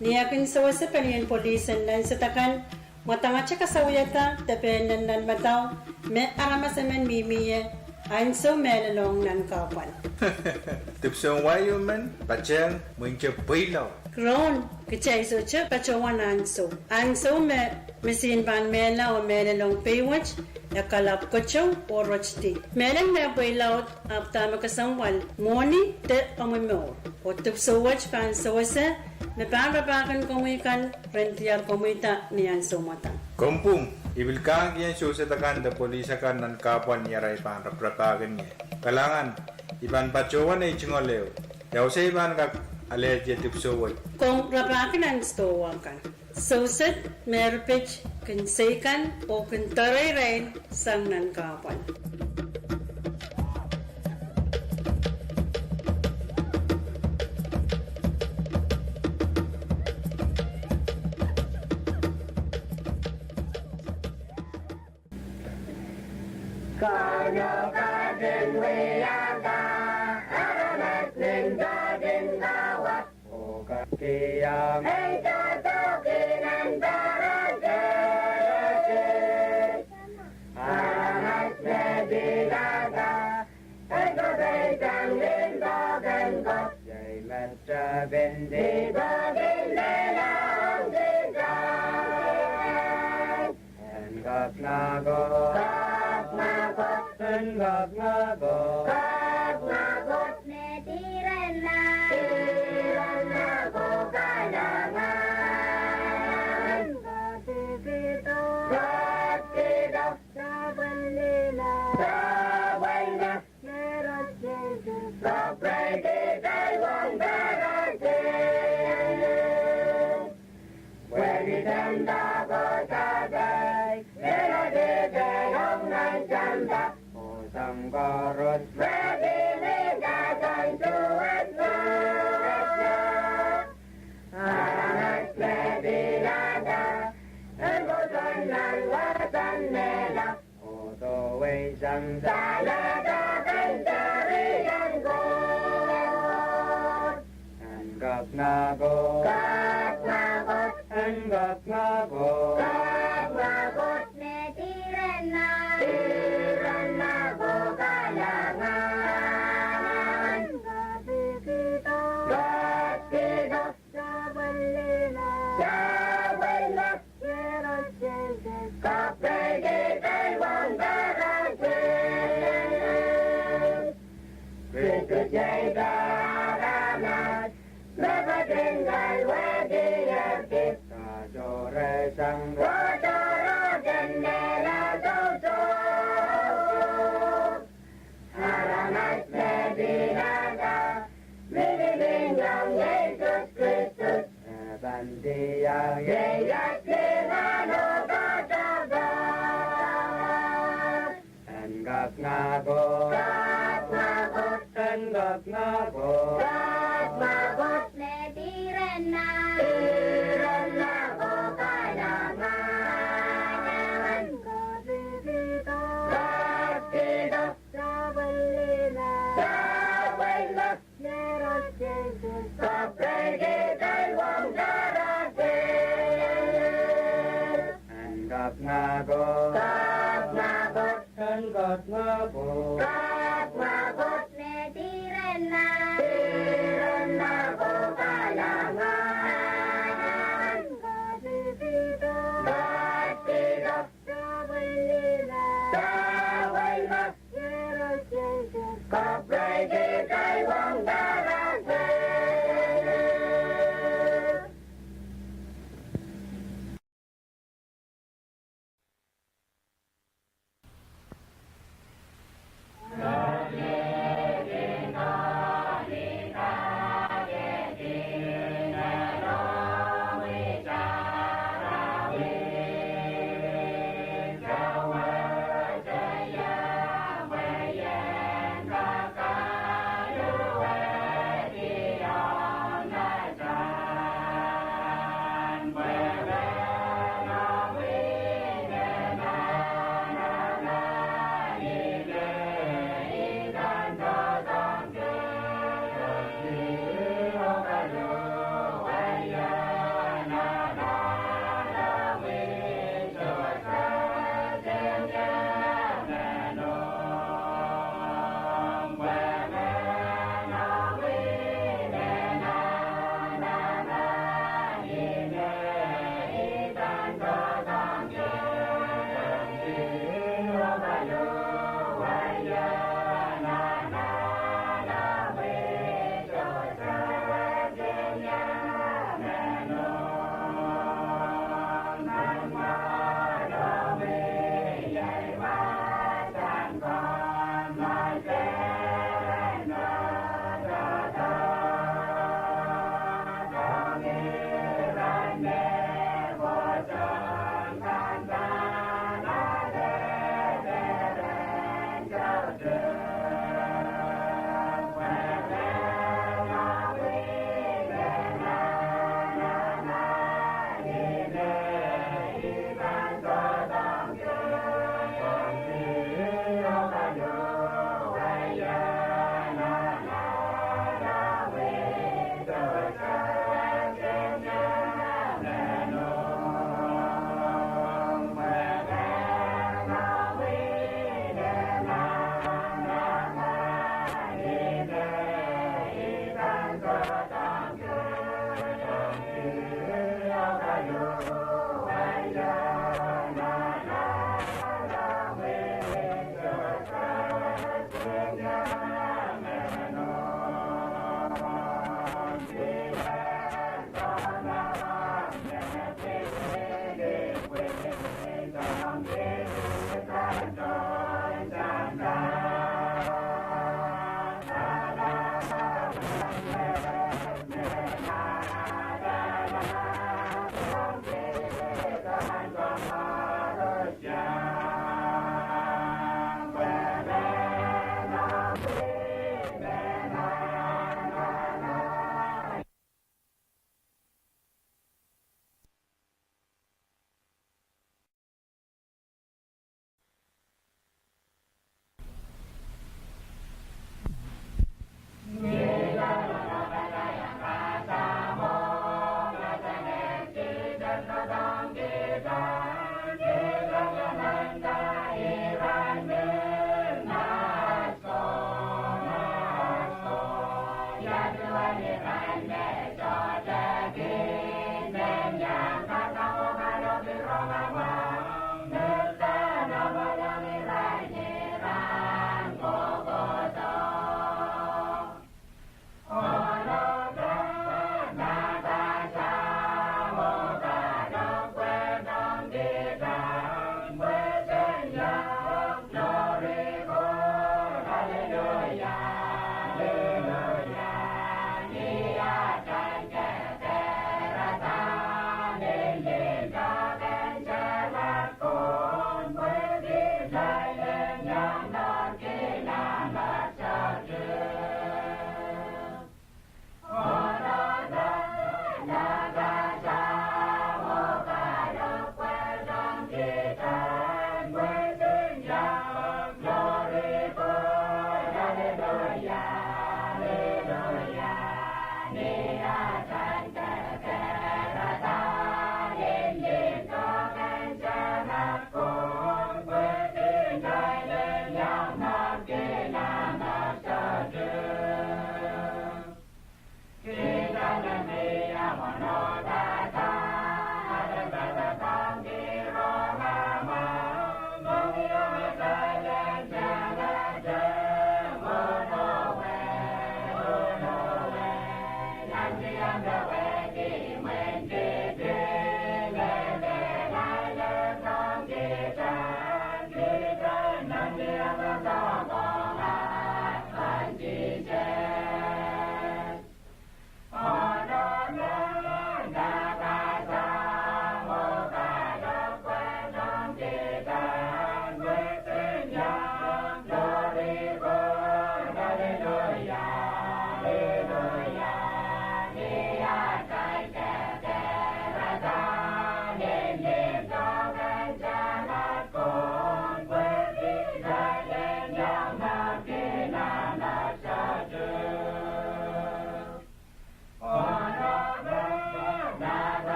ni e kin sewese pelien polis en nan sehd akan, mwadangete kasawiada de pehn nan nan madau me aramas emen mihmi ie, ansou mehlel ong nan kahpwal. Dipwisou wai emen patehng mwinte pweilaud. Kiroun, kitail sohte patohwan ansou. Ansou me misihn pahn mehla oh mehlel ong pei wet, e kalap koto oh rotidi. Mehlel me pweilaud, ahpw dahme kesempwal, mwohni de omw mour. Oh dipwisou wet pahn sewese me pahn rapahkin komwi kan ren diar komwida ni ansou mwadang. Komw pwung, I pil kahng kien soused akan de polis akan nan kahpwal ni arail pahn raparapahkin ie. Kalahngan, I pahn patohwan ei tungoal ehu. Ia wasa I pahn kak alehdi dipwisou wet? Komw rapahki nan sidohwa kan. Soused me erpit kin seikan oh kin doarei irail sang nan kahpwal. Kauno ketin wiahda aramas nin dodin kawa, oh kak kihong ei doadoahk nan pahrek. Aramas me pilada en koasoia sang limpoak en Koht, iei met pahn ipwidi pahn mehla ong kitail. En kak ngako, kak ngako, en kak ngako, kak ngako, me diren nah, diren nah ko kalahngan. Koasoia sang, koasoia sang, sapwellime, sapwellime. Pwehki sampah ko sampah, me lel dede ong nan sampah, oh soahng koaros, pwehki mihla sang suwed. Aramas me pilada en pwoson nan wahsang mehla, oh doawei sang saledek en serien Koht. En kak ngako, kak ngako, en kak ngako, kak ngako, me diren nah, diren nah ko kalahngan. Koasoia sang, koasoia sang, sapwellime, sapwellime. Pwehki kitail ong pahrek. Kristus iei pahr aramas, me ketin kalwehdi epwiki, katohre sang, katohre sang mehla sohso. Aramas me pilada mihmi mihmi ong Sises Kristus, e pahn diar ieias lingan oh padahk. En kak ngako, kak ngako, en kak ngako, kak ngako, me diren nah, diren nah ko kalahngan. Koasoia sang, koasoia sang, sapwellime, sapwellime. Pwehki kitail ong pahrek. En kak ngako, kak ngako, en kak ngako, kak ngako, me diren nah, diren nah ko kalahngan. Koasoia sang,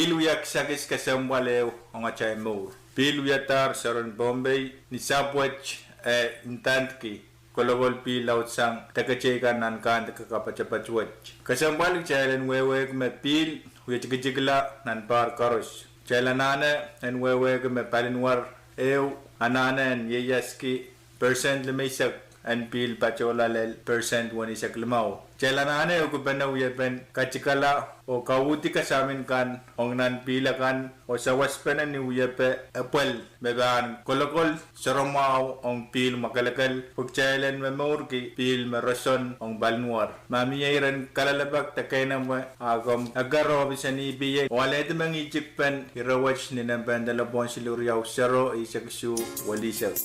Pihl wia kisakis kesempwal ehu ong atail mour. Pihl wiadahr seren Pohnpei ni sahpw wet, e ndandki kolokol pihl laudsang deketei kan nan kandike kapatapat wet. Kesempwal kitail en wehwehki me pihl wie tikitikla nan pahr koaros. Kitail anahne en wehwehki me palinwar ehu anahne en ieiaski persent limeisek en pihl patohla lel persent weneisek limau. Kitail anahne ukipene wiepen katikala oh kauhdi kasamin kan ong nan pihl akan oh sawaspene ni wiepe epwel me pahn kolokol soahromwahu ong pihl mwakelekel, pwe kitail en momourki pihl me roson ong palinwar. Ma mie iren kalelapak de keinemwe, a komw eker ohpis en E P A oh alehdi mengihtik pen ire wet ni nempe en delepwohn siluh riau sero eisek isuh welisek.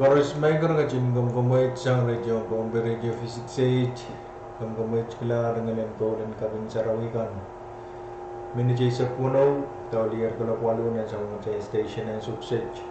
Koaros mehkot, ketin komkomweit sang Radio Pohnpei, Radio Visit State. Komkomweit kilang ire ngehn en poul en kaping sarawi kan. Minit eisek weneu, doadoahk ong kuloak waluh nan soangen station en Sukset.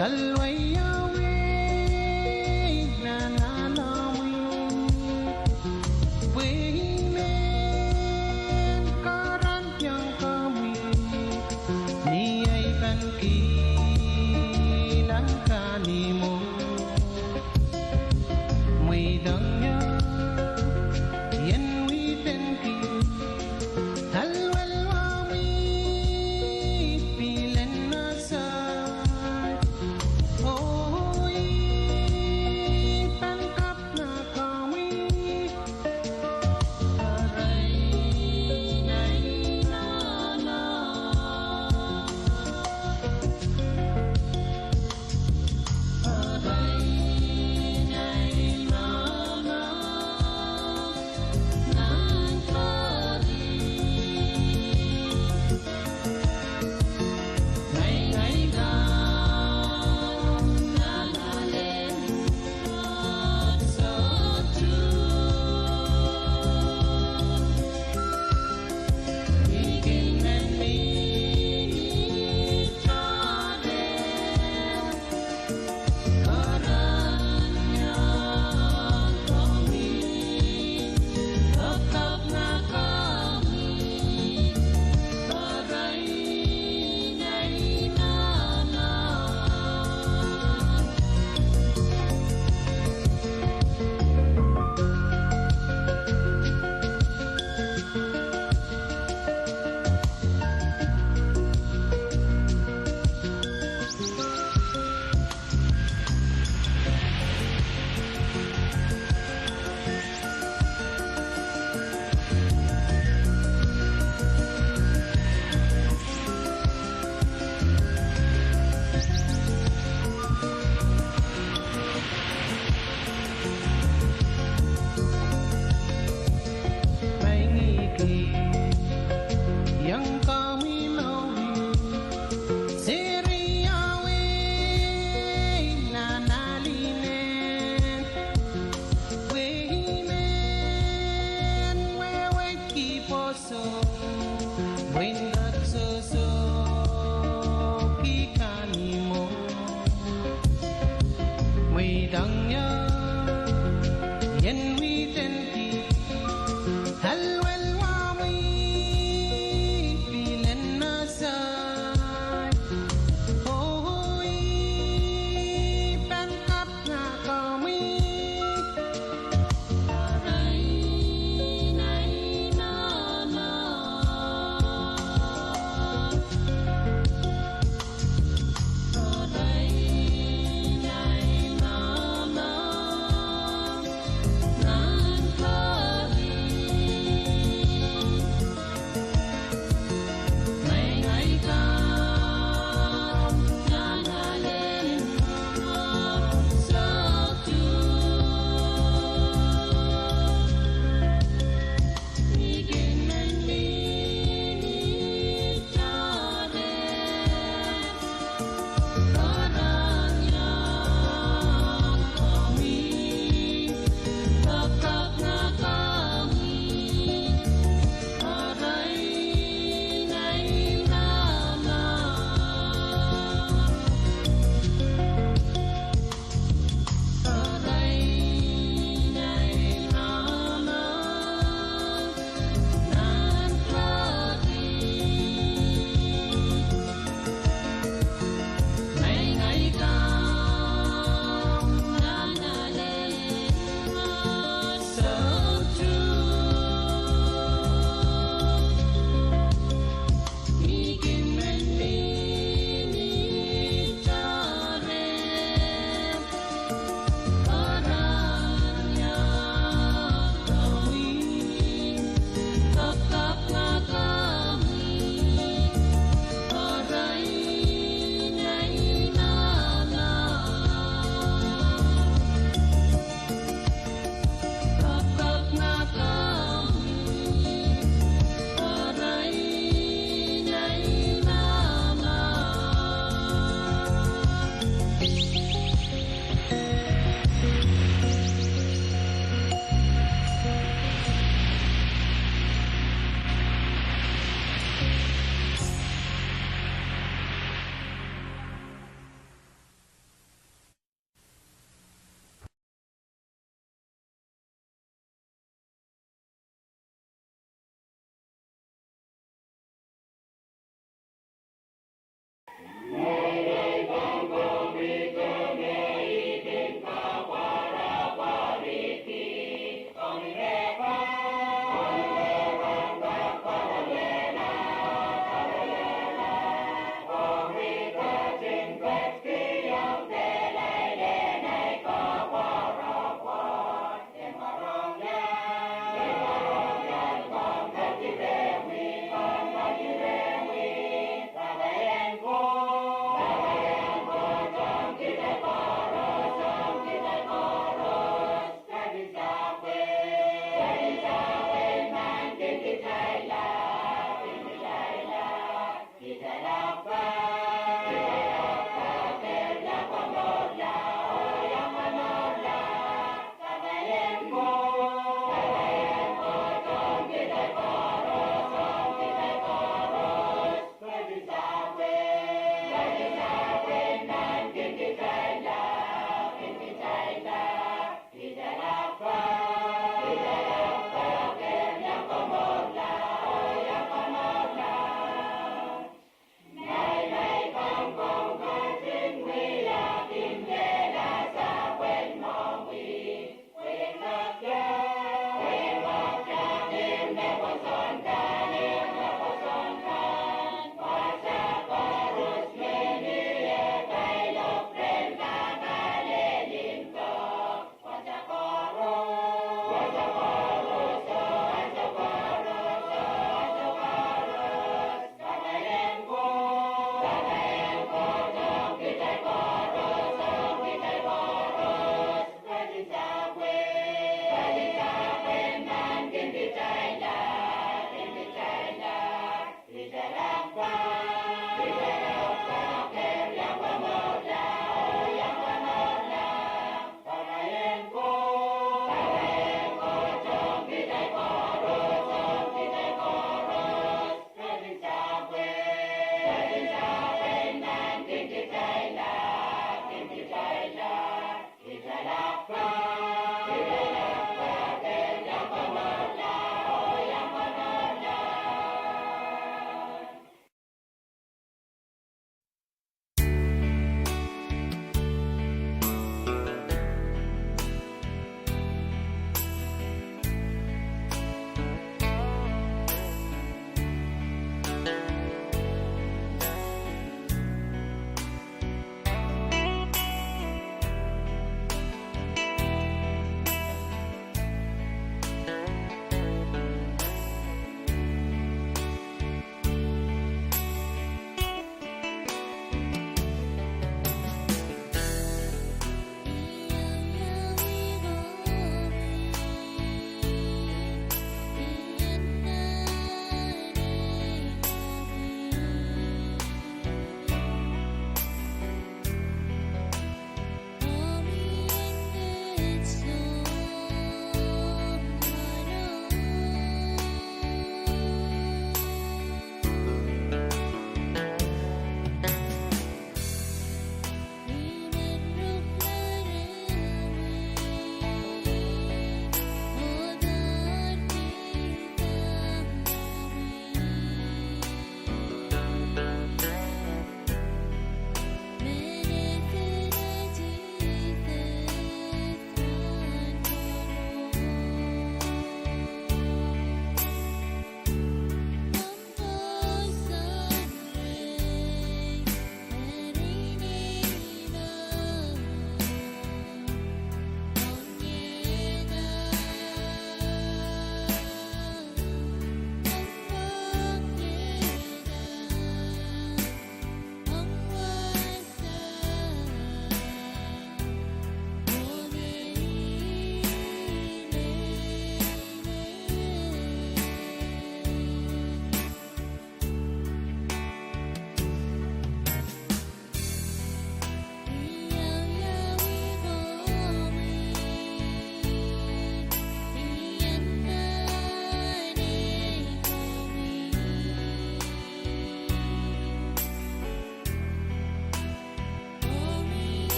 Salwai ah wehi nan alamwi, pwe I men karaniong komwi ni ei pahn kilang kan ni mwo. Mweidohng ie, I en widen ki, alwal wahmwi, pilen asai, oh.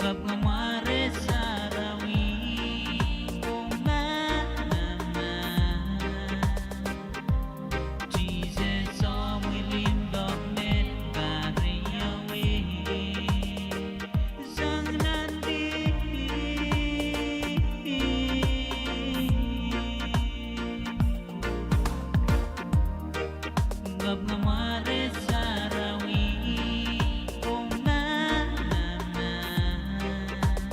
Kapw ngamwahr sarawi, oh mah, mah, mah. Sises, soh mwurin limpoak me pahrehiong ie sang nan dihp. Kapw ngamwahr sarawi, oh mah, mah, mah.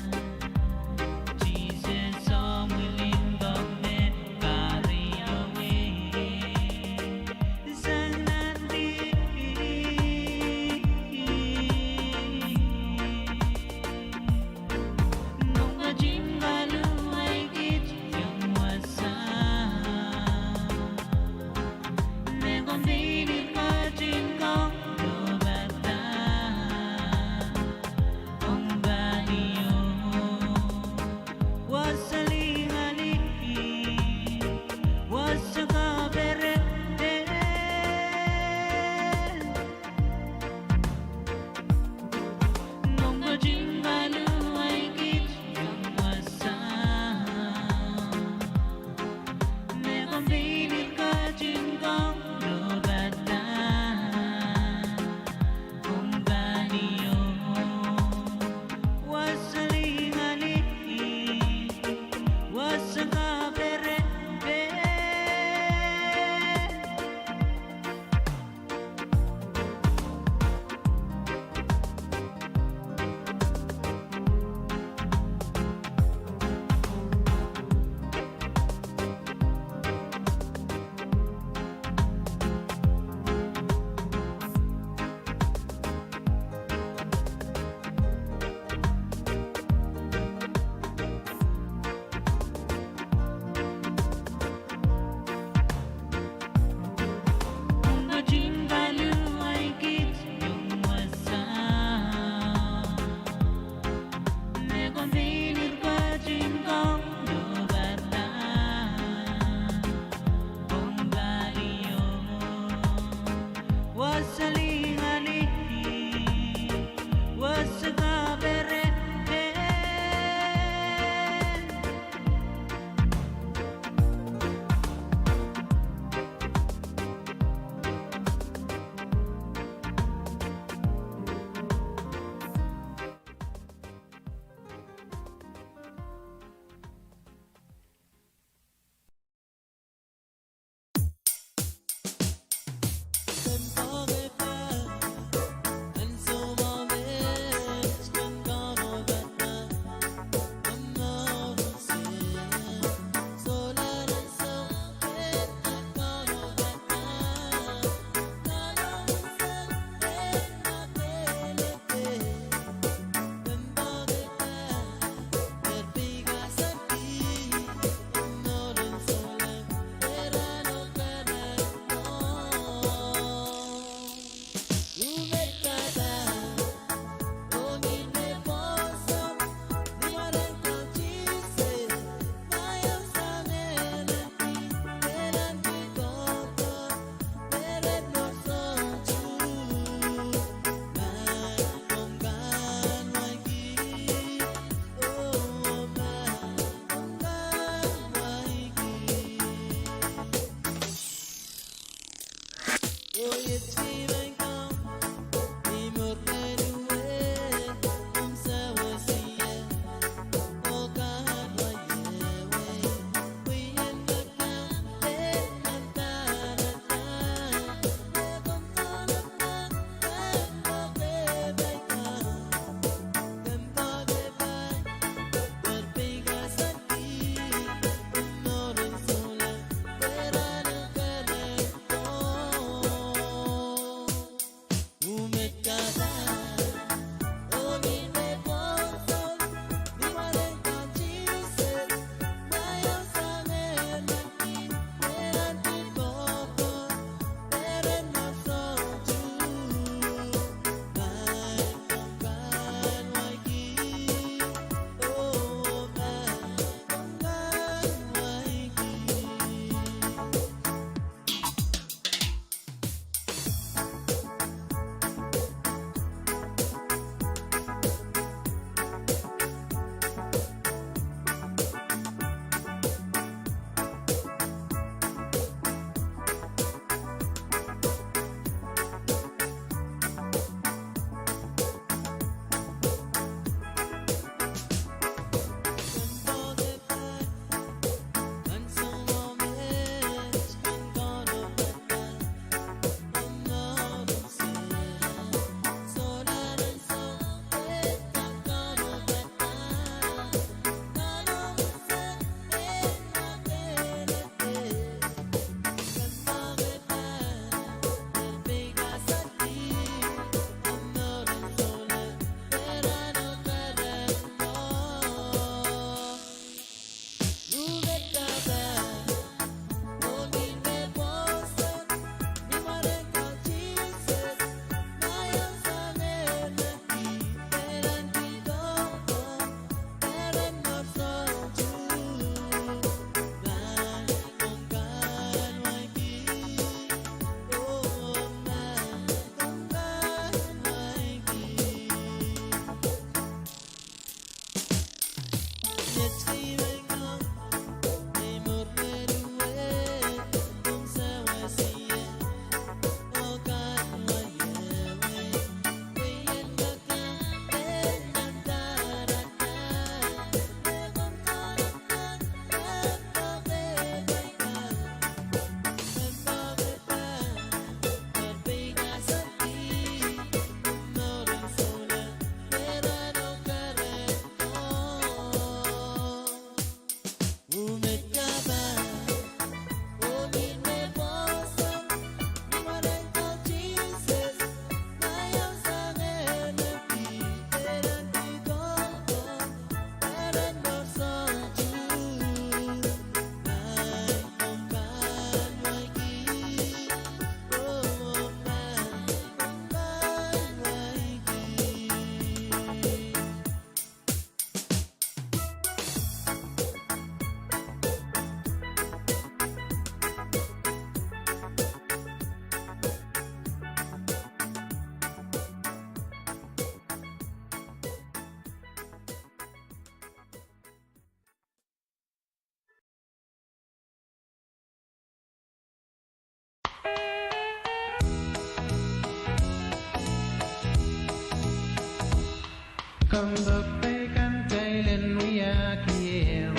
Soang pwuhk peikan kitail en wiahki ehu.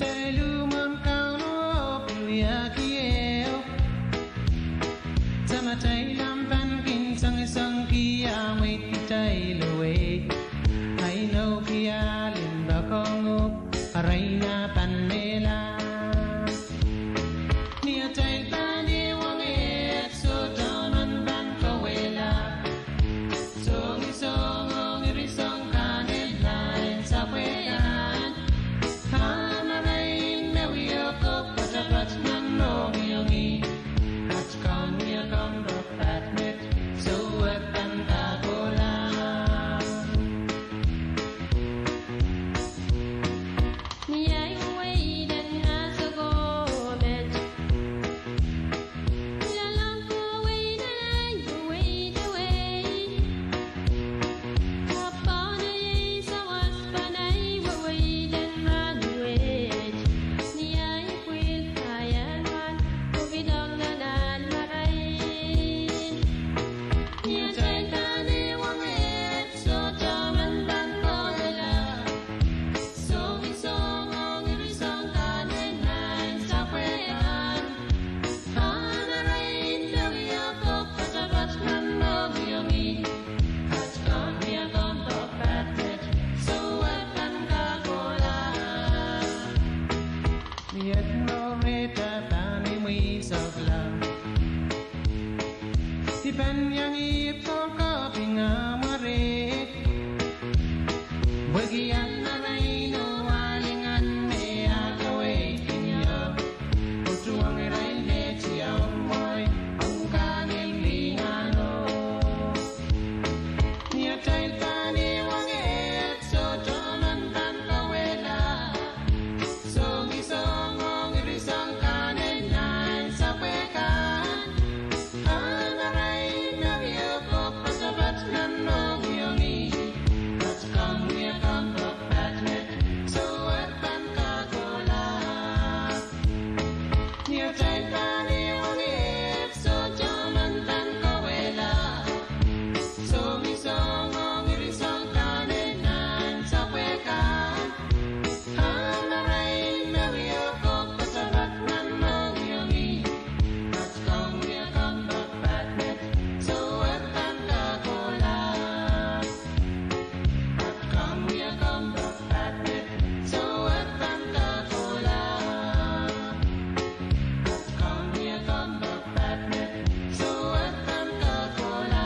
Kitail uhmw en Kauno oh pil wiahki ehu. Samatail ahpw pahn kin songosongki ah mweidkitail oh wehi. Ahi nohki ah limpoak ong uhk, arail nah pahn mehla. Ni atail pahn ehuong eht, sohte emen pahn kawehla. Songosong ong iri soang kan en nan sapwehkan. Ahn arail me wia kop poatopoat nan mohngiongih. At komw wia kompoak paht met, soh, e pahn kak kohla. Ni ahi weweid en nah soko met. Ni ahi weweid en nah weweid wei. Kapw pahn iei sawas pahn ahi weweid en rahnwet. Ni ahi pwil ahi anwar, pwupwidong nan anahn marain. Ni atail pahn ehuong eht, sohte emen pahn kawehla. Songosong ong iri soang kan en nan sapwehkan. Ahn arail me wia kop poatopoat nan mohngiongih. At komw wia kompoak paht met, soh, e pahn kak kohla. Ni eht mour rehtail pahn imwi sokla. I pahn iang ih pwukoa pwihn ah mware. Pwehki ahn arail oh alingan me ah kaweidkin io. Oh tuhwong irail me tiahk oh mwowe, ong kahng en lingan o. Ni atail pahn ehuong eht, sohte emen pahn kawehla. Songosong ong iri soang kan en nan sapwehkan. Ahn arail me wia kop poatopoat nan mohngiongih. At komw wia kompoak paht met, soh, e pahn kak kohla. Ni atail pahn ehuong eht, sohte emen pahn kawehla. Songosong ong iri soang kan en nan sapwehkan. Ahn arail me wia kop poatopoat nan mohngiongih. At komw wia kompoak paht met, soh, e pahn kak kohla. At komw wia kompoak paht met, soh, e pahn kak kohla. At komw wia kompoak paht met, soh, e pahn kak kohla.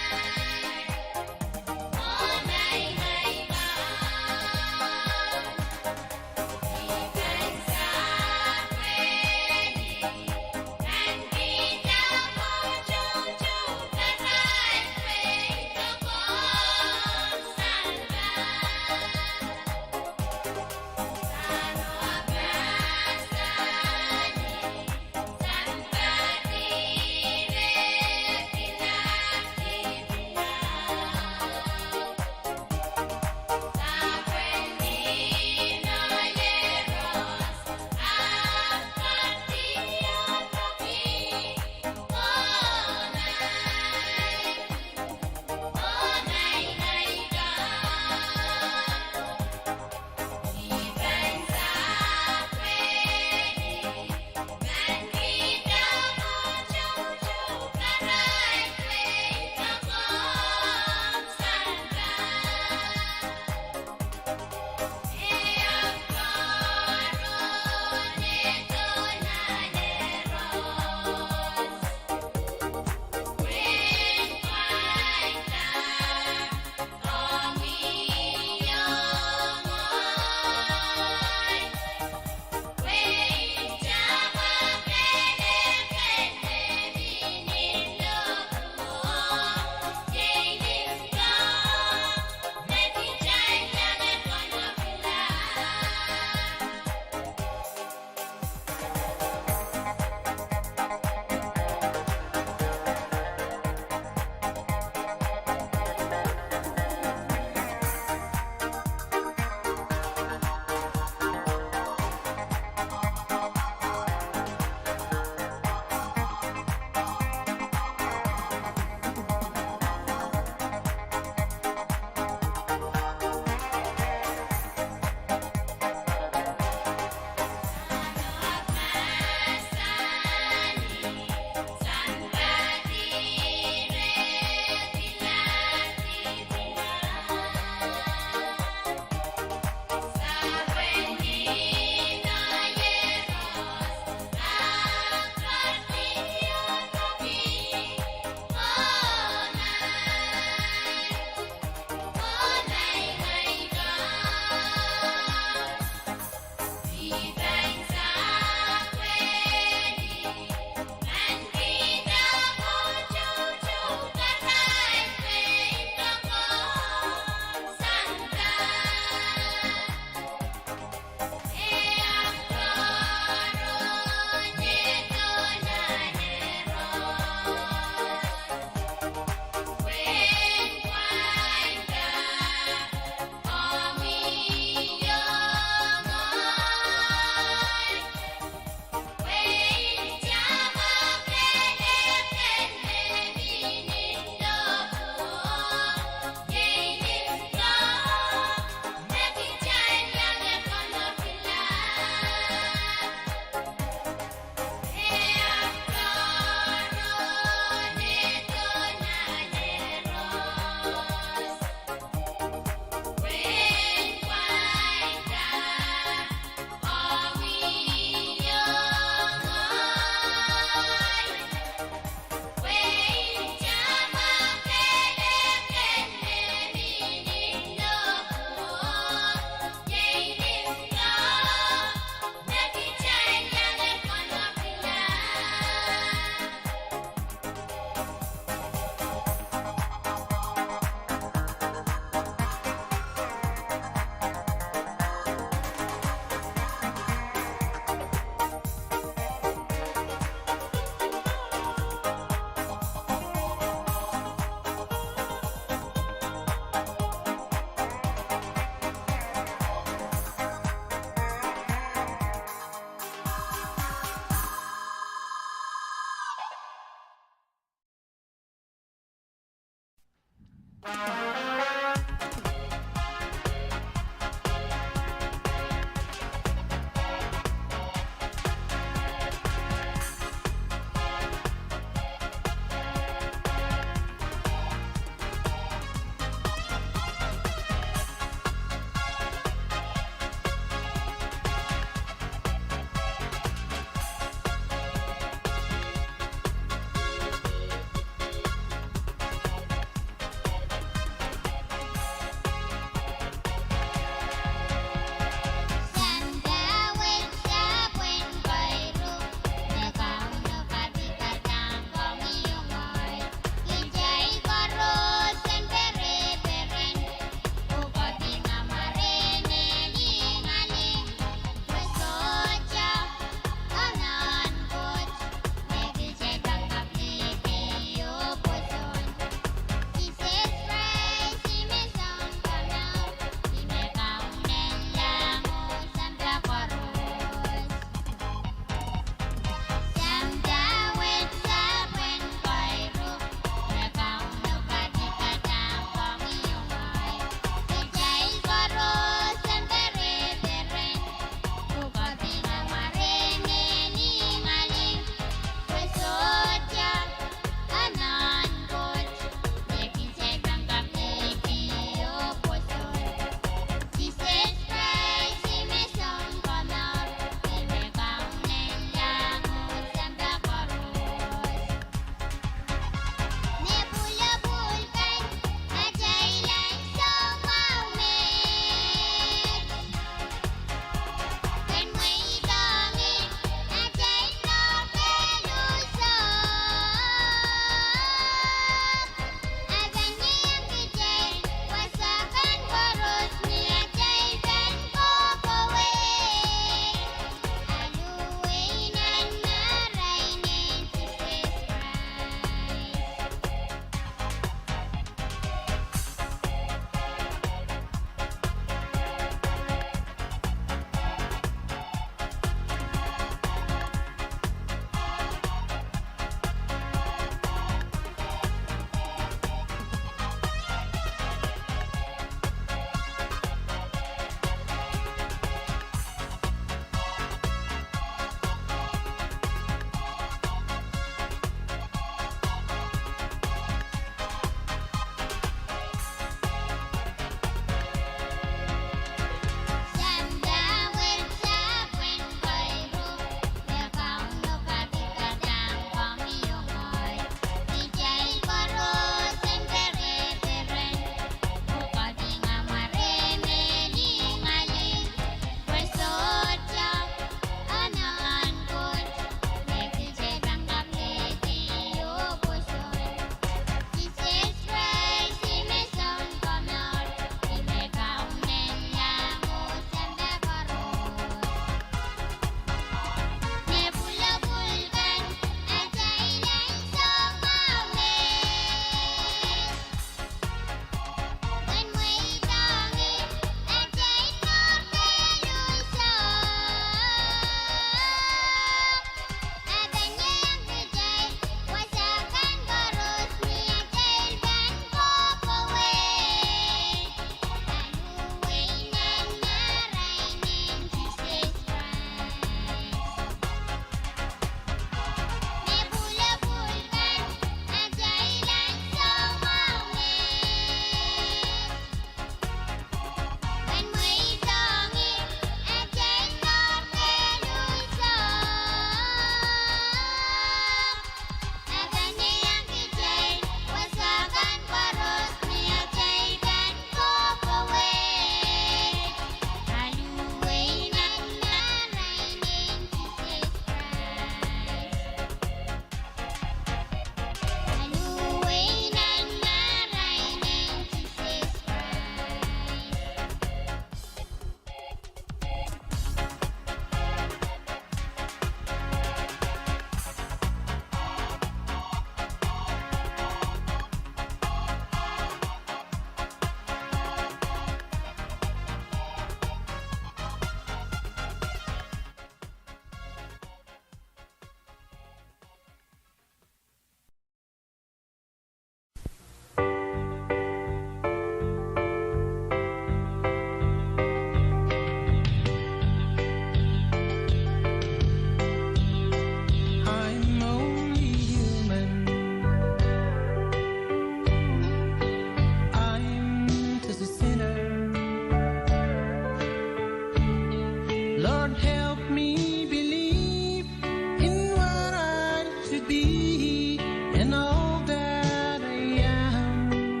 Lord, help me believe in what I should be and all that I am.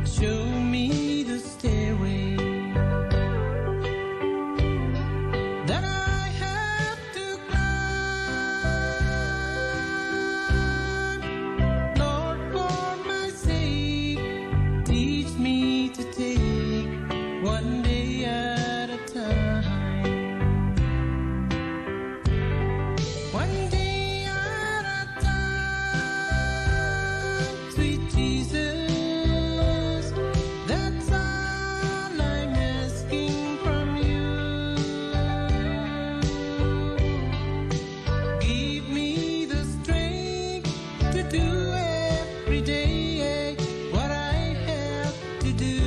Show me the stairway that I have to climb. Lord, for my sake, teach me to take one day at a time. One day at a time, sweet Jesus, that's all I'm asking from you. Give me the strength to do every day what I have to do.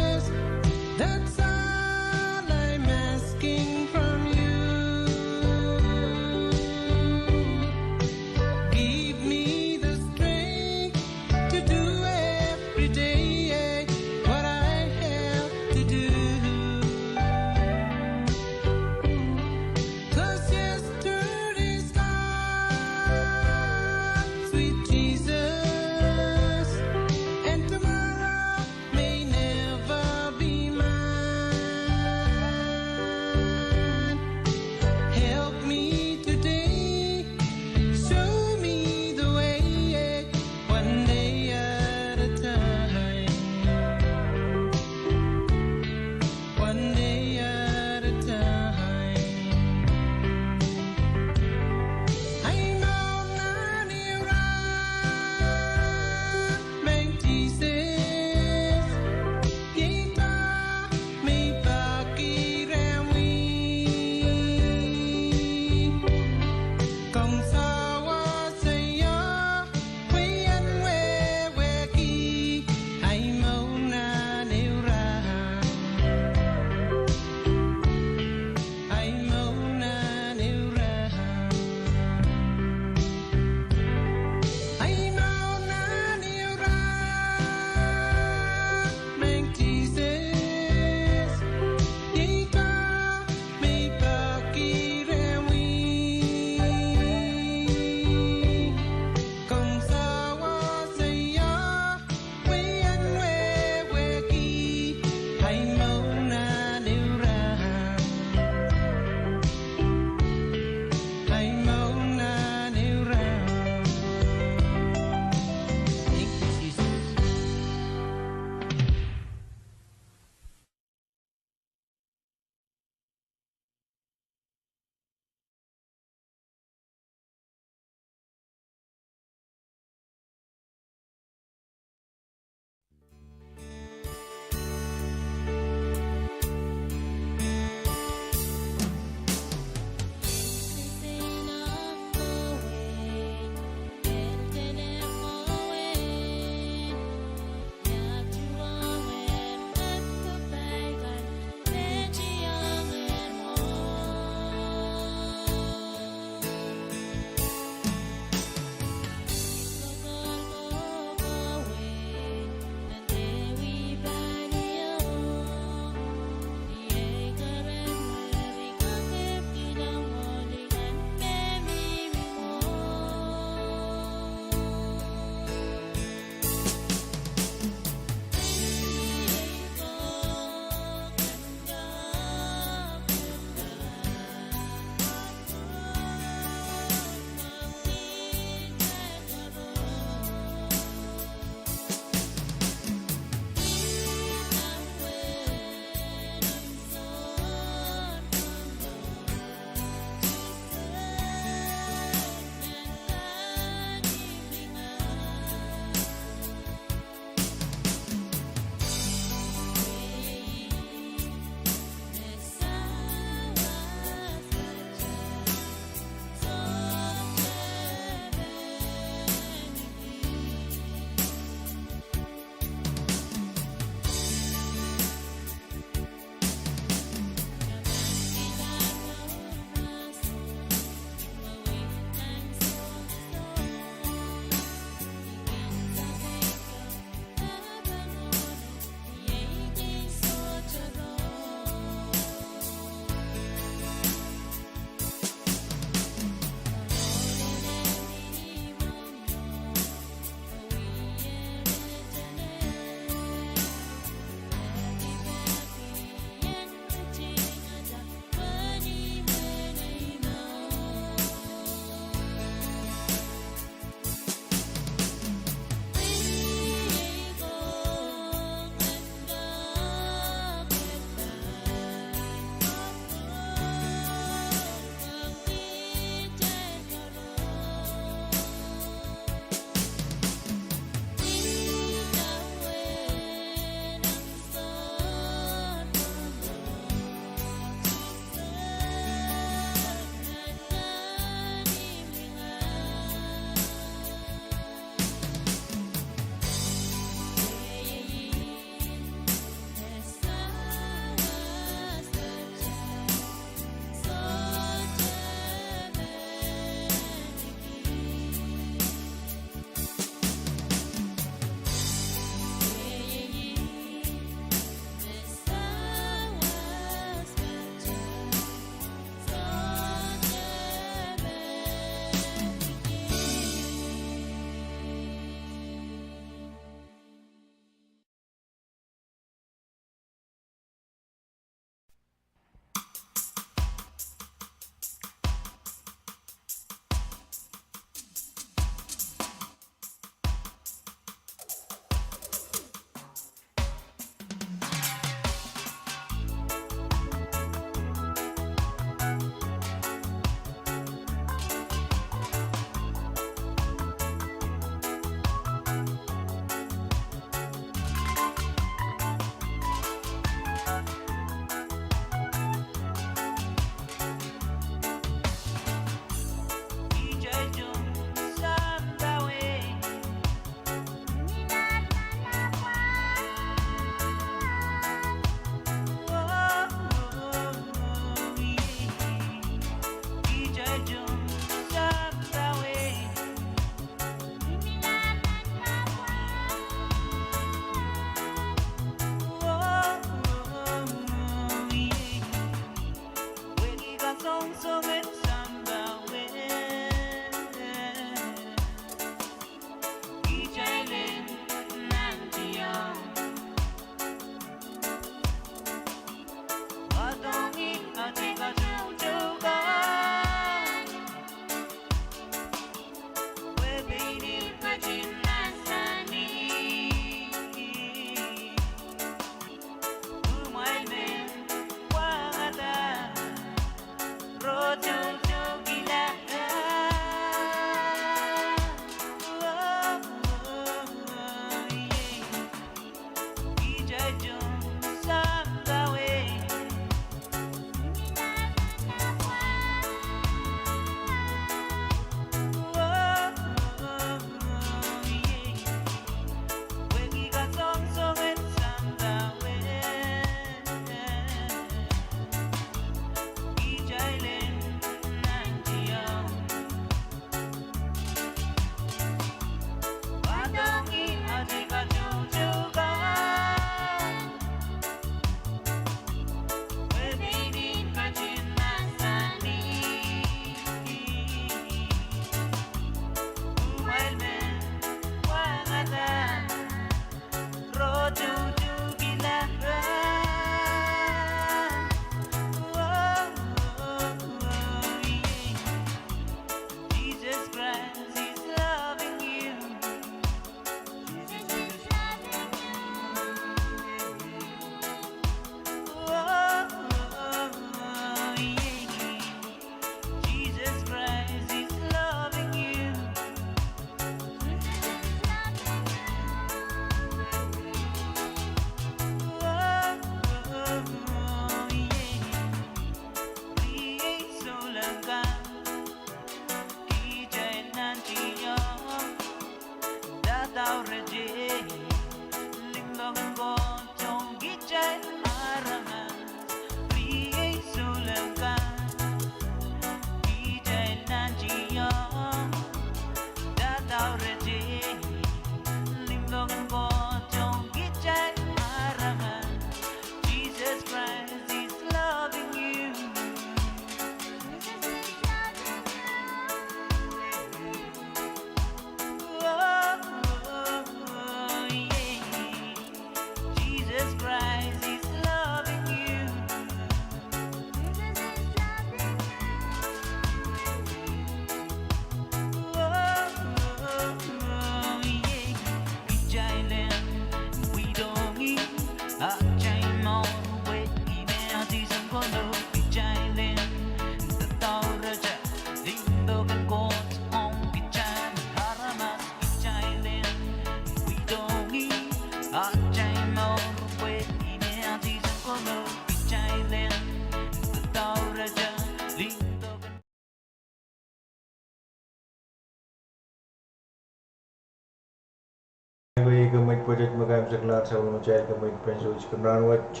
Koaros me kaimwiseklahn sapwellimatail kemweid pwehn soutik en rahnwet.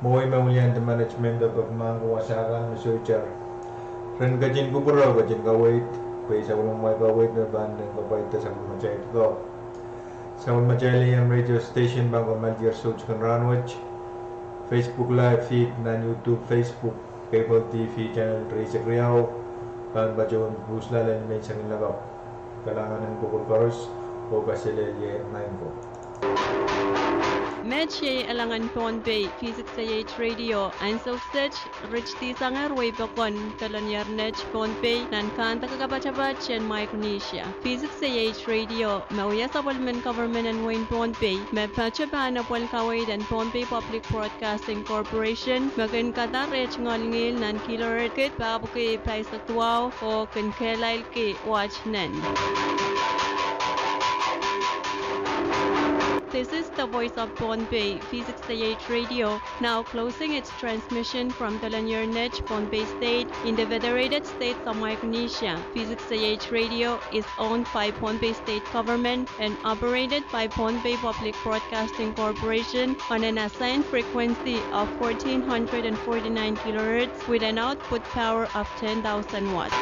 Mwowe me wiliandi management pepek mahn ko wasa kan me sohte. Ren ketin kupwure oh ketin kaweid, pwe sapwellimamwail kaweid me pahn len kapwaiada sapwellimatail ko. Sapwellimatail A M radio station pahn kammaldier soutik en rahnwet. Facebook live feed nan YouTube, Facebook, cable T V channel rieisek riau, pahn patohwan pwuhs loale menseng lakapw. Kalahngan en kupwur koaros, oh kaselehlie maing ko. Met iei Alangen Pohnpei, V six A H radio, ansou kiset, ritidi sangehr wehi pokon, dolonier net Pohnpei, nan kahnde kapatapat en Micronesia. V six A H radio, me wia sapwellimen government en wehin Pohnpei, me patohwan pahn apwalih kaweid en Pohnpei Public Broadcasting Corporation, me kin kadahr eh tungoal ngihl nan kilohertz kid pahpwiki pahisek duwau, oh kin kehlailki watt nen. This is the voice of Pohnpei, V six A H radio, now closing its transmission from Dolonier Net, Pohnpei State, in the Federated States of Micronesia. V six A H radio is owned by Pohnpei State Government and operated by Pohnpei Public Broadcasting Corporation on an assigned frequency of fourteen hundred and forty-nine kilohertz with an output power of ten thousand watts.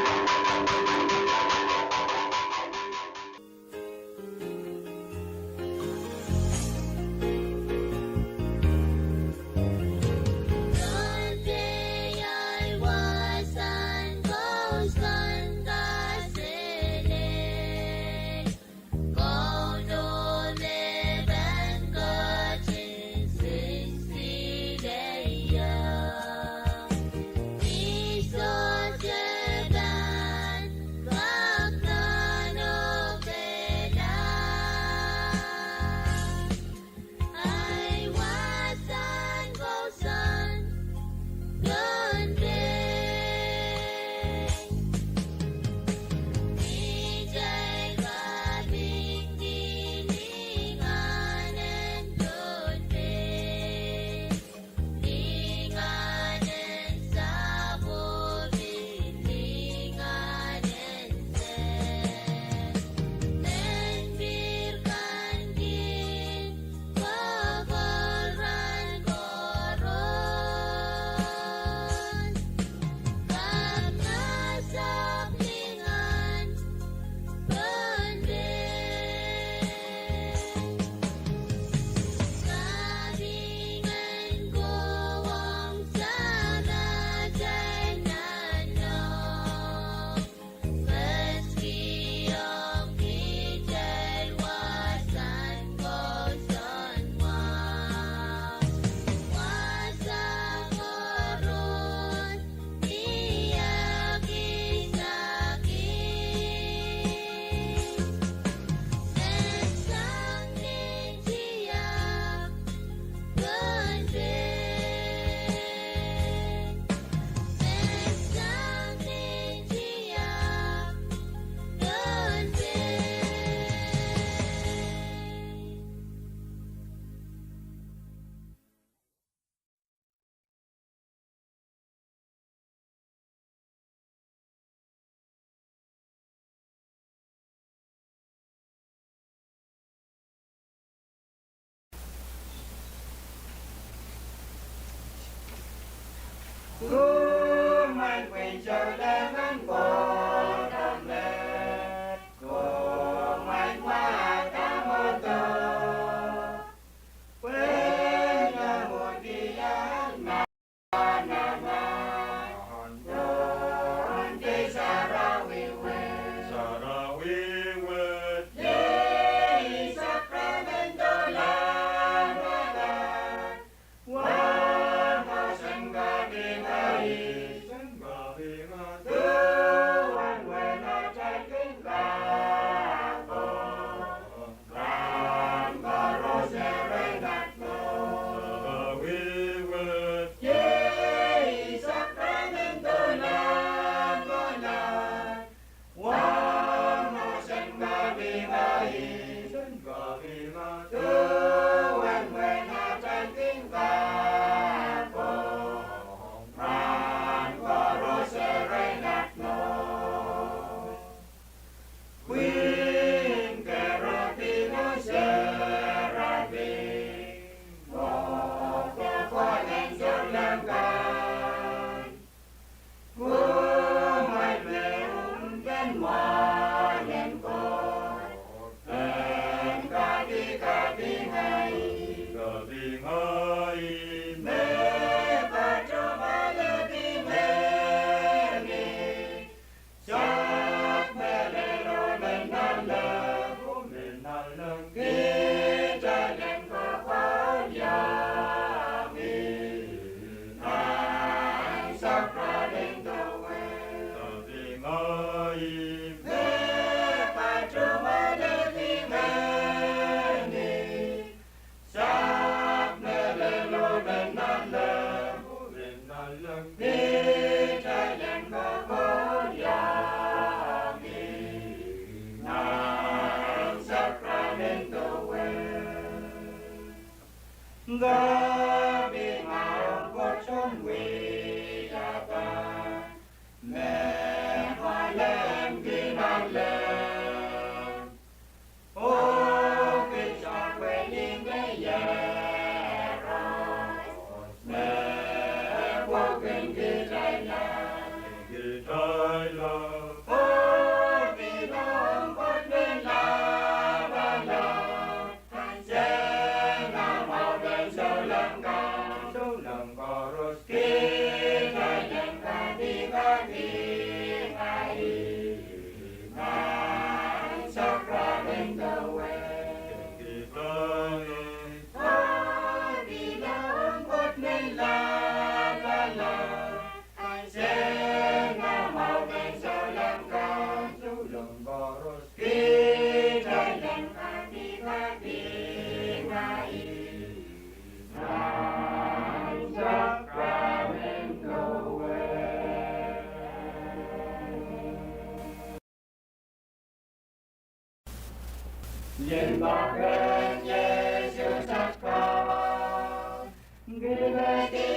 Ien paken Sises Krais, kihdi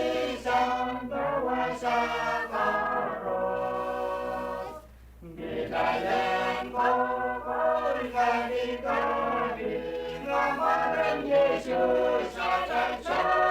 sampah wasa koaros. Kitail en kokoul kadi kadi, mwaren Sises atail Sounkomour.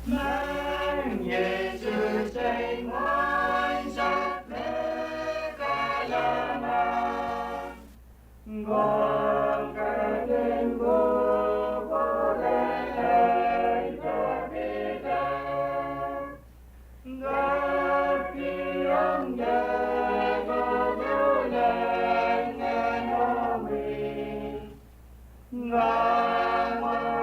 Mehn Sises ei mwohn sahpw me kalama. Ngoang ketin kupwure ei tepida. Ngak kihong ke kotulel ngehn oh wihk. Ngamwahu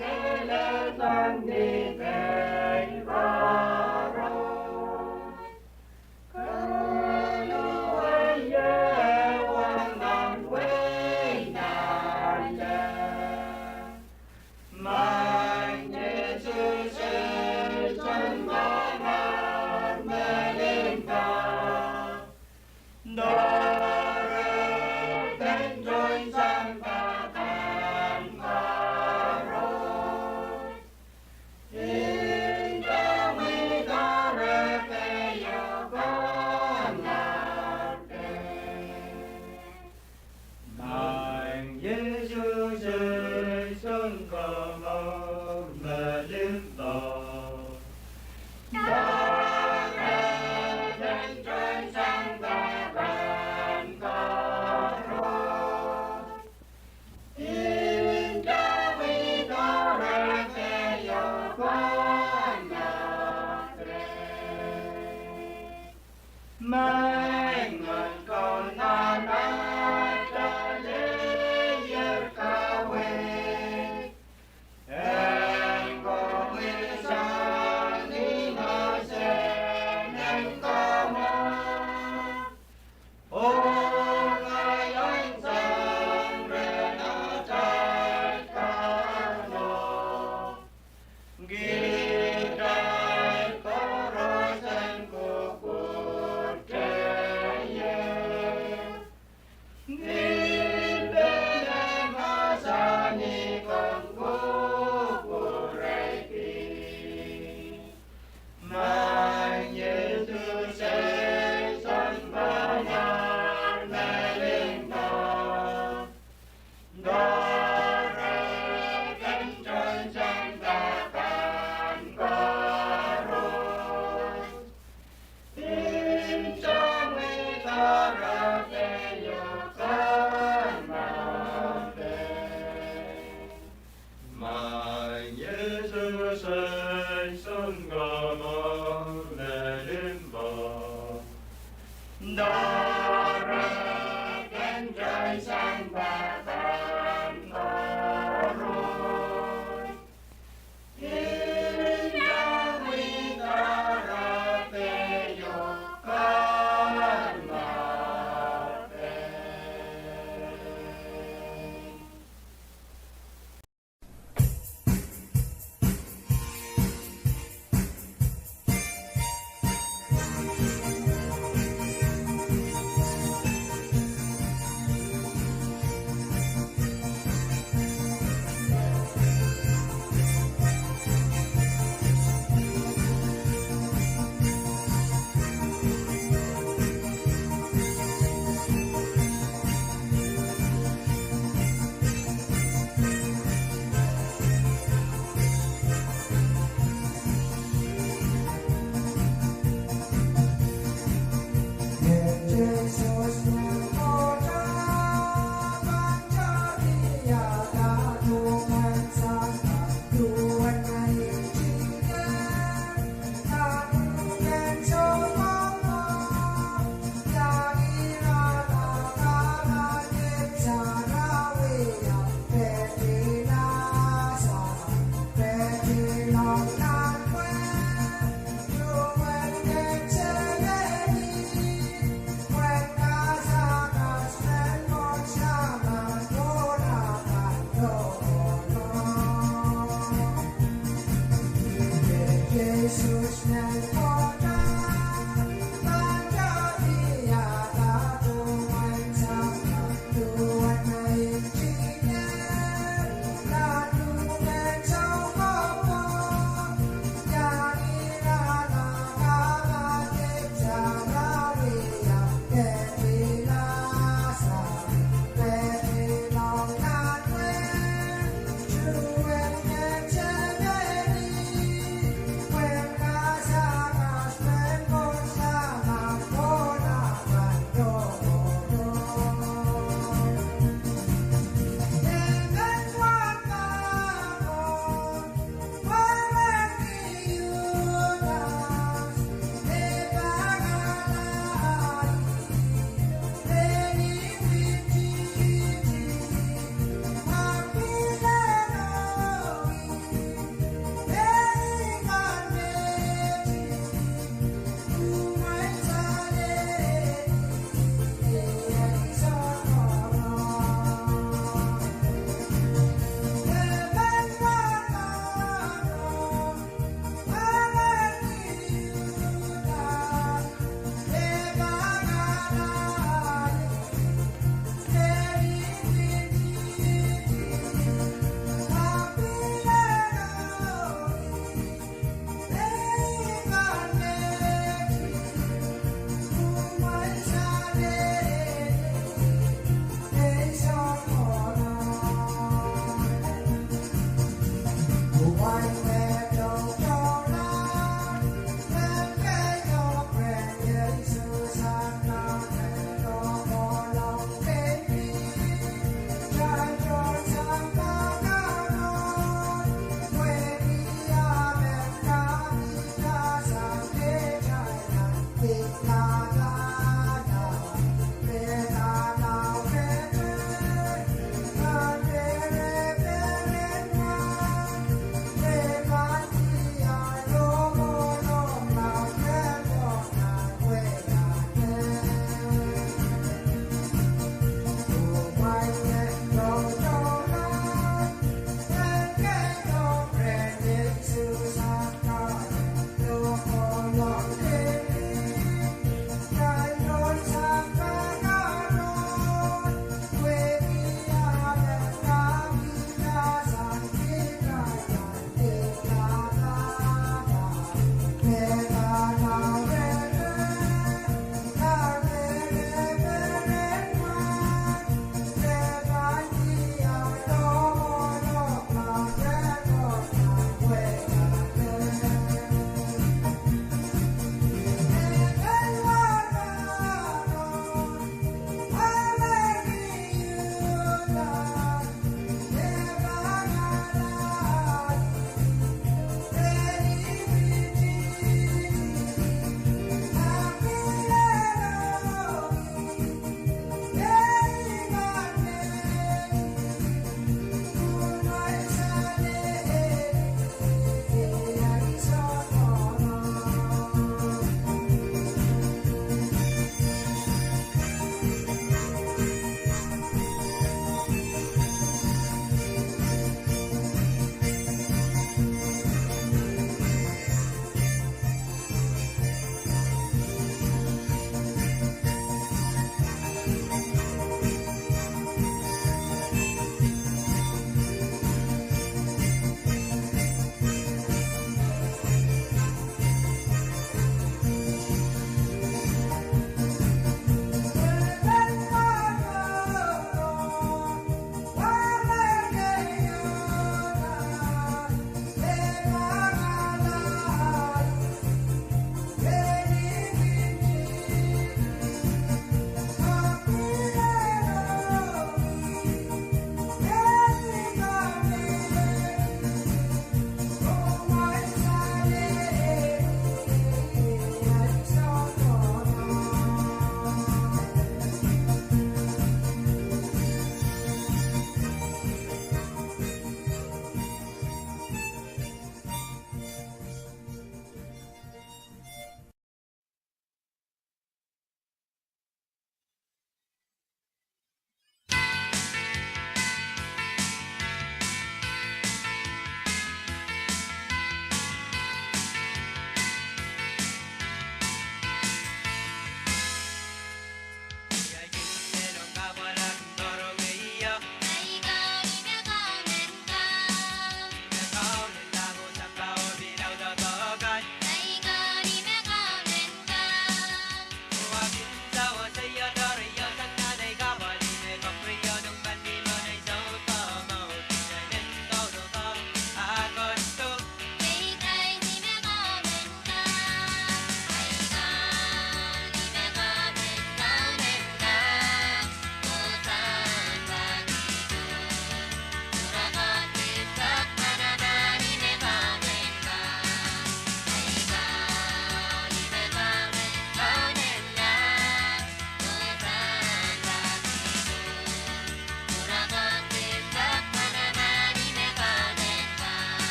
kele sang ni peh.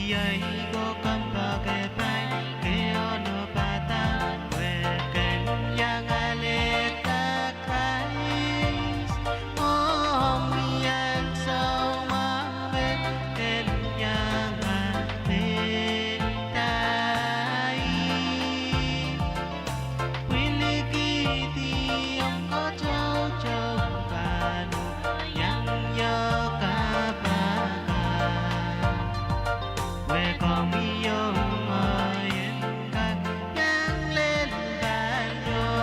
Iei ko kompoake pai, ke onopada, pwe ken iang alehda Krais, oh mie ansou mwahu me ken iang alehda ih. Pwilikihdi omw kotoutou pahno, iang yoh kapakap. Pwe komwi oh ngehi en kak iang lel pahieu.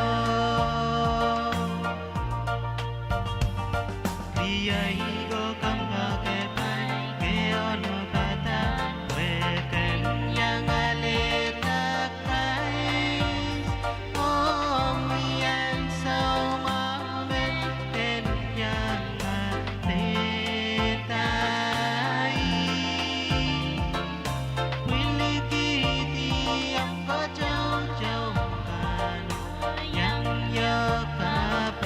Iei ko kompoake pai, ke onopada, pwe ken iang alehda Krais, oh mie ansou mwahu me ken iang alehda ih. Pwilikihdi omw kotoutou pahno, iang yoh kapakap.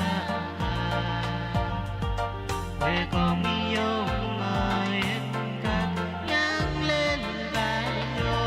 Pwe komwi oh ngehi en kak iang lel pahieu.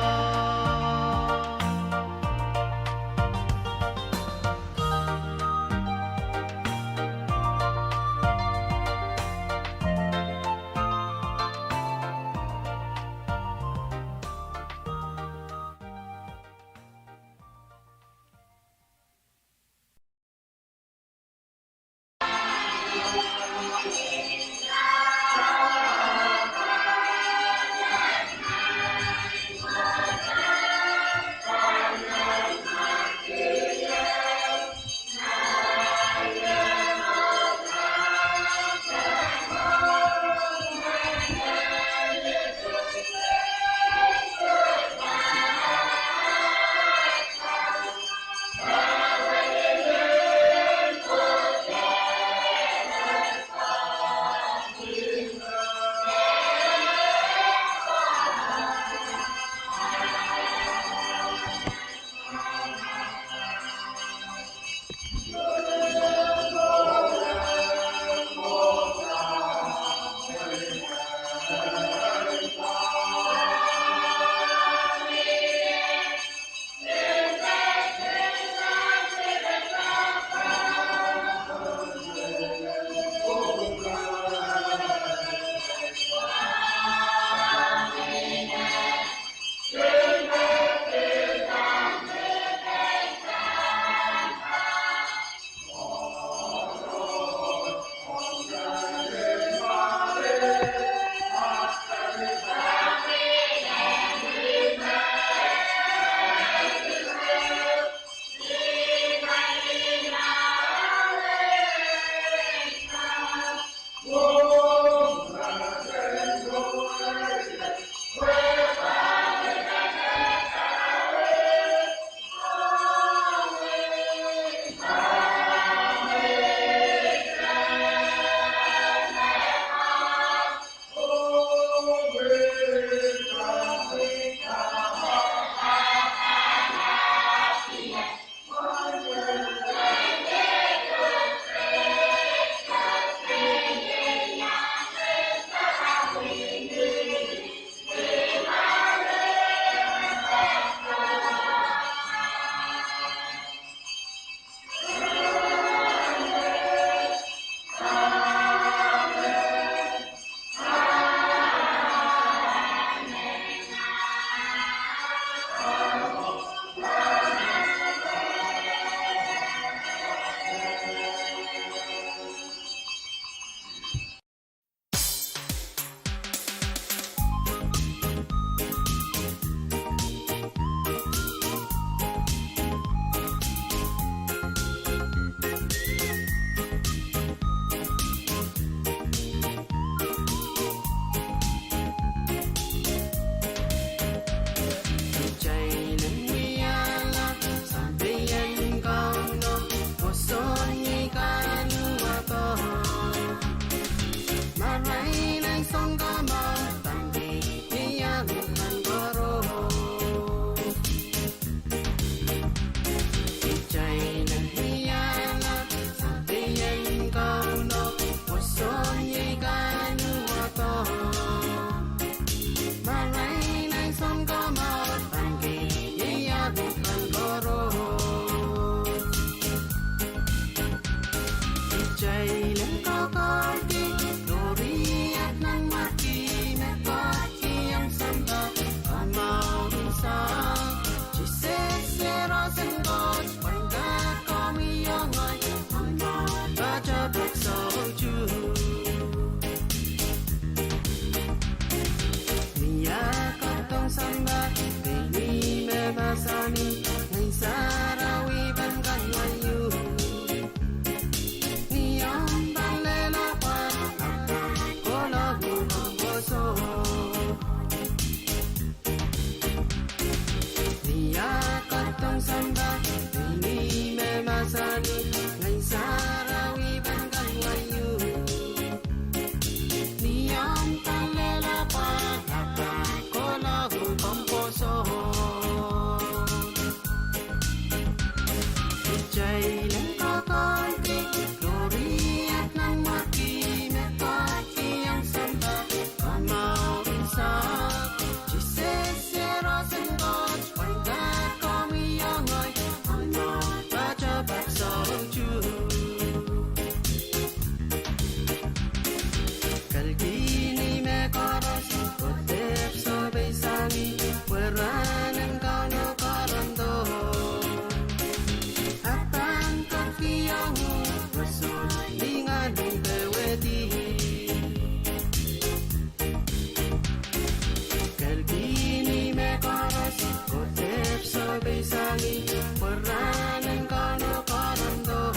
Sang ih pwe rahn en Kauno koaros doh.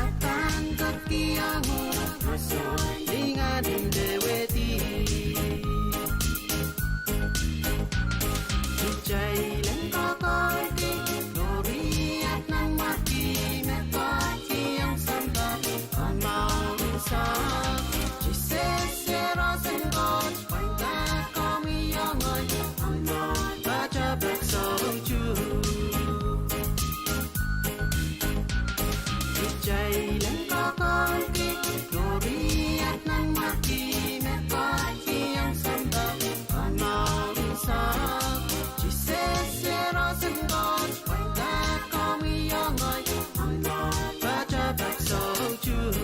Adaneki ong uhd roson lingan en dewehdi. Kitail en kokohlki, lori at nan mahki me koahieng sampah, amwail unsek. Sises, roson Koht, pwain dahkot mi iangoi, amwail poatopoat soutuk. Kitail en kokohlki, lori at nan mahki me koahieng sampah, amwail unsek. Sises, roson Koht, pwain dahkot mi iangoi, amwail poatopoat soutuk.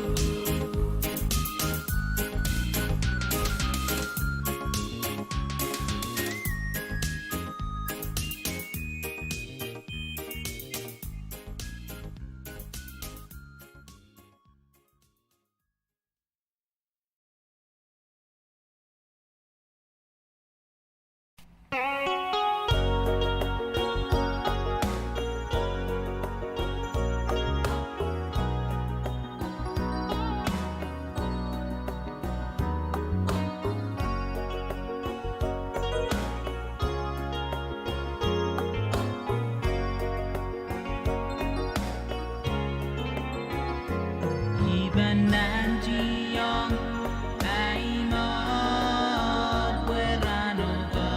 I pahn nantihong ahi mour pwe rahno ko.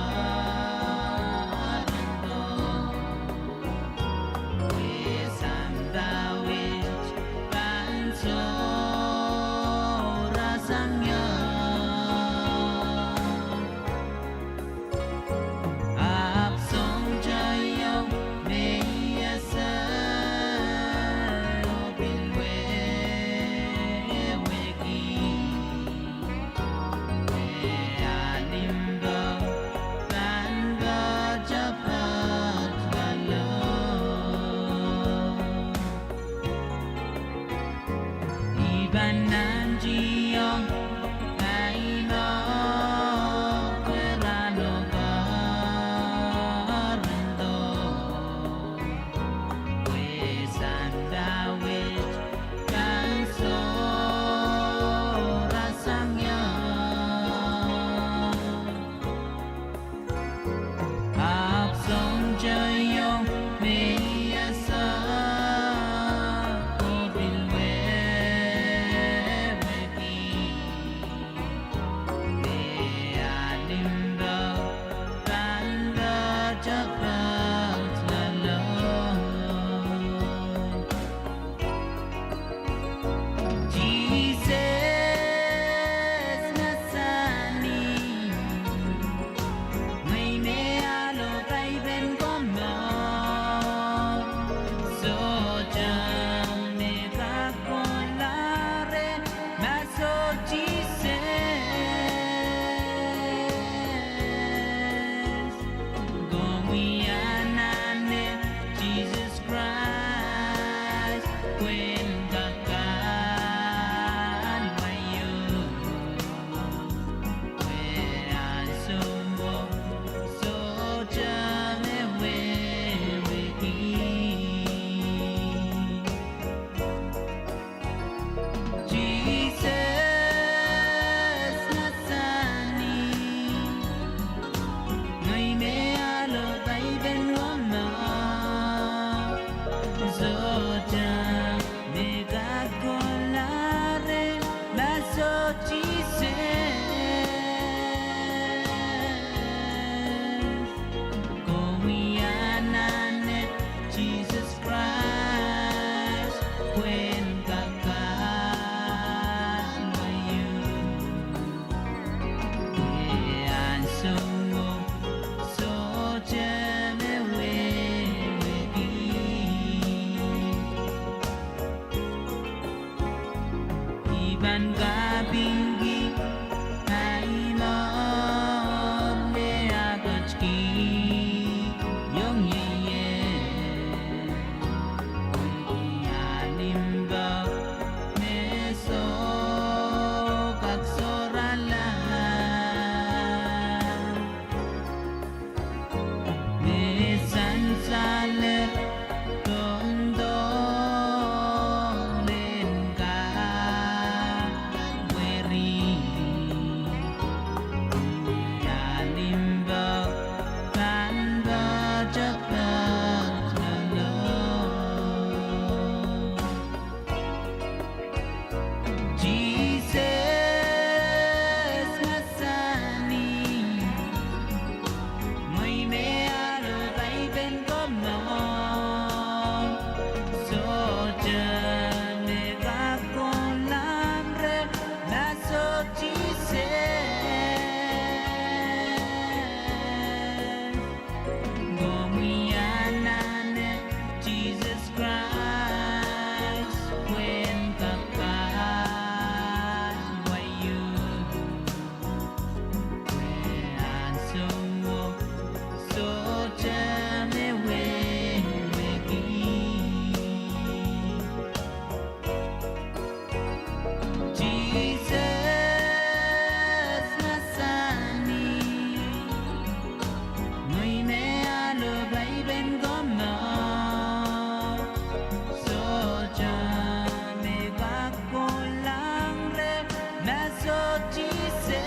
Sises,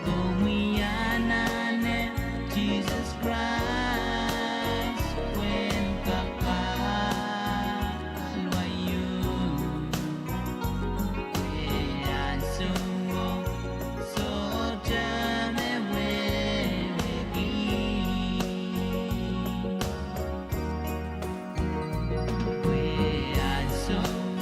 oh, mie anahne Sises Krais, pwehn kakaluwa ieu. Pwe ansouo sohte me wehwehki. Pwe ansou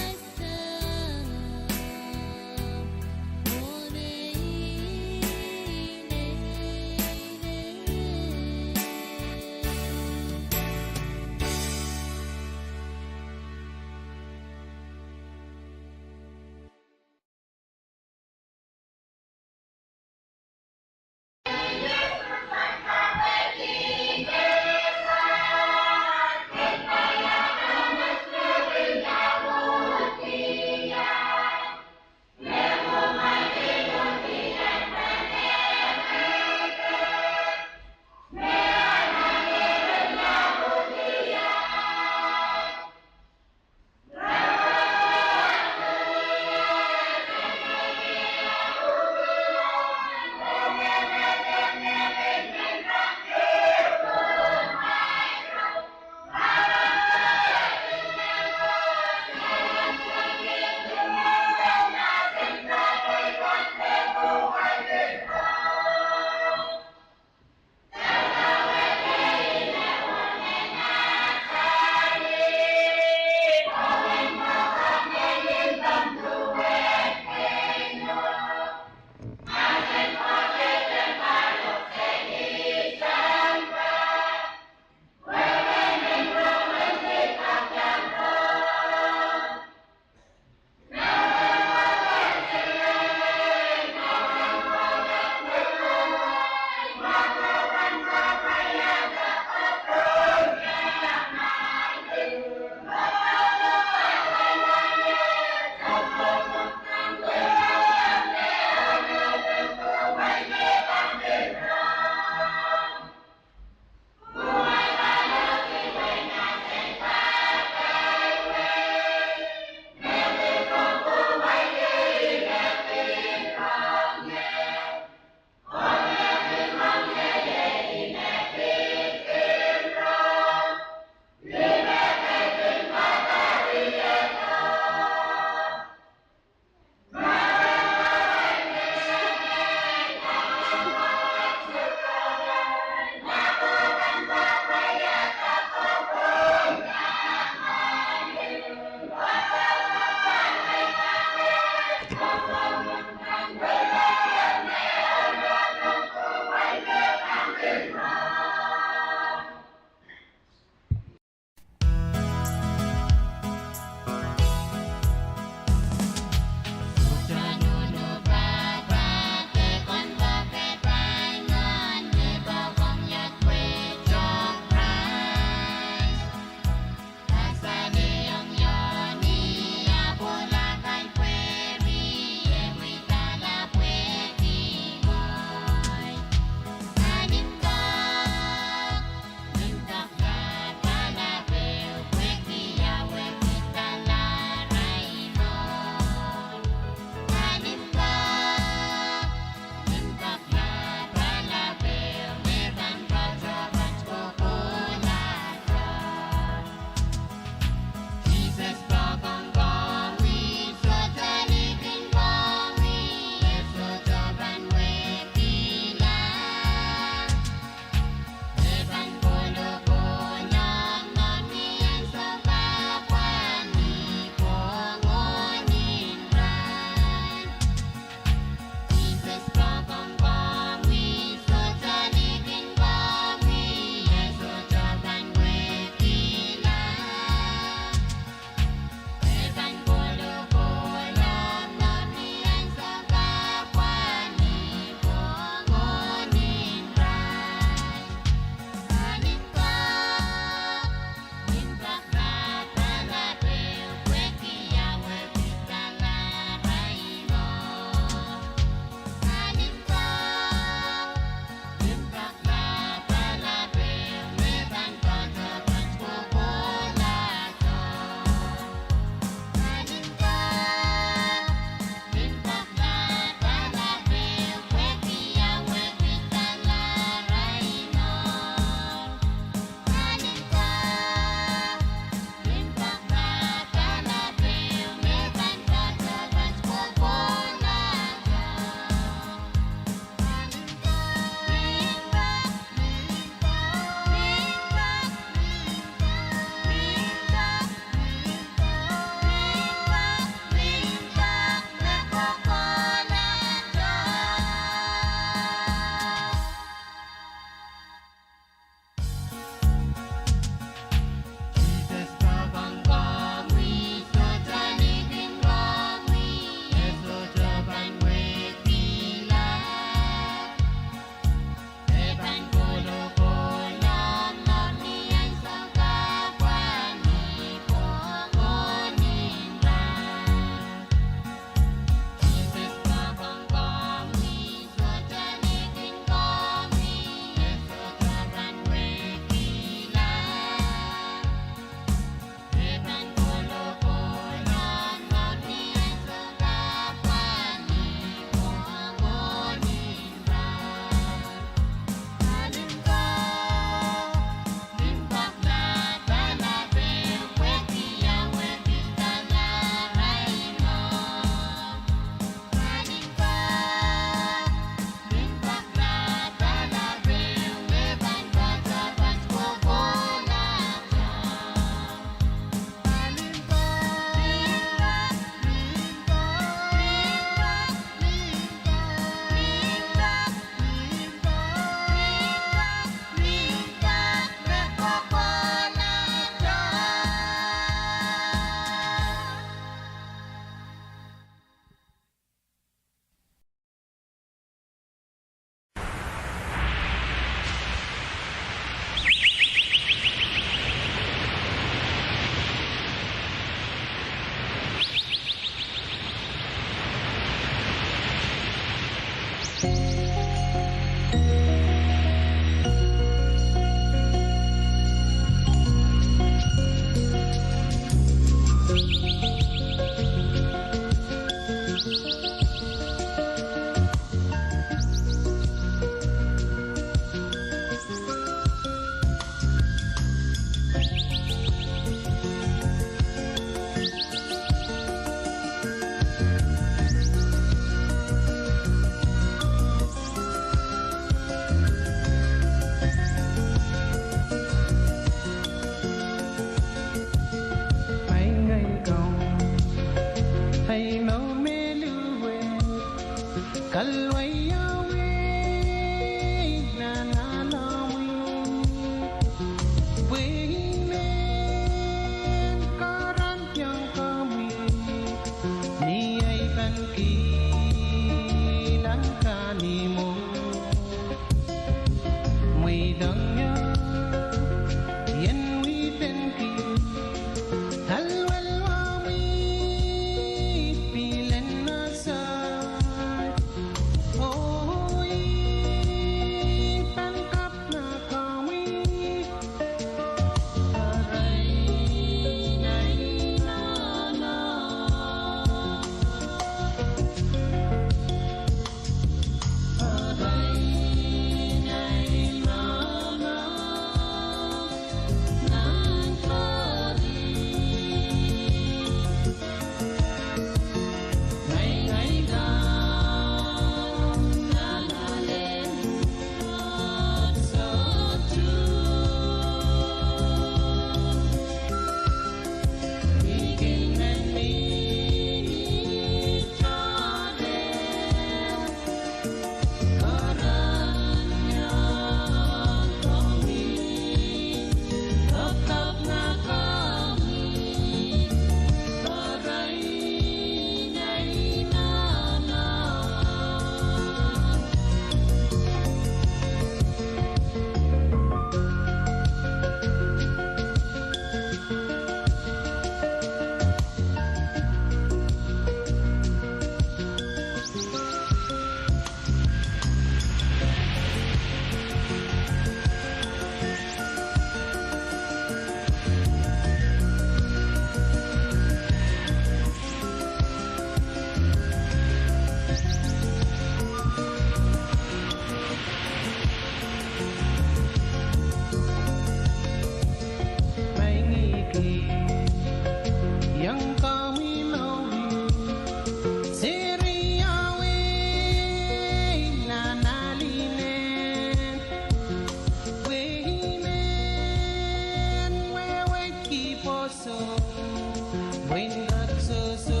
Pwihn kat sohso,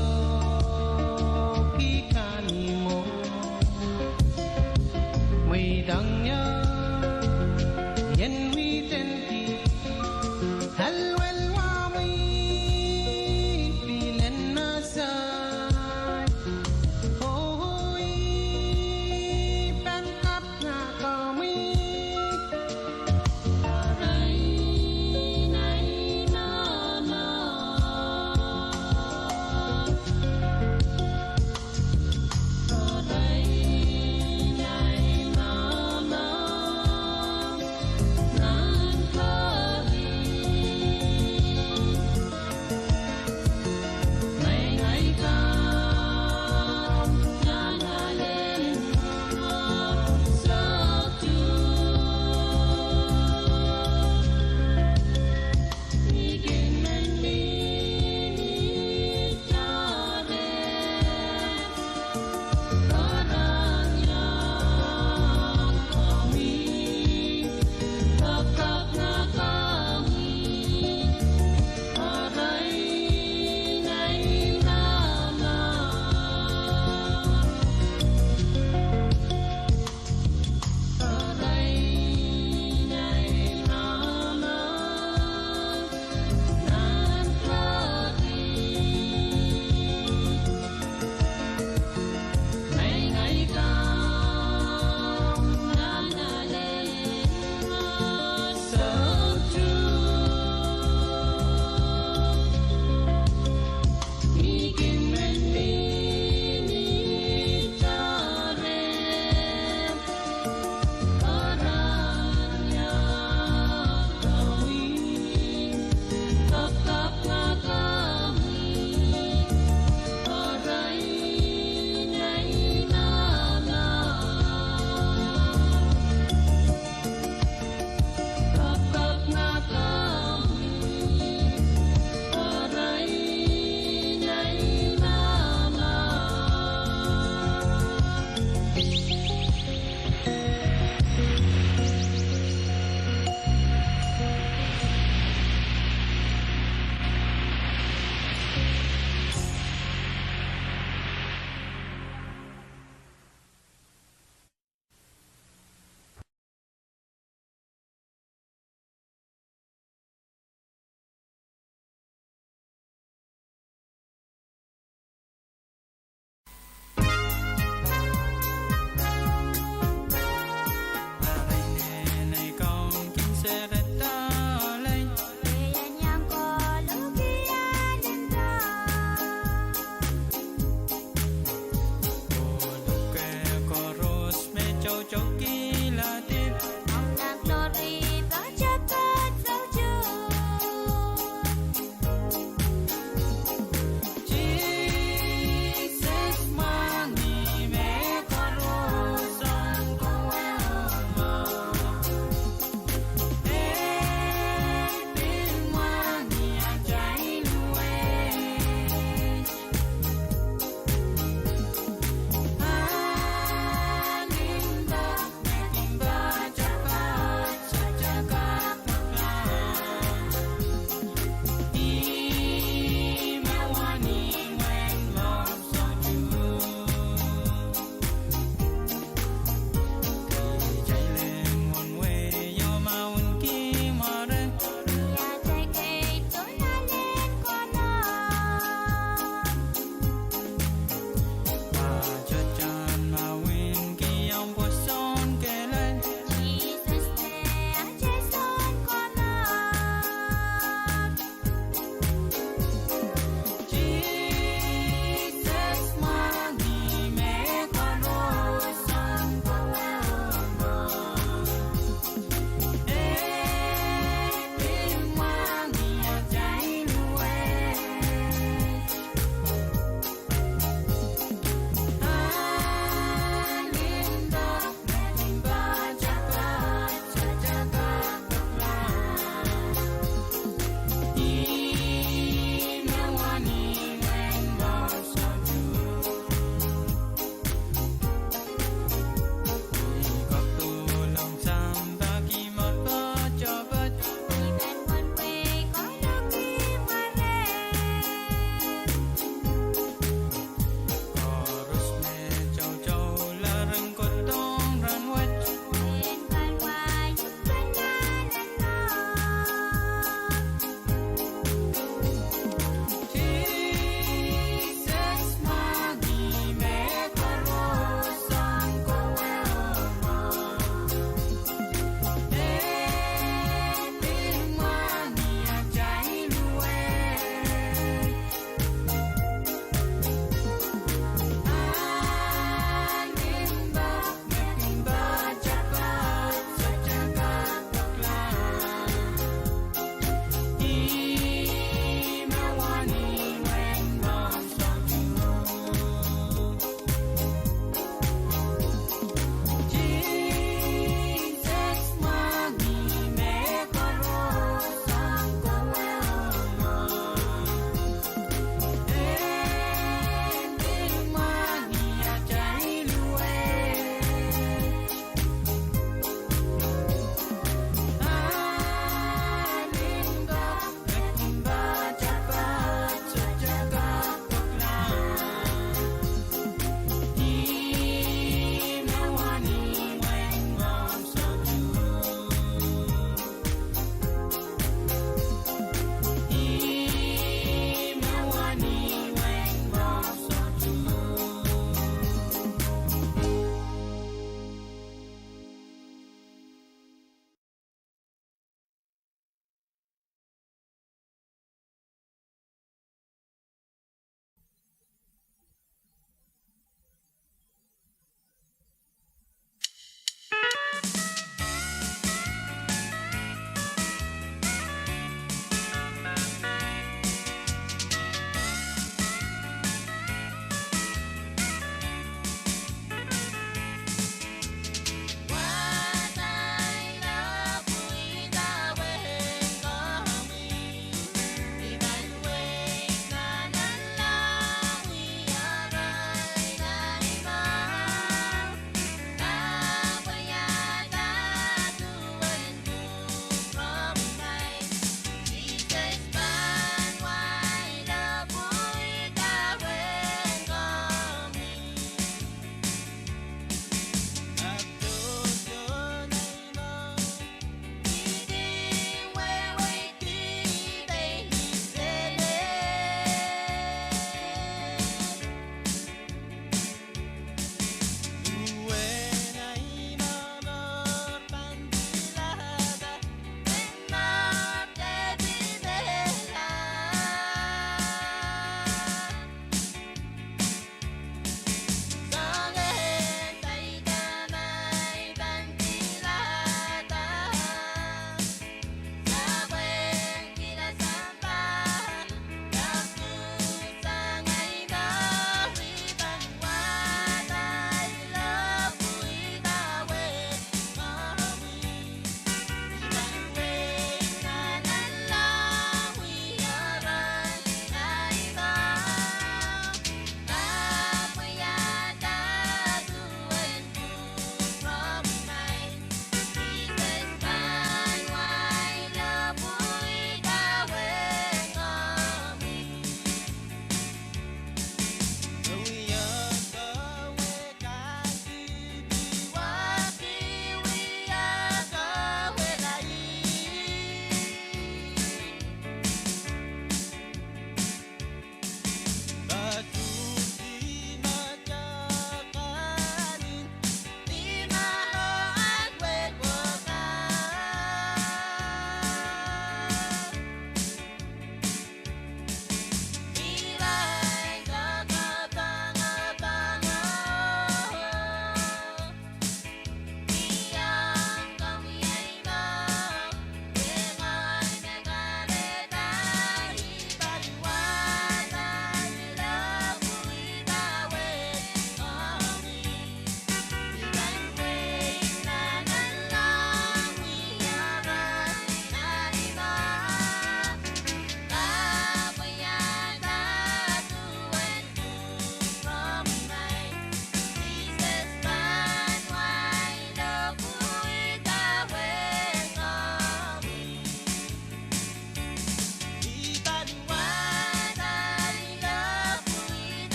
pihkan ih mwo. Mweidang ie, ien wihden ki. Alwel wa mwein pilen nasai. Oh, ih pahn kap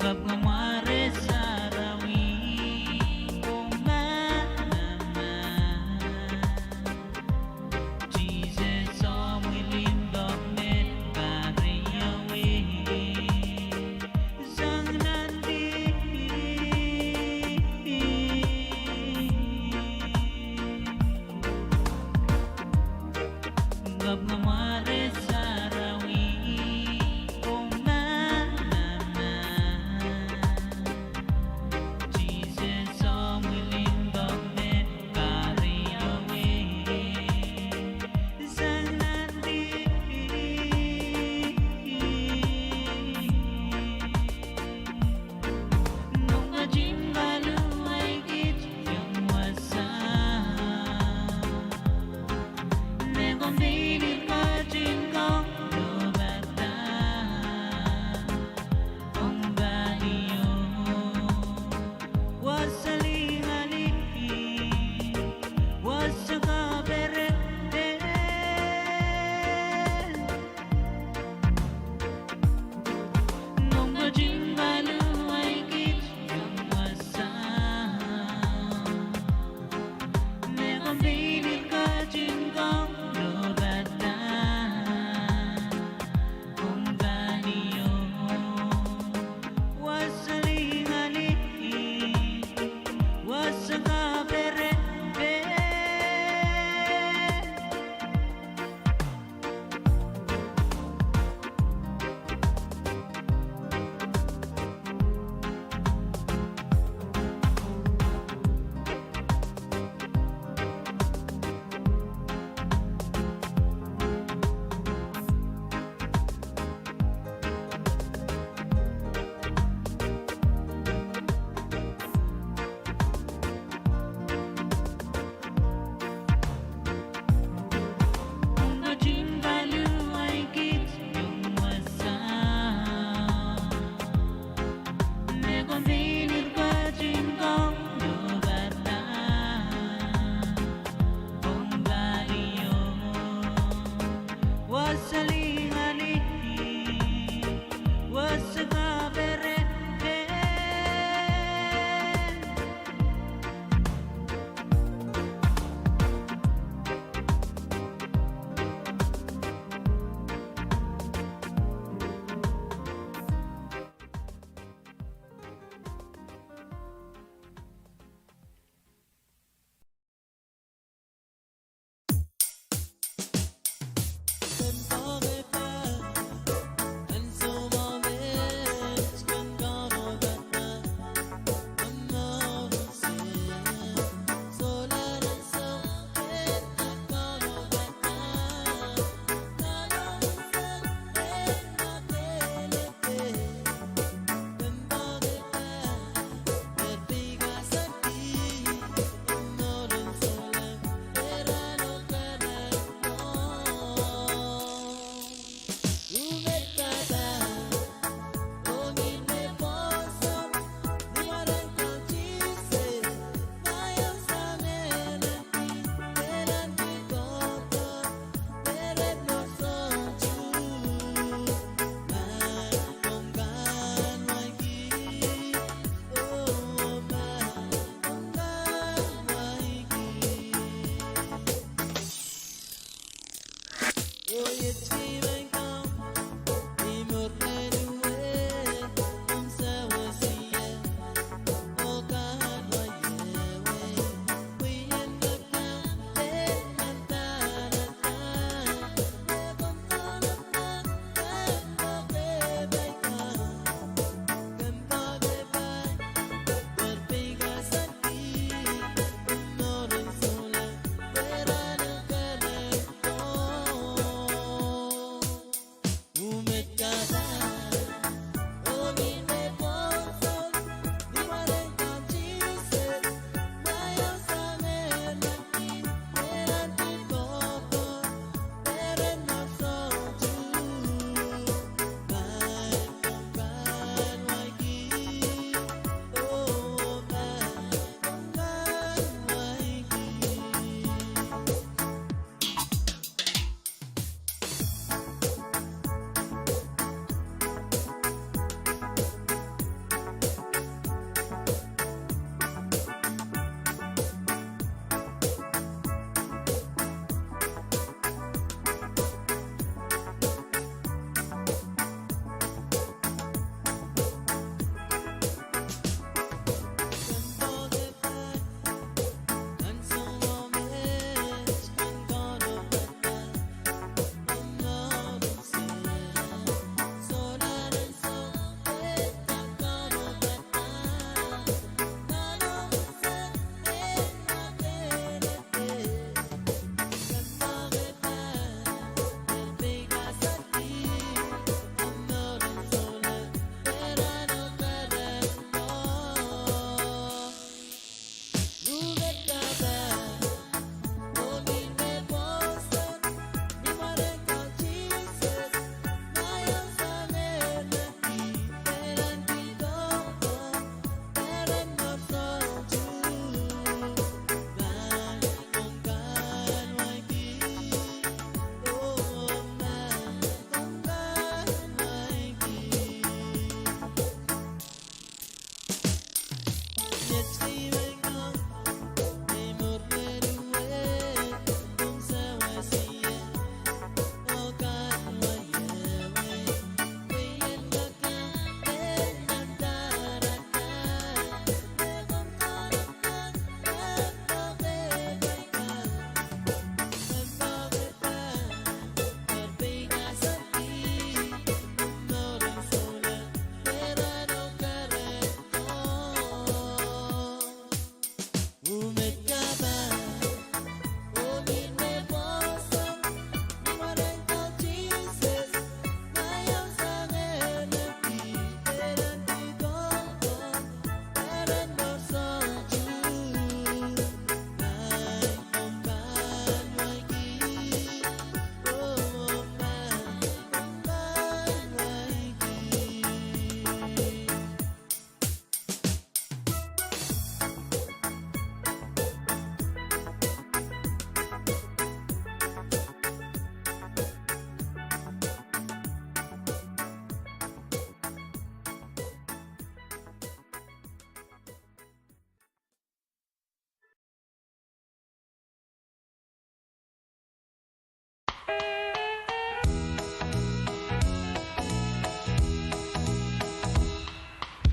Kapw kamware sarawi, oh ma, ma, ma. Sises, omwi limpoak me pahrehiong ie sang nan pih. Kapw kamware sarawi, oh ma, ma, ma.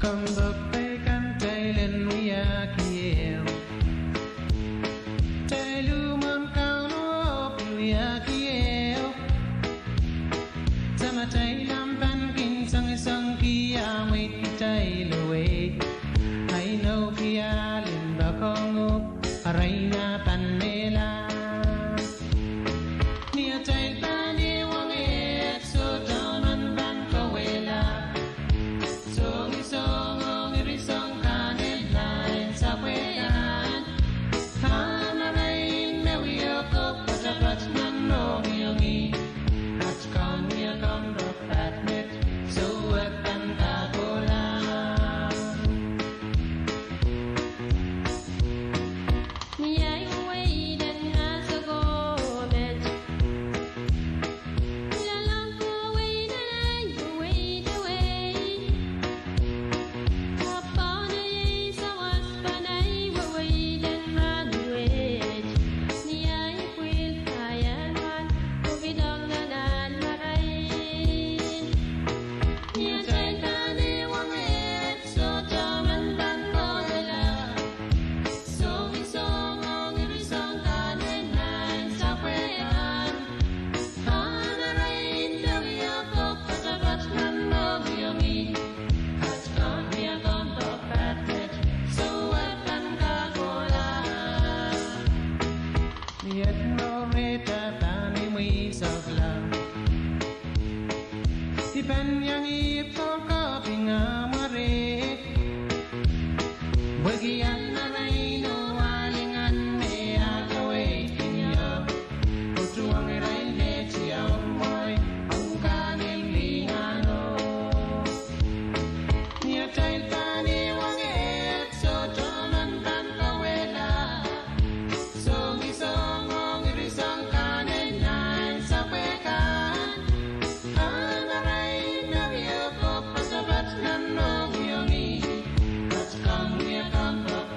Kompoak peikan kitail en wiahki ehu. Kitail mwomwen Kauno pil wiahki ehu. Samatail ahpw pahn kin sengisengki ah mweidkitail oh wehi. Ahi nokial en poakohng uhk, arail nah pahn mehla. Ni atail pahn ehuong eht, sohte emen pahn kauwehla. Songisong oh ngirisong kan en nan sapwe kan, ahn arail me wia koh poatopoat nan mohngiongih. At komw wia kompoak paht met, souwehk pahn kak kohla. Ni ahi weweid en mahs oko met, lelohng weweid en ahi weweid ehu. Ahpw Kauno iei sawas pahn ahi weweid en rahnwet. Ni ahi pwil ahi anahn, oh pidong nan ahn marain. Ni atail pahn ehuong eht, sohte emen pahn kauwehla. Songisong oh ngirisong kan en nan sapwe kan, ahn arail me wia koh poatopoat nan mohngiongih. At komw wia kompoak paht met, souwehk pahn kak kohla. Ni et mourehda pahn imwi sokla, I pahn iang ih poakapinga mware. Pwehki ahn arail oh ahl en ngehi me ah kaweidkin ie, oh tuhwong irail me tiahk mwowe ong kahng en lingan o. Ni atail pahn ehuong eht, sohte emen pahn kauwehla. Songisong oh ngirisong kan en nan sapwe kan, ahn arail me wia koh poatopoat nan mohngiongih. At komw wia kompoak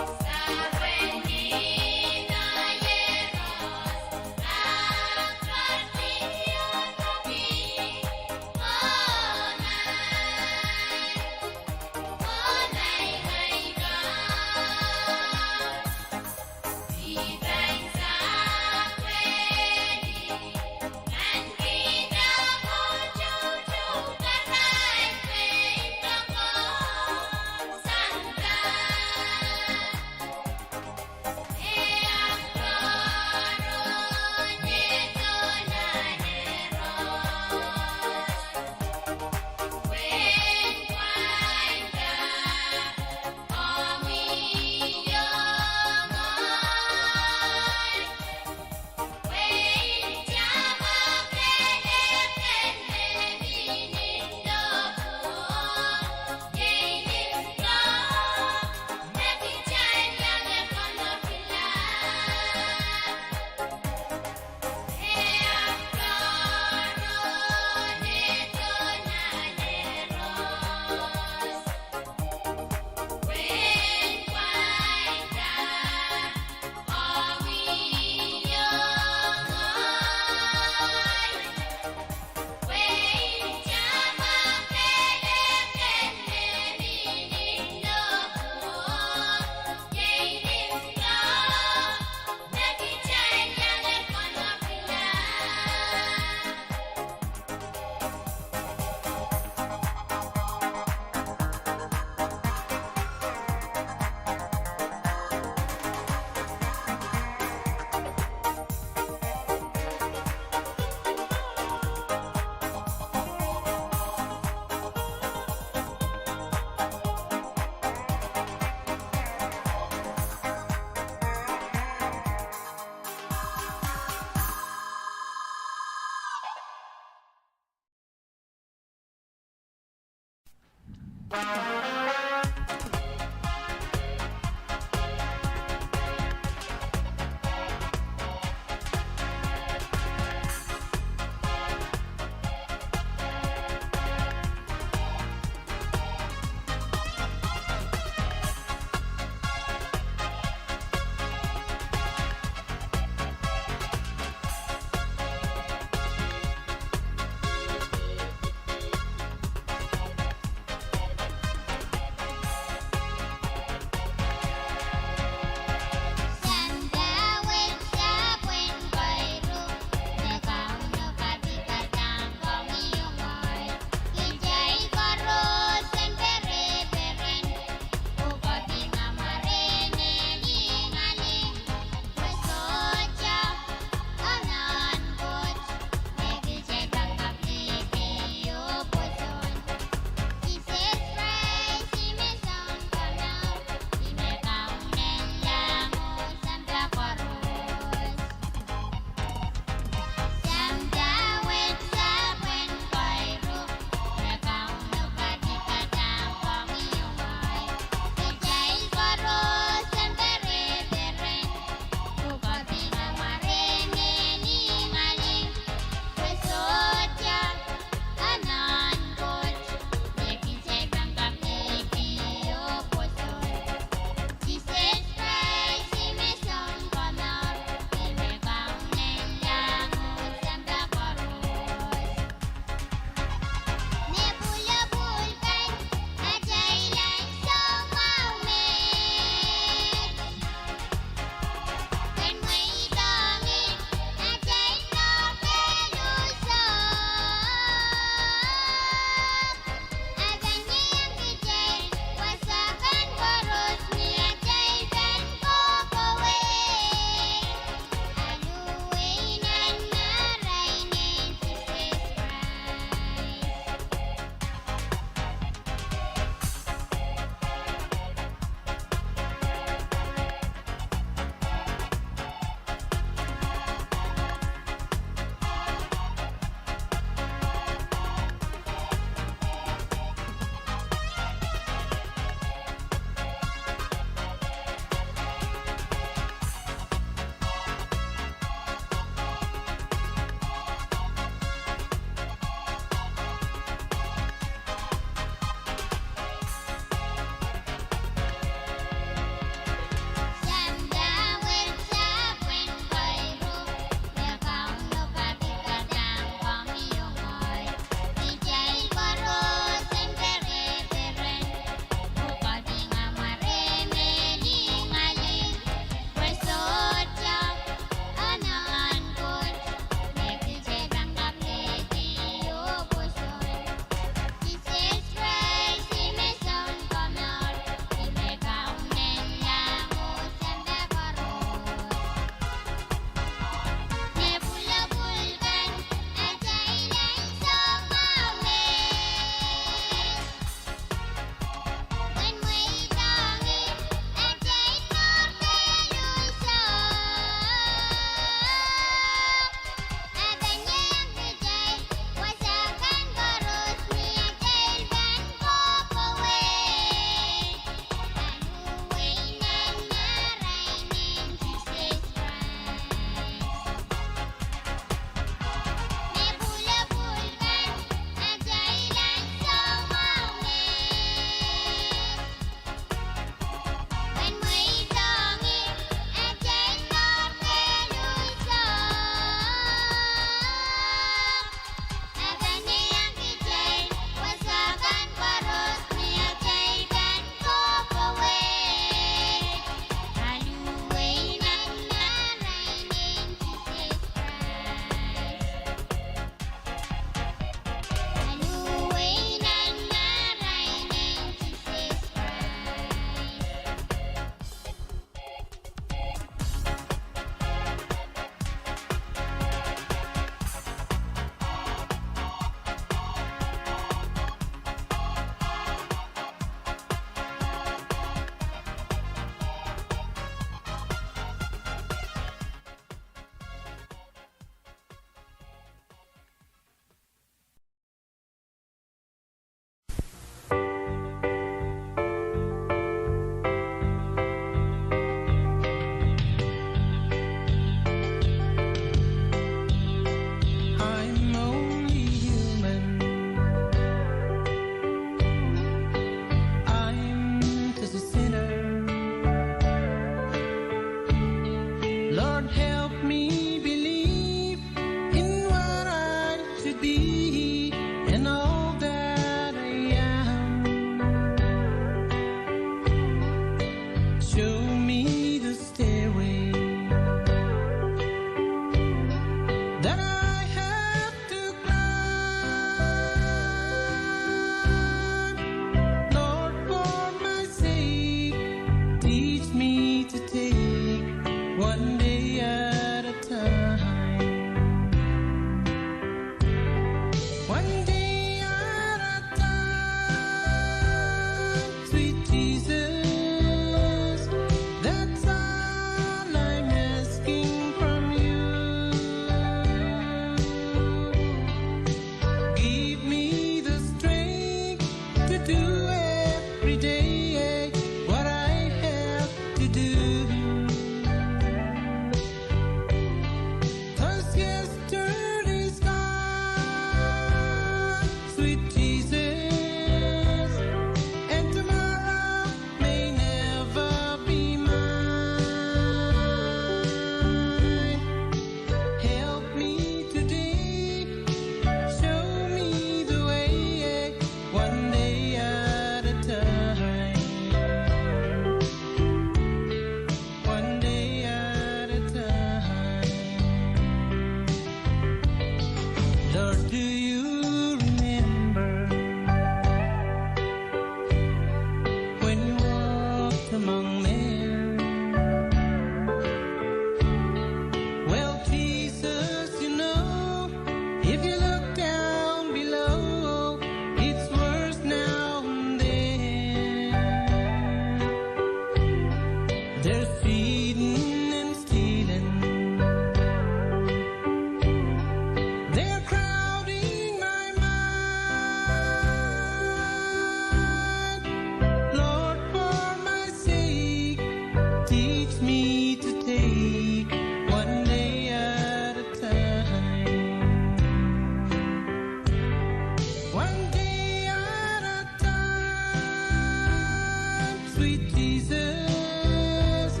Sweet Jesus,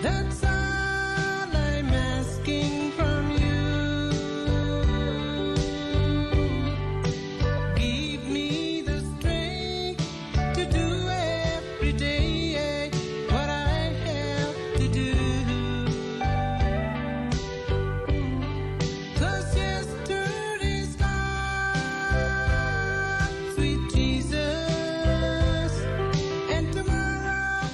that's all I'm asking from you. Give me the strength to do every day what I have to do. 'Cause yesterday's gone, sweet Jesus, and tomorrow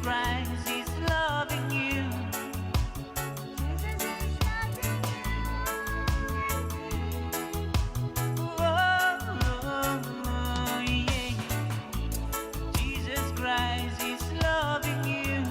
Christ is loving you. Jesus is loving you. Oh, oh, oh, yeah. Jesus Christ is loving you.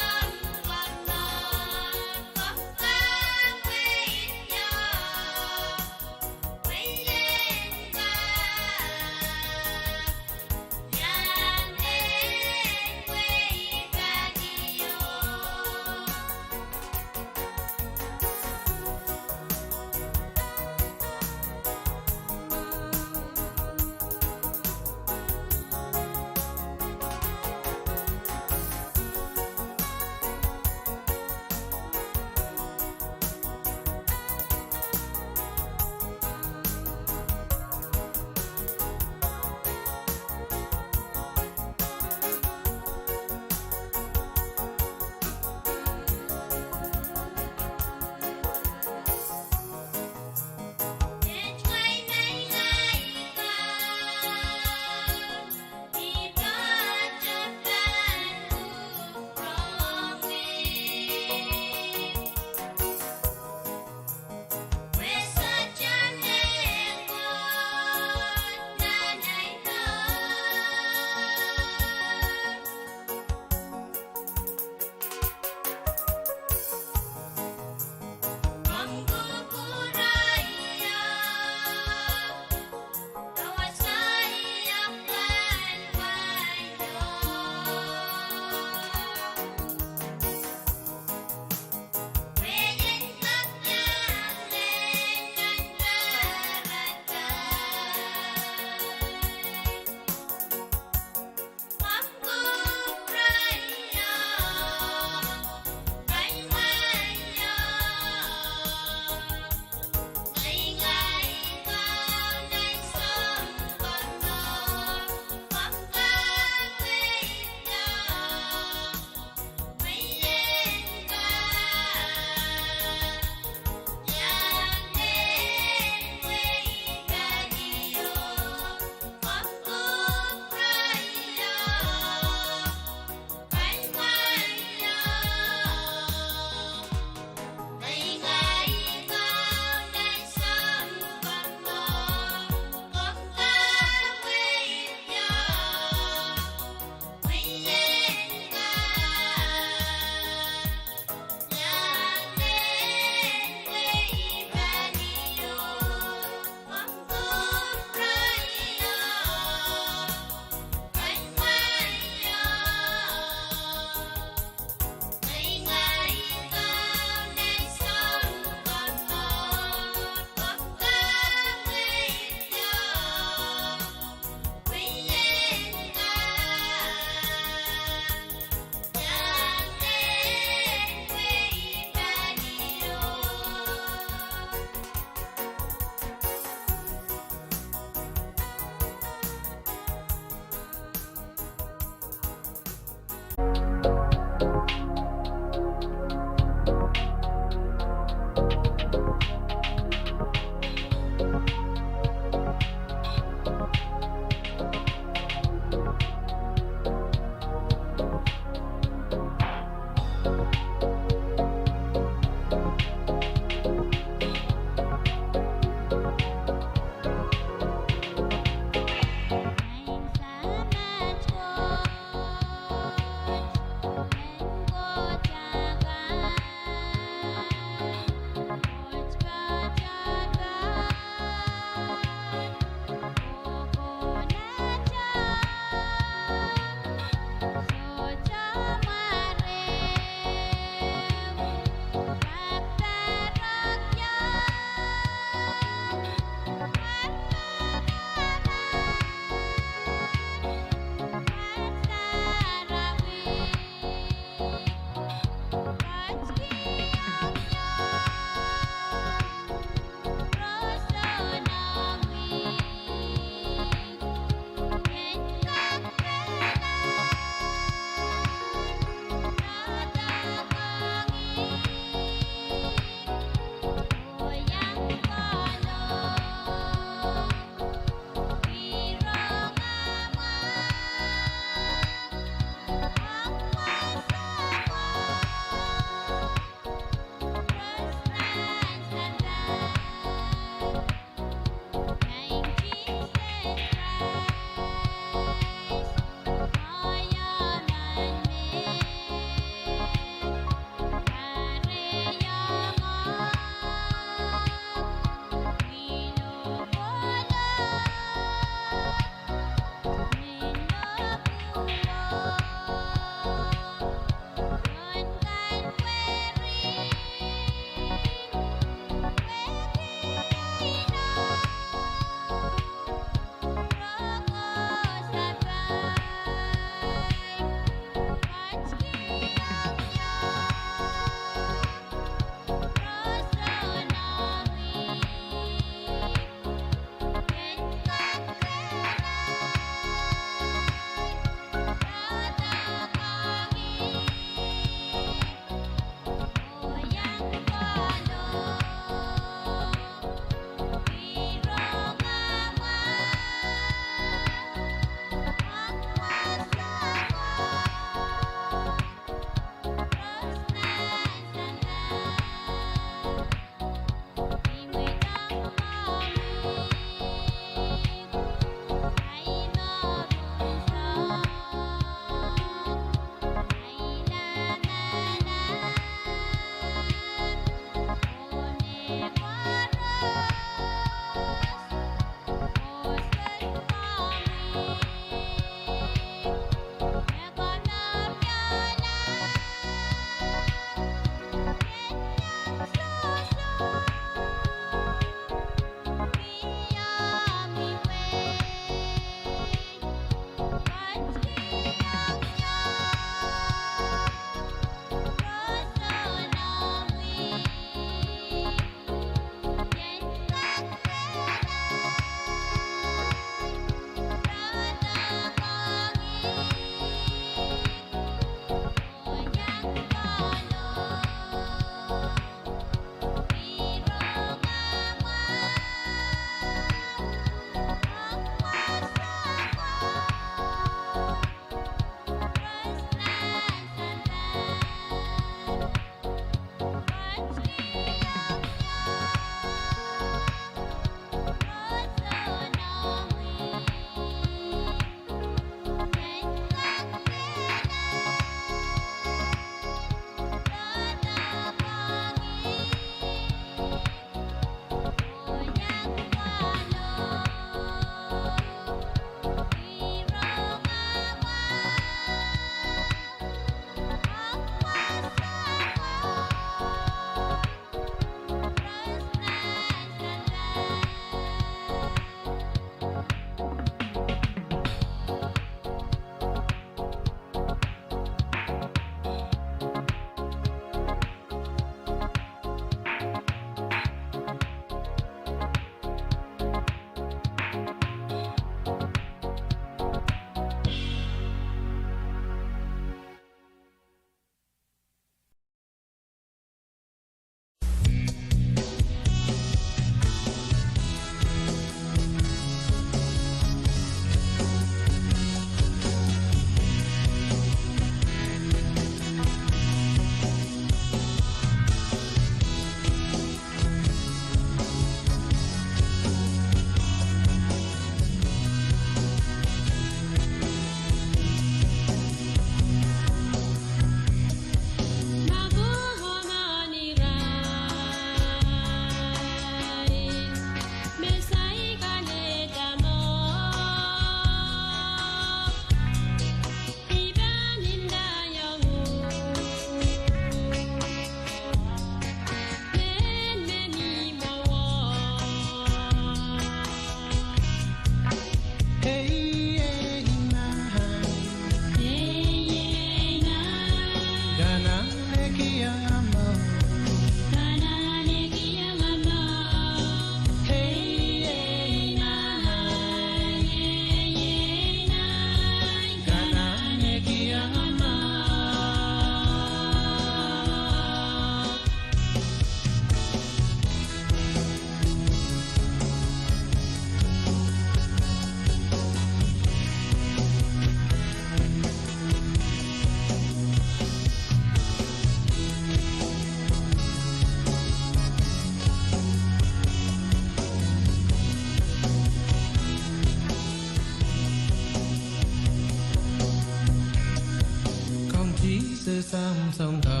soang ko,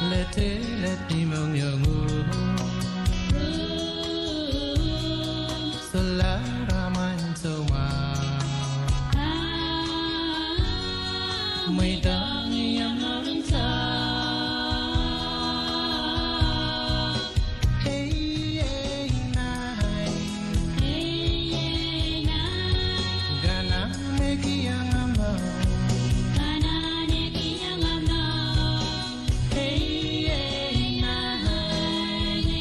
letelet ni mohngiong uhk, solahr amwail soumwahu, mweidohng ie mour en soahng. Ei, ei, nai. Ei, ei, nai. Ke anahne kihong omw mour. Ke anahne kihong omw mour. Ei, ei, nai.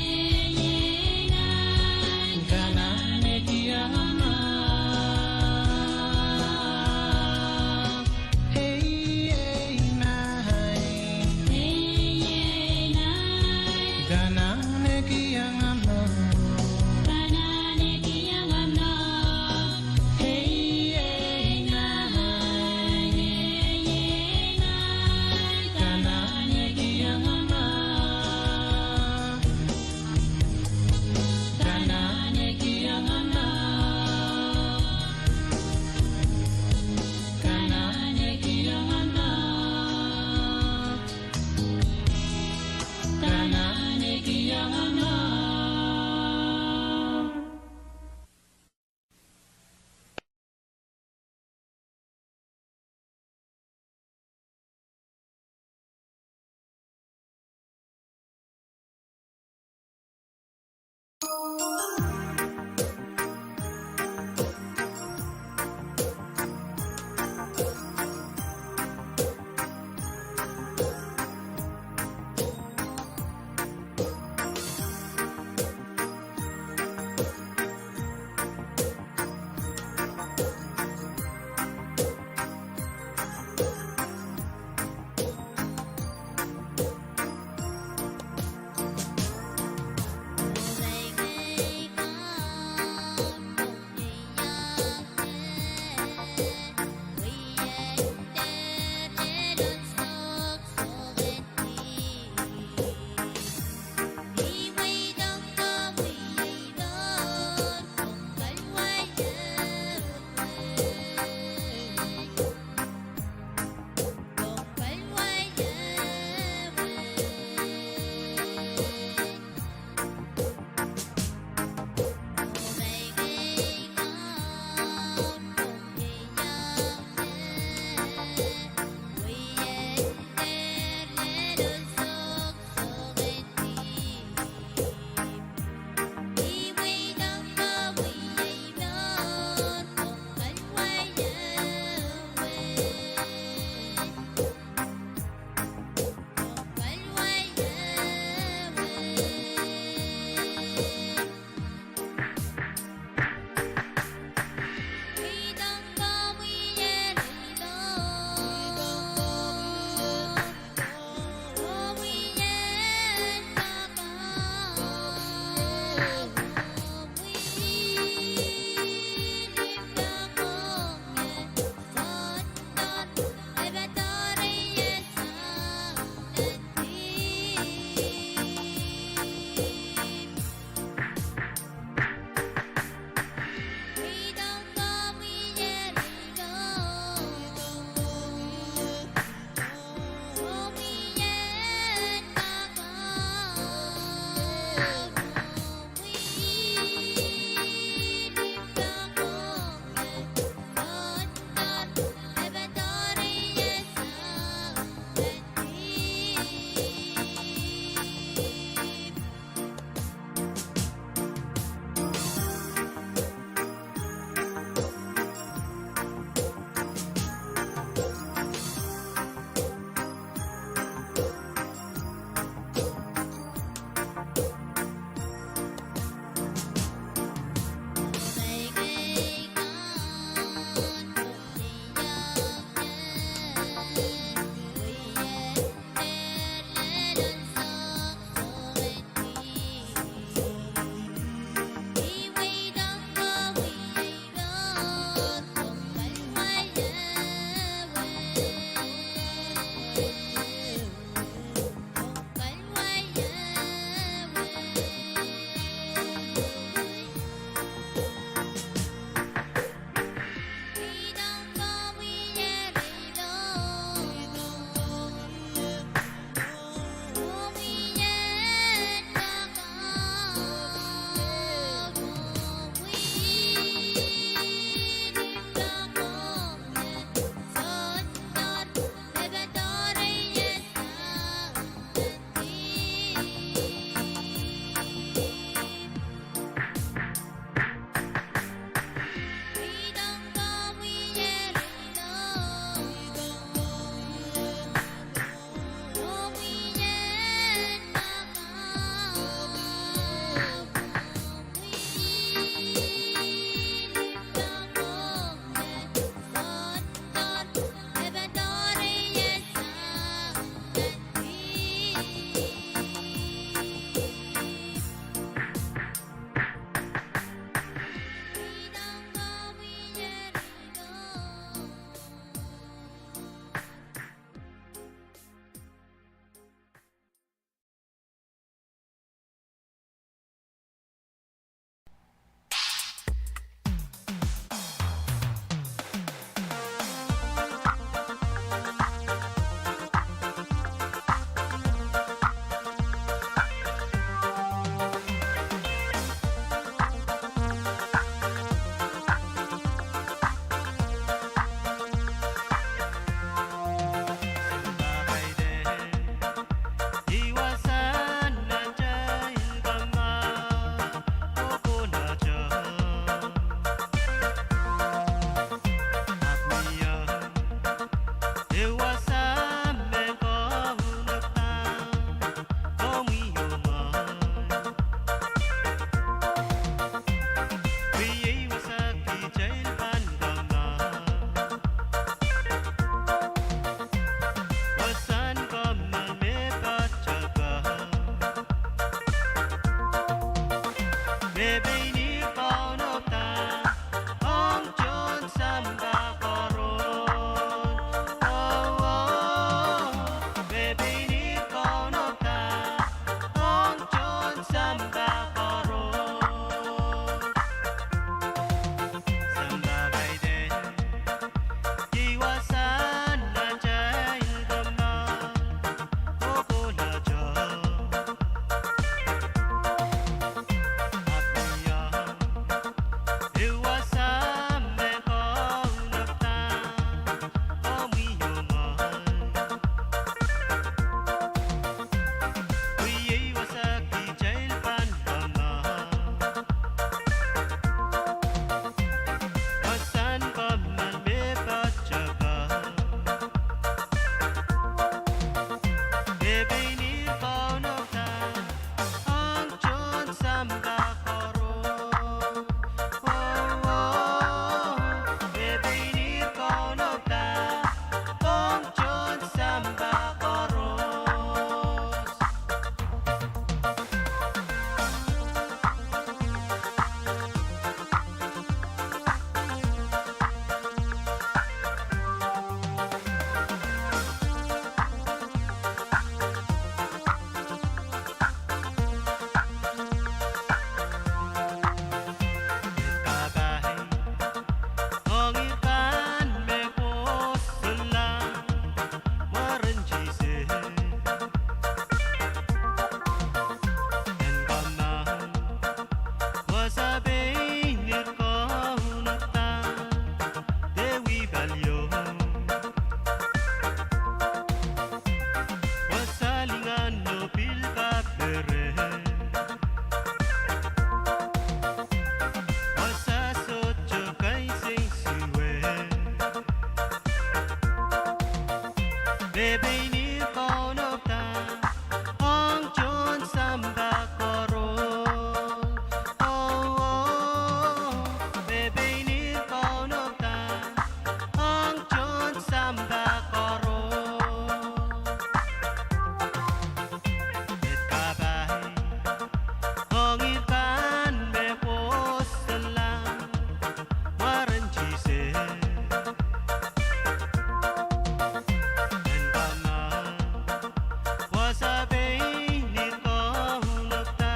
Wasa pein ni kaunopda,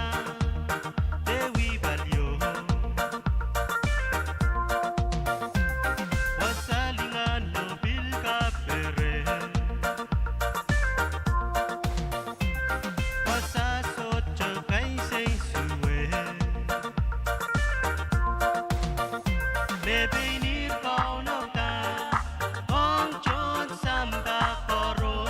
dewi palio. Wasa lingan oh pil kapere. Wasa sohte kainseisue. Me pein ni kaunopda, ong tohn sampah koaros.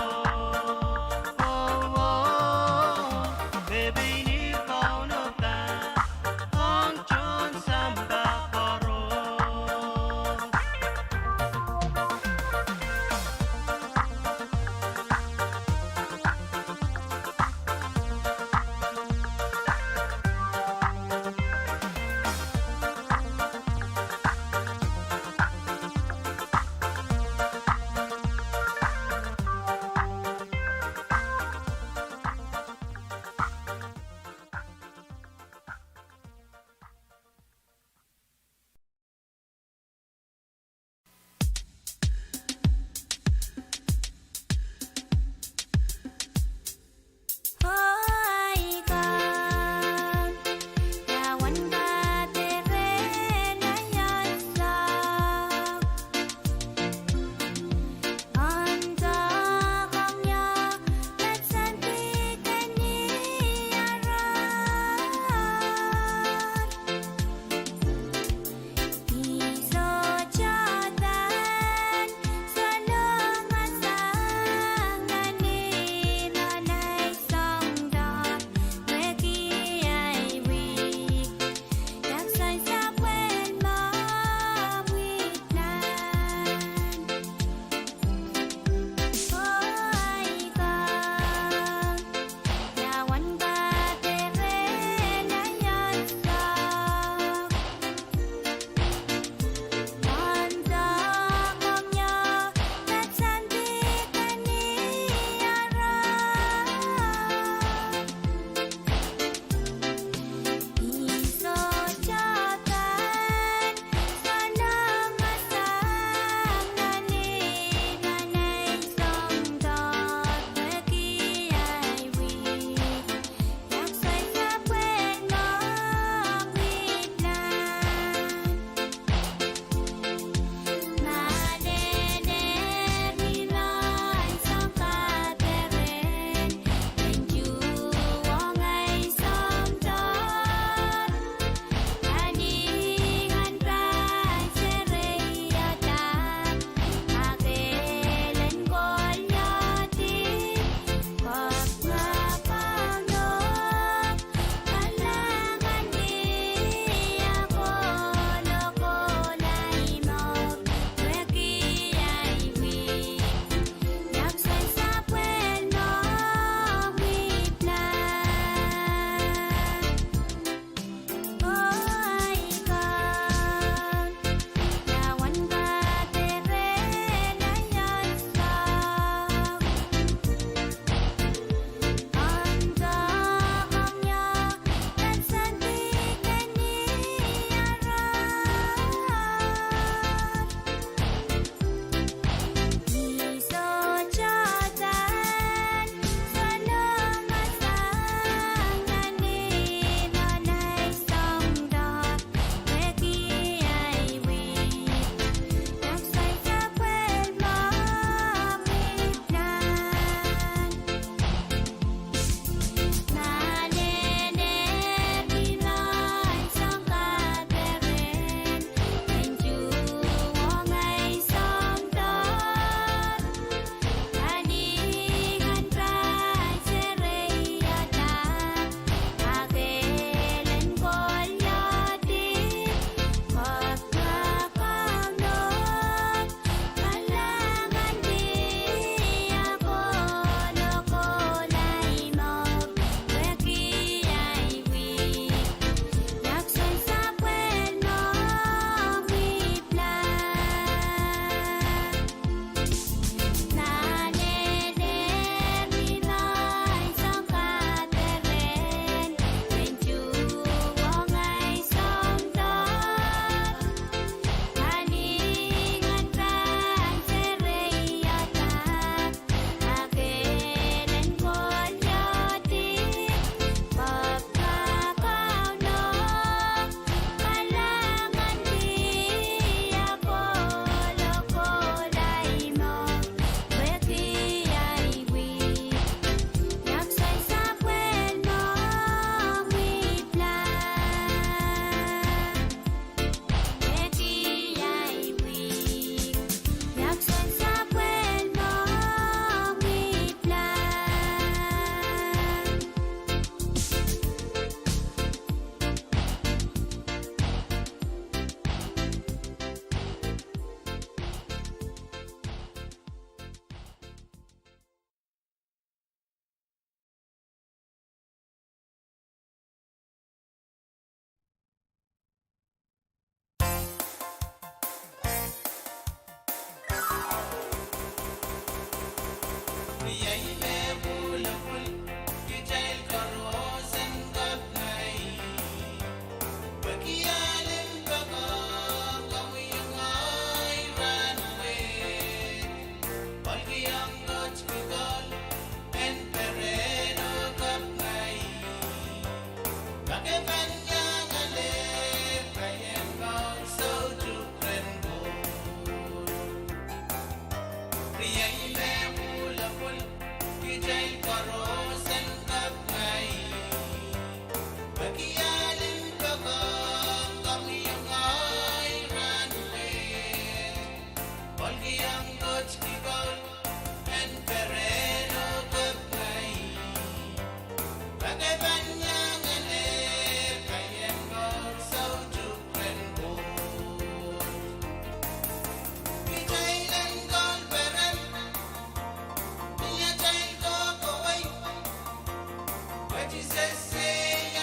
Sises, se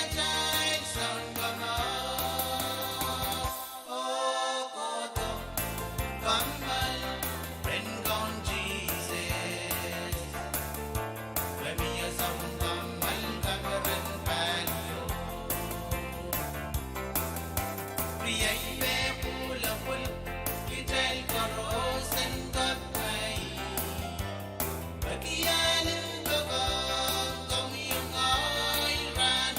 atail Sounkomour, oh kohdo kommoal rehn Kaun Sises, pwe mie soangen kommoal kaperen palio. Riei me pwulopwul, kitail koaros en kapaiada. Pwe kianin poakohng komwi oh ngehi rahn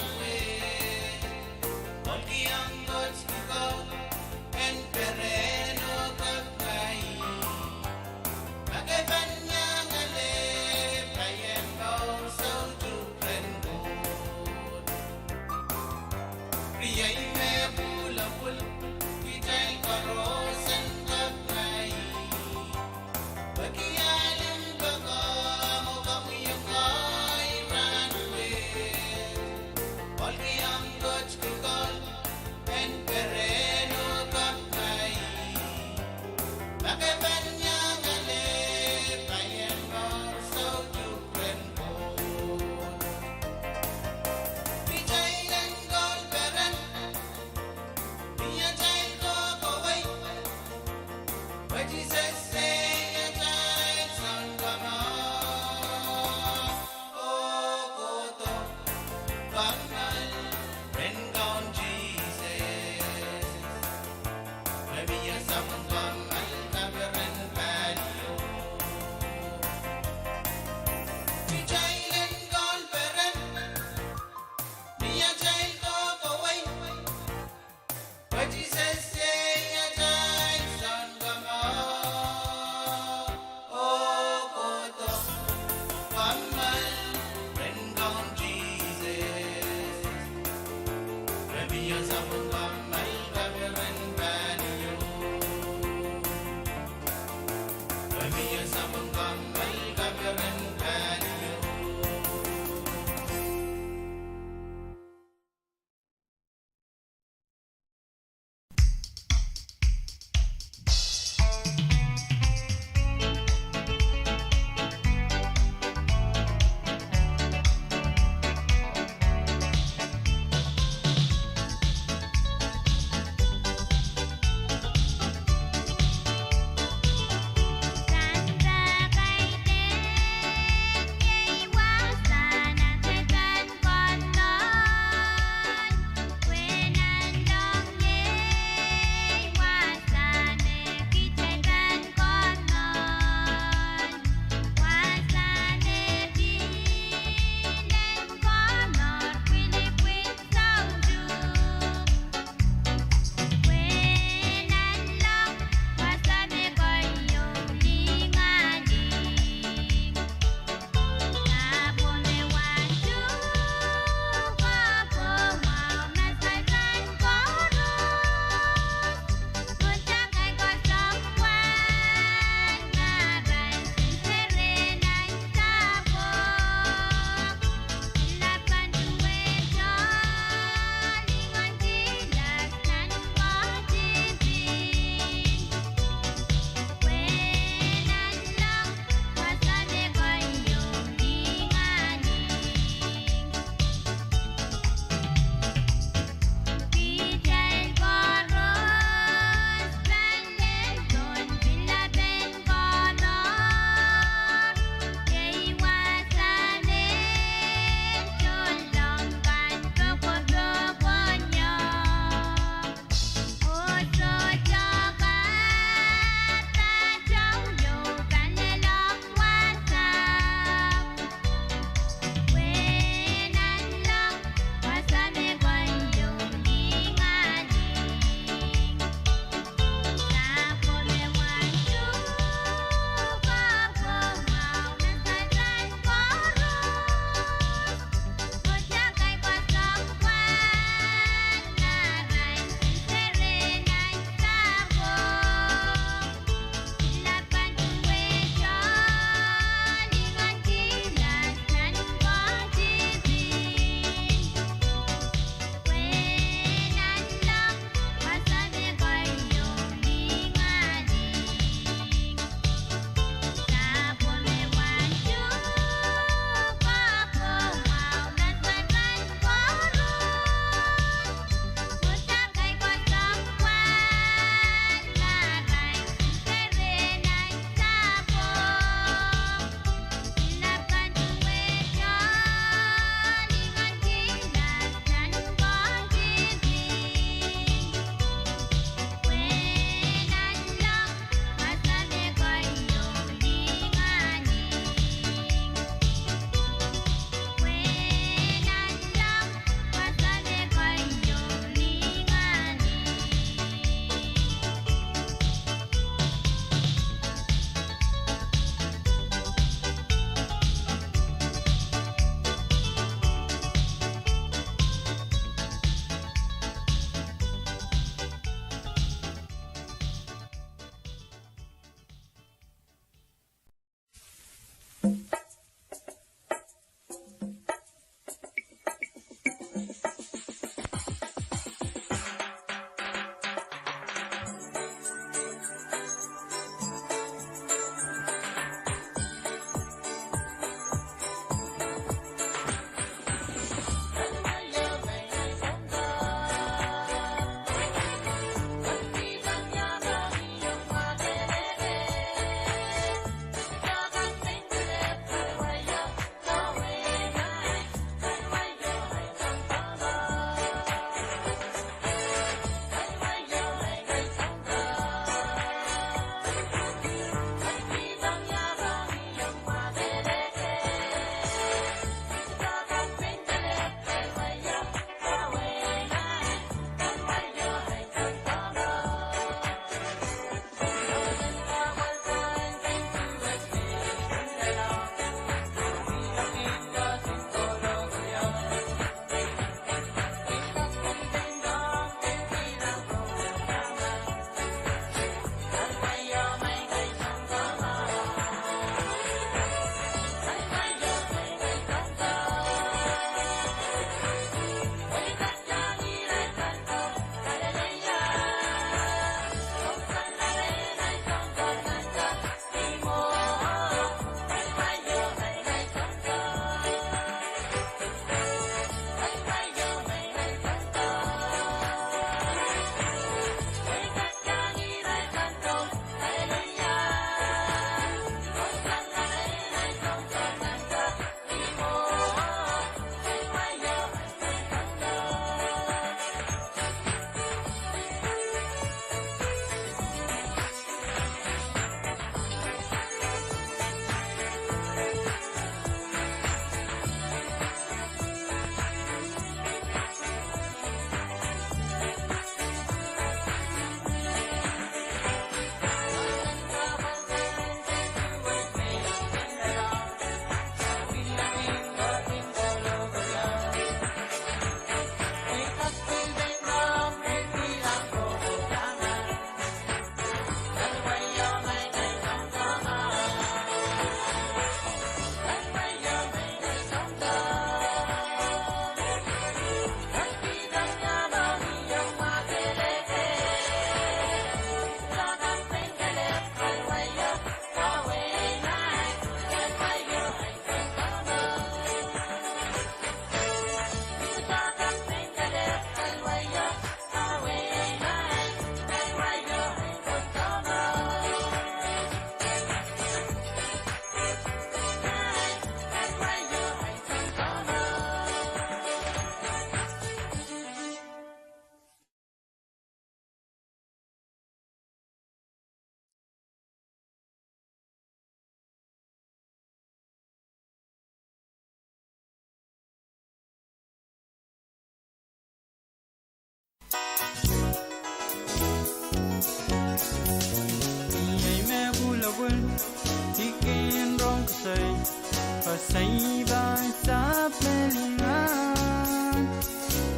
Saipasap me lingan,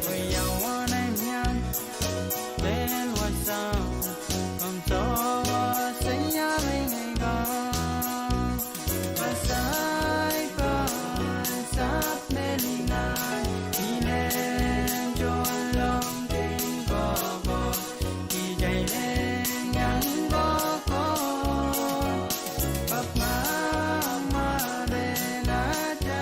oh ia wahn ei miang, lel wasa, komw sohte wasa ia mengei kan. Saipasap me lingan, I lehn tohnleng kin kohkohdo, kitail lehn iang kohkohdo, pak ma, ma lehn ata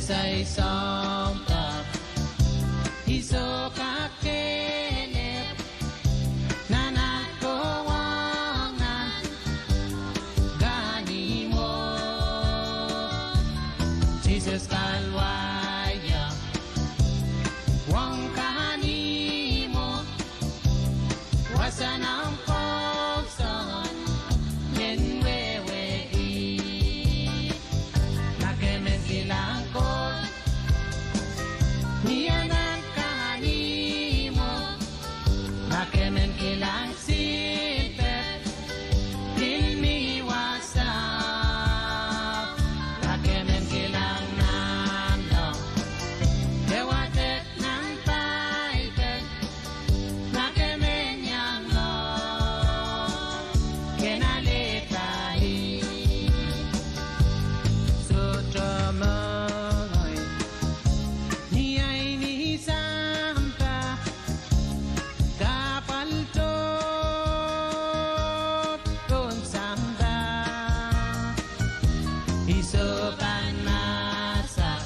Sai sounpar, I soh kakehlep nan at kohwong nan kahnimwo. Sises Kalwario, ong kahnimwo, wasa nan kousoan ien wehwehki. Ma ke men kilang Koht, mie nan kahnimwo. Ma ke men kilang silper, pil mi wasao. Ma ke men kilang nanleng, ke wadek nan Paipel. Ma ke men iang Koht, ke alehda ih. Sohte mengei ni ahi ni sampah, kahpwal doh pohn sampah. I soh pahn mahsanih,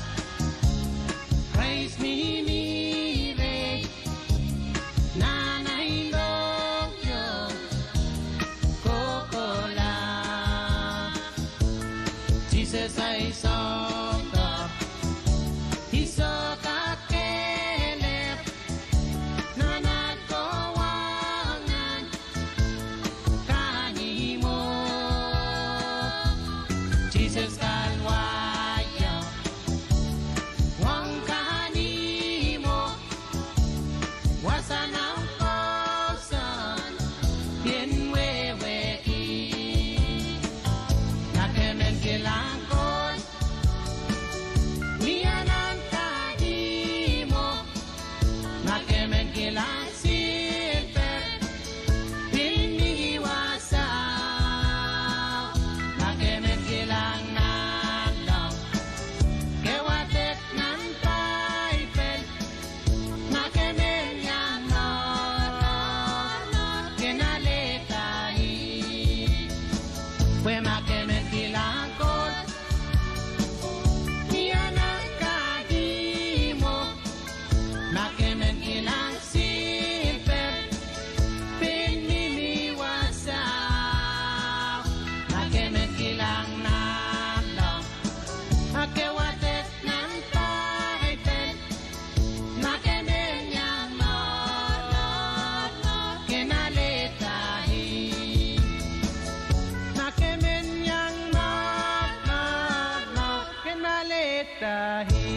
Krais mihmi rehi nan ahi lohng ieu kohkohla. Sises, ahi sounpar, I soh kakehlep nan at kohwong nan kahnimwo. Sises Kalwario, ong kahnimwo, wasa nan kousoan ien wehwehki. Ma ke men kilang Koht, mie nan kahnimwo. Ma ke men kilang silper, pil mi wasao. Ma ke men kilang nanleng, ke wadek nan Paipel. Ma ke men iang Koht, ke alehda ih. Pwe ma ke men kilang Koht, mie nan kahnimwo. Ma ke men kilang silper, pil mi wasao. Ma ke men kilang nanleng, ma ke wadek nan Paipel. Ma ke men iang Koht, ke alehda ih. Ma ke men iang Koht, ke alehda ih.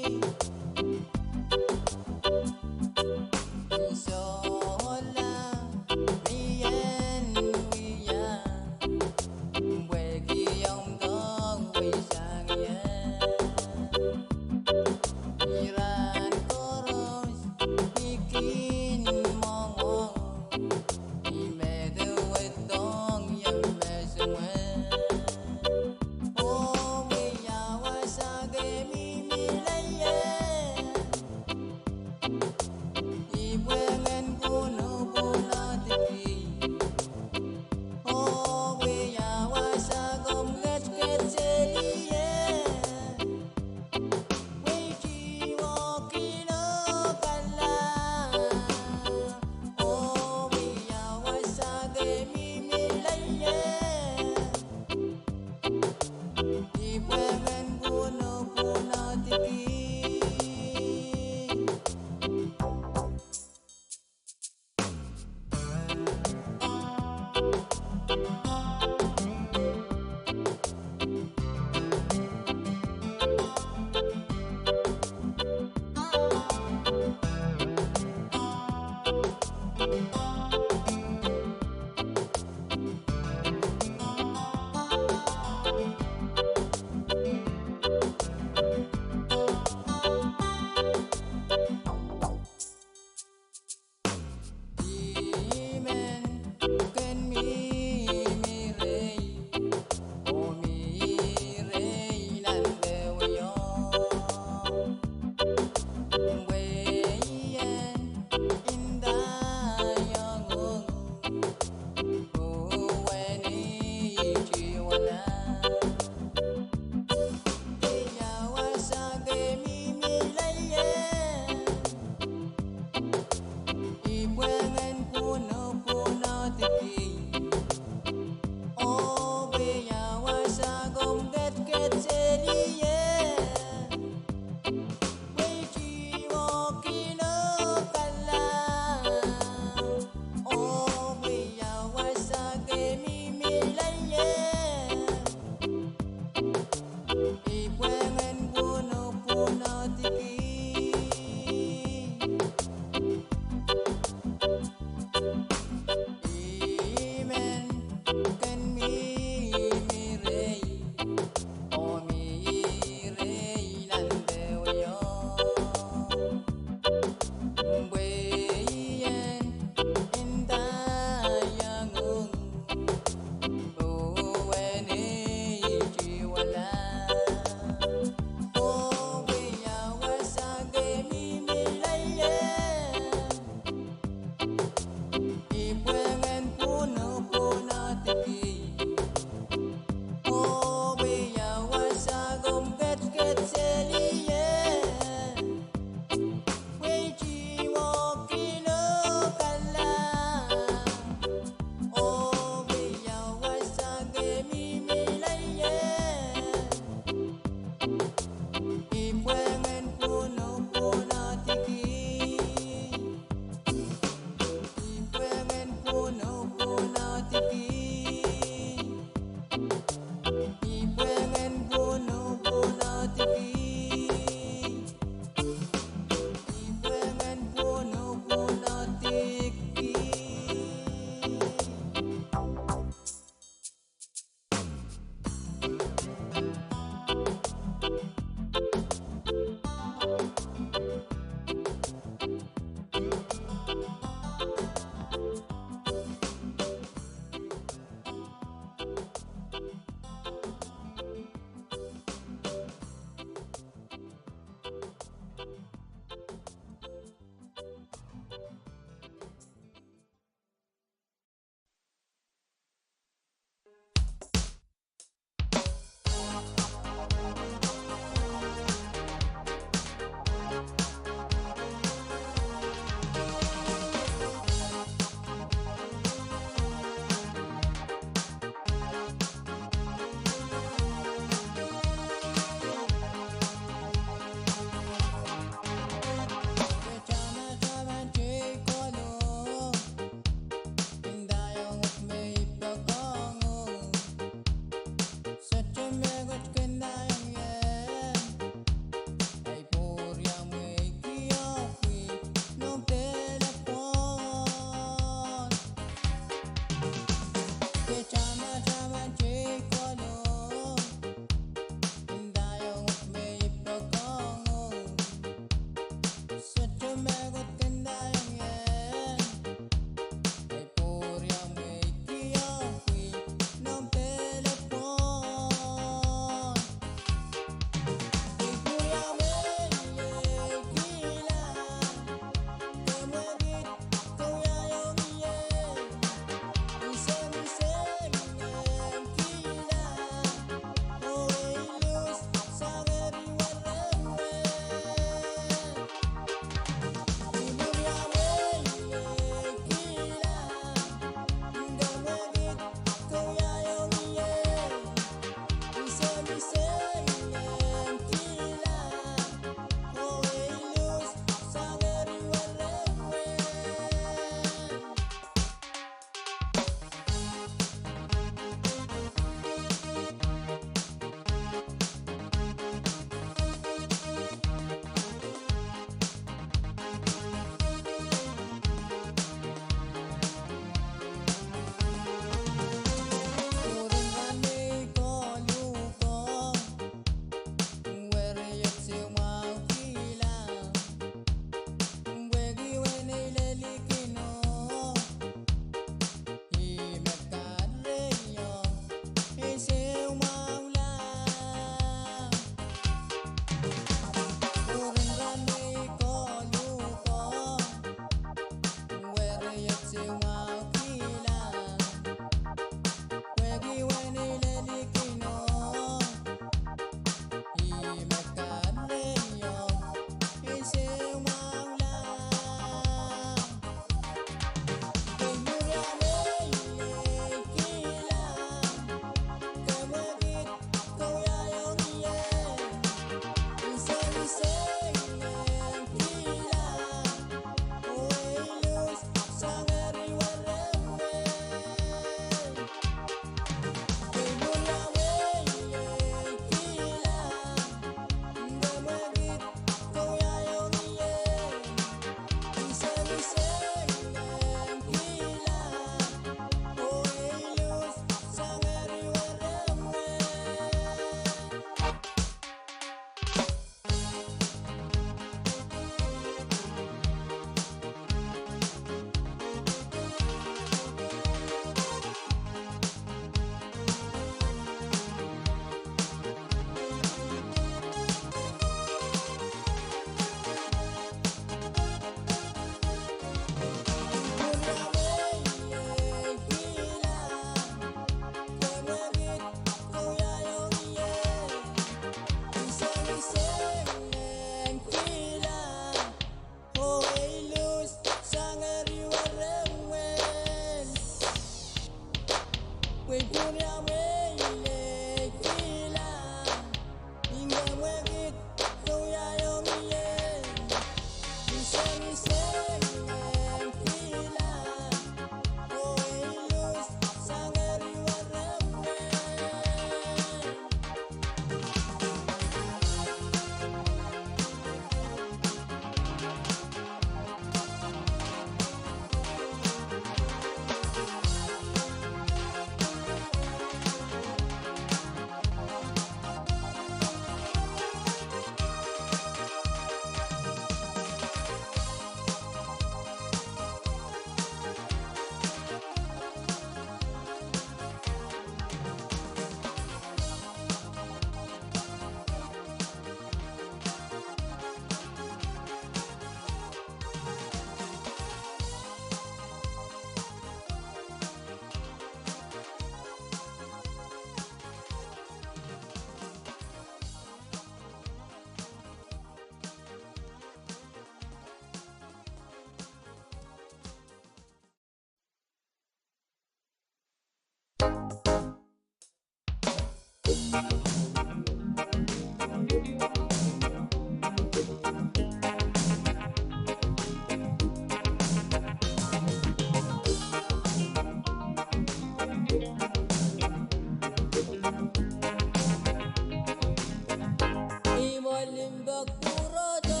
Imwen limpoak pwurodo,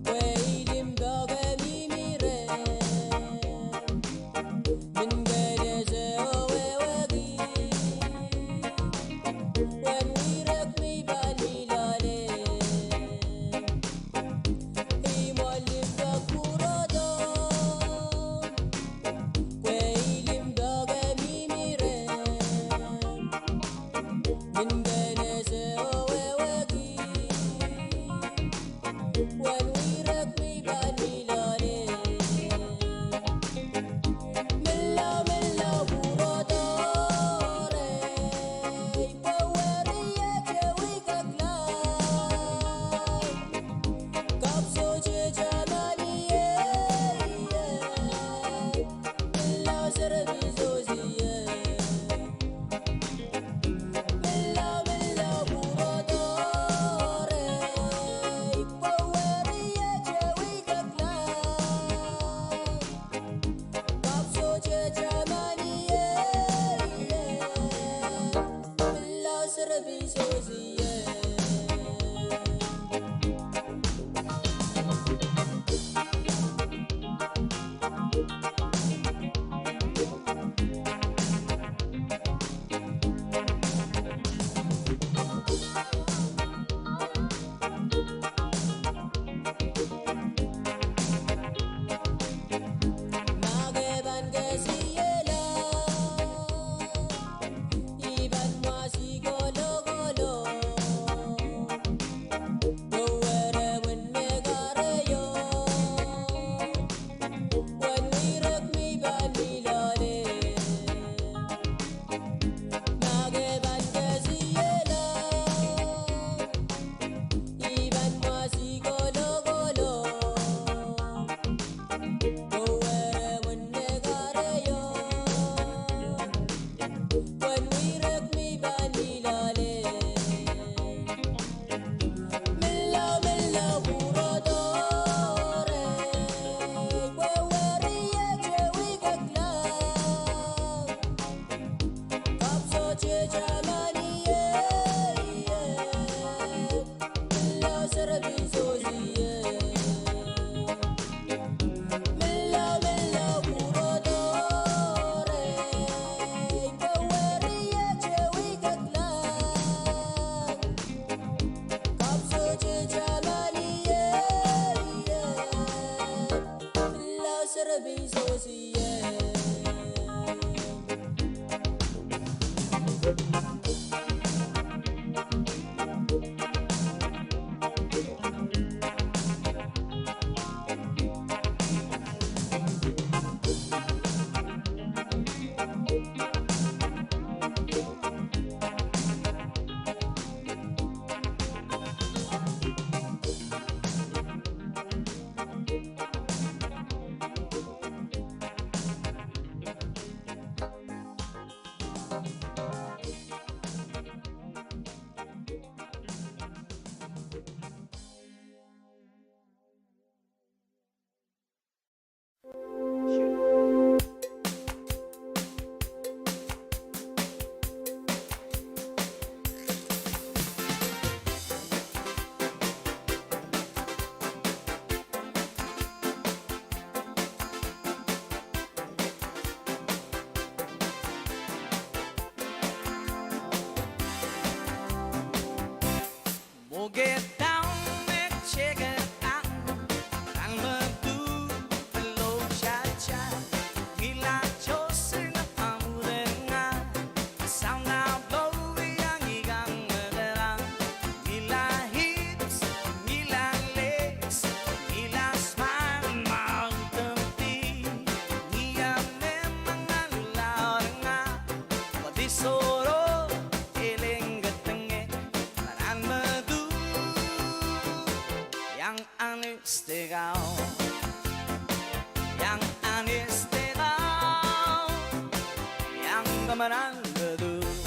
pwe ih limpoak e mihmi reh. Mihmi reh ese oh wehwehki, uwen wirek mi pali loale. Imwen limpoak pwurodo, pwe ih limpoak e mihmi reh. Mihmi reh ese oh wehwehki, uwen wirek mi pali loale. Menlau, menlau pwurodo reh, pwe weriehte wikakla. Kapw sohte tamani ie, menlau serepein Sosie. Menlau, menlau pwurodo reh, pwe weriehte wikakla. Kapw sohte tamani ie, menlau serepein Sosie. Ma ke pahn kesiehla, I pahn mwahsi kolokol, oh, were mwin me kahrehiong, uwen wirek mi pali loale. Ma ke pahn kesiehla, I pahn mwahsi kolokol, oh, were mwin me kahrehiong, uwen wirek mi pali loale. Menlau, menlau pwurodo reh, pwe weriehte wikakla. Kapw sohte tamani ie, menlau serepein Sosie. Menlau, menlau pwurodo reh, pwe weriehte wikakla. Kapw sohte tamani ie, menlau serepein Sosie. Mwo ke daun me teke ahu, rahnmadu pil oh tata, mila tohsang nan amwail ngah, soang ah powi ah ngiang me kera, mila hips, mila legs, mila smile, mouth and teeth, ngiang me mengala ngah, pwe di sohte eleng ketenge, rahnmadu iang ahniste kau, iang ahniste kau, iang kamaran madu.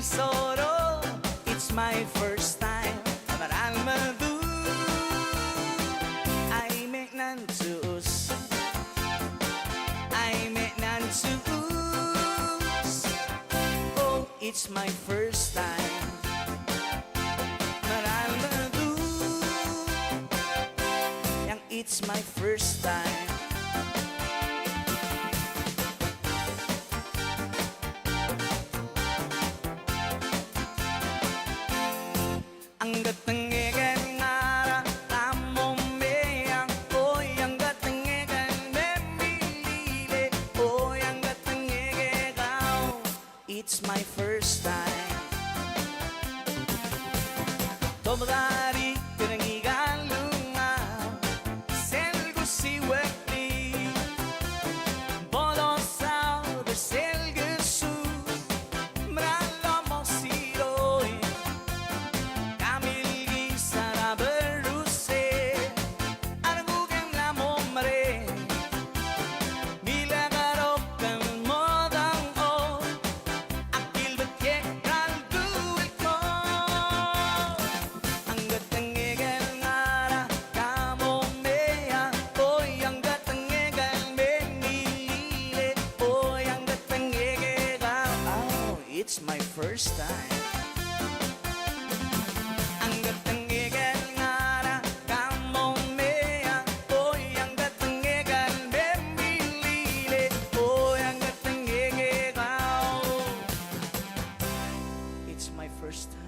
Sohte, it's my first time. Amwail me duh, ahi me nan Suhs. Ahi me nan Suhs. Oh, it's my first time. Amwail me duh, iang it's my first time. Iang kadehde kan ngara, kamwo me iang, oh, iang kadehde kan me mihmi lel, oh, iang kadehde kan. It's my first time. Topdari pirengih kalunga, sel kusi wekli, polo sau de sel kusu, mra lomo siroi, kamilki saraperuse, arkuken lamomre, mila karokan modang o, akil pekekal duwil ko. Iang kadehde kan ngara, kamwo me iang, oh, iang kadehde kan me mihmi lel, oh, iang kadehde kan. Oh, it's my first time. Iang kadehde kan ngara, kamwo me iang, oh, iang kadehde kan me mihmi lel, oh, iang kadehde kan. It's my first time.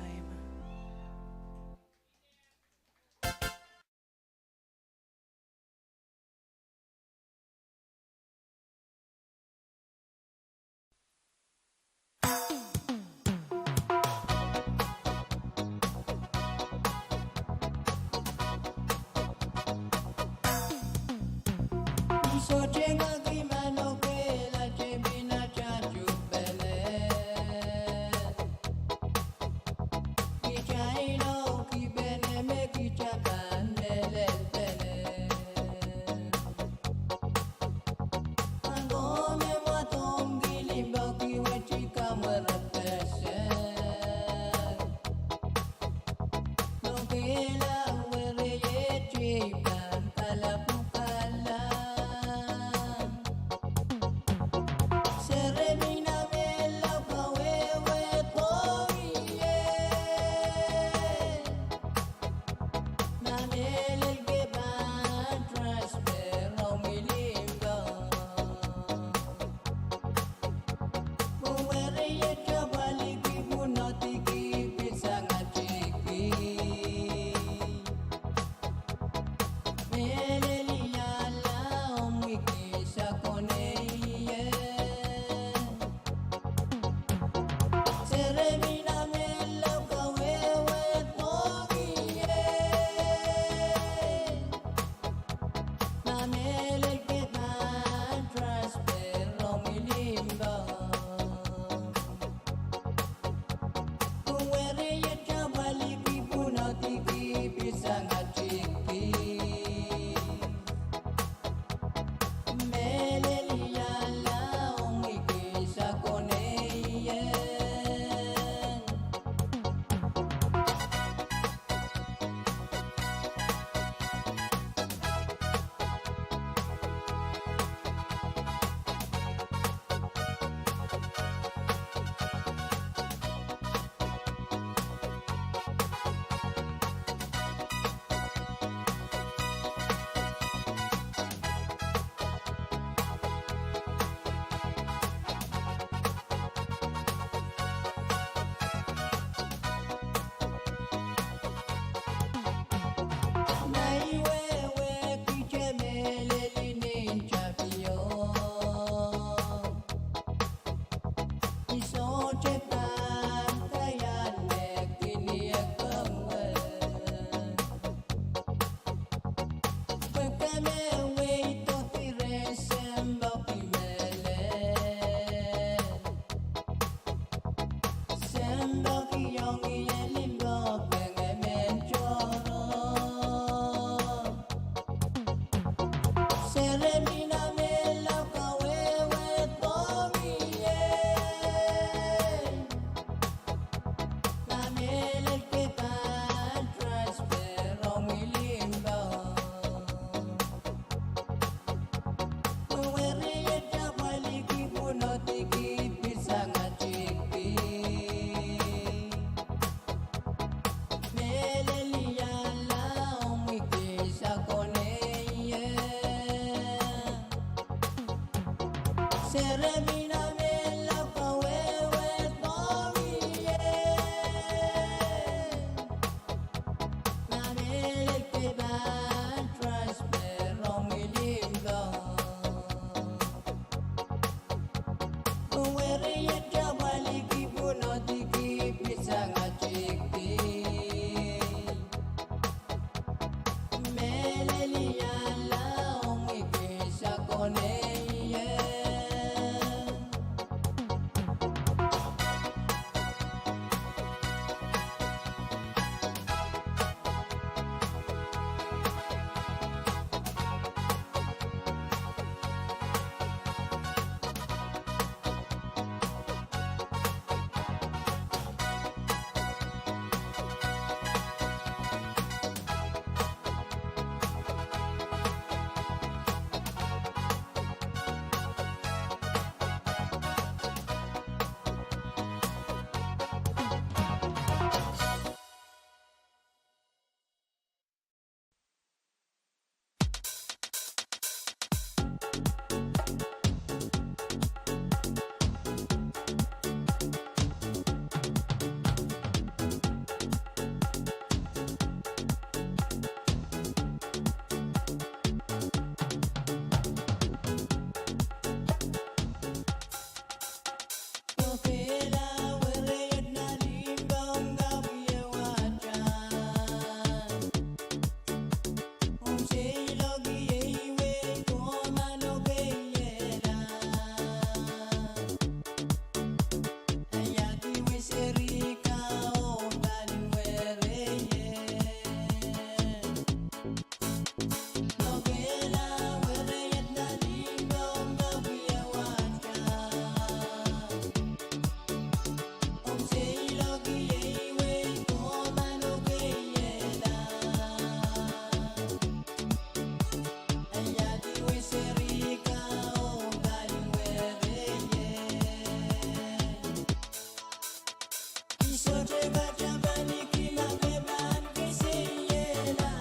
Sohte katapaniki ma ke pahn kisiniela.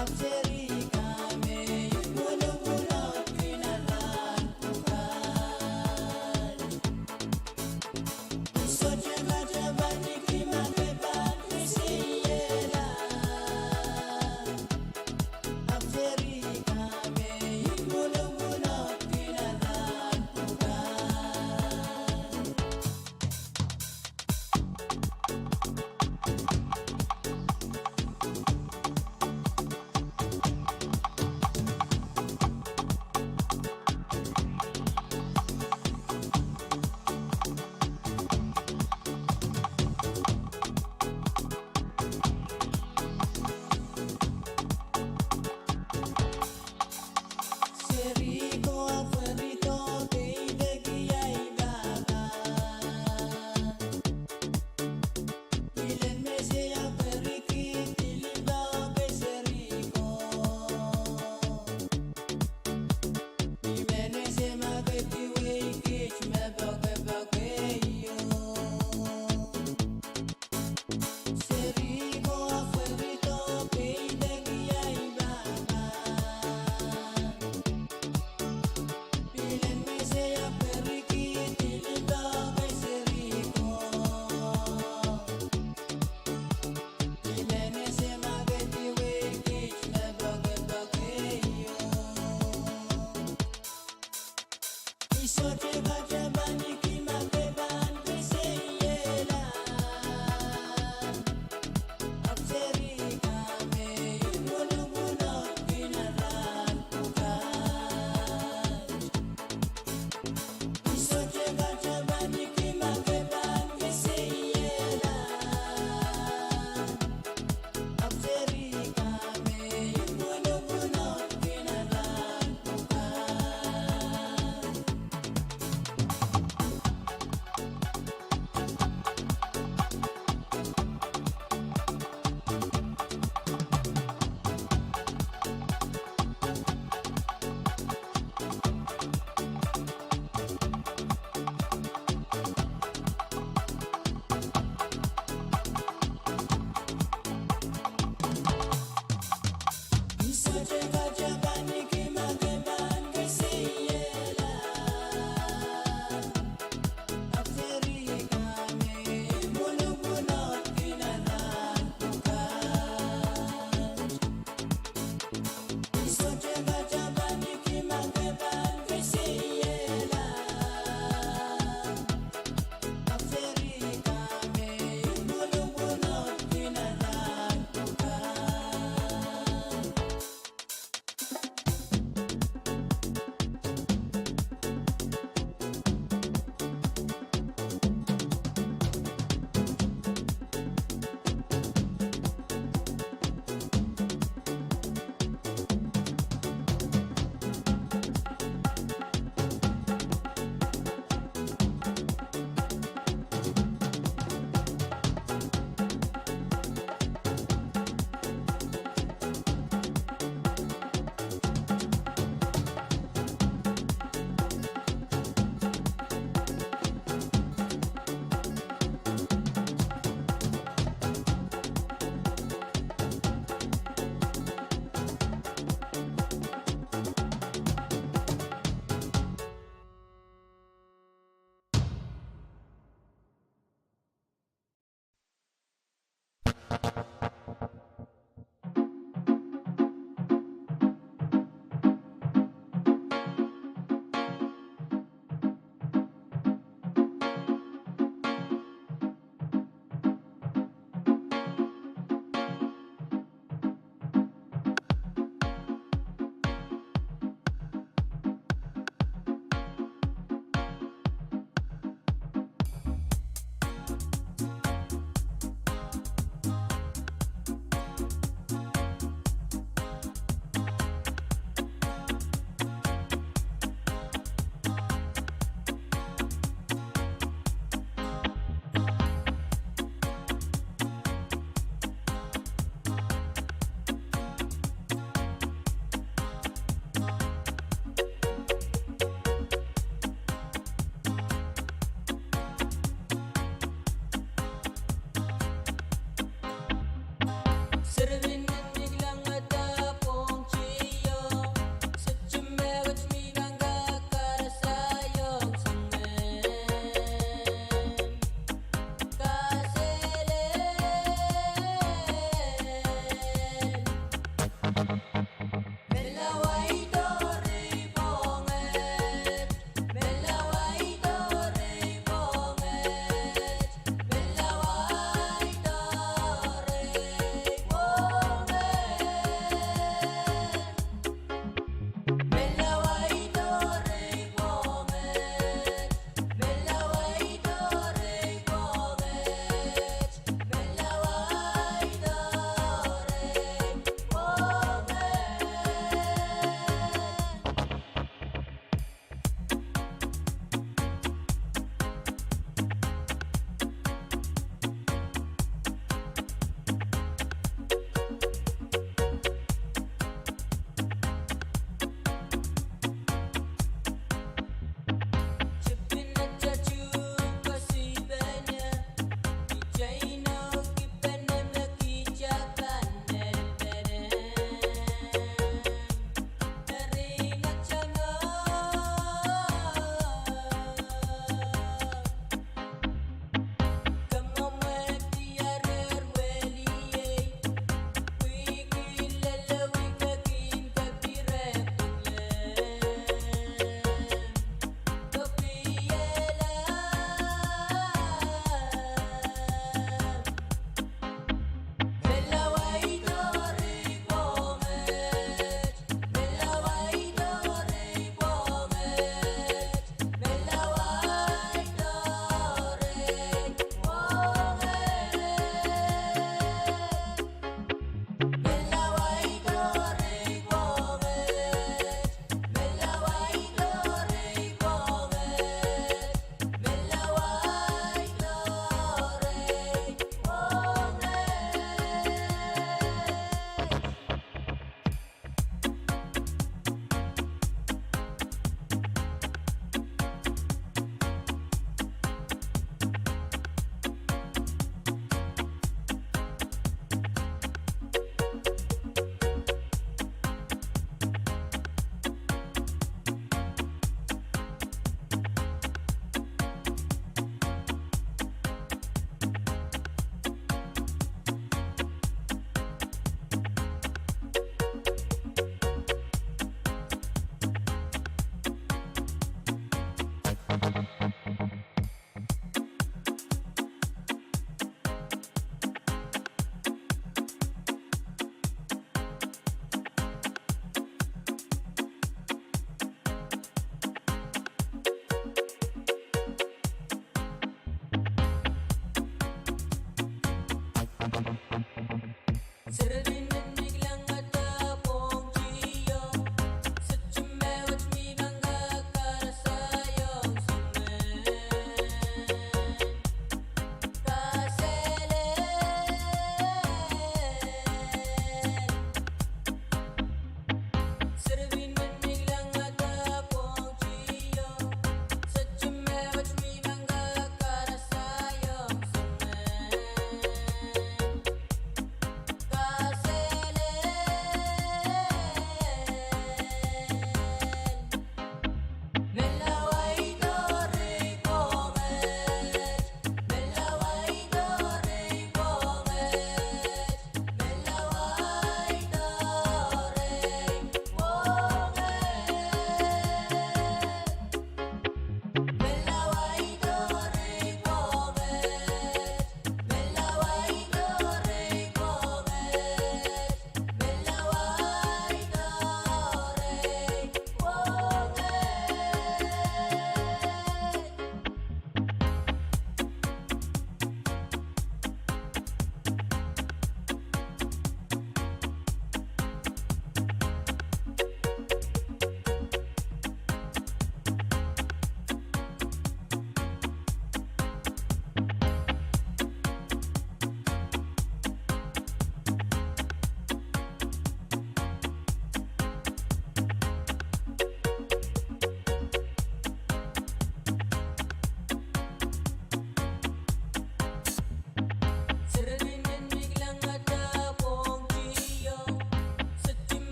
Apw serihka me I pwulopwulokihla rahn pwukat. Sohte katapaniki ma ke pahn kisiniela. Apw serihka me I pwulopwulokihla rahn pwukat.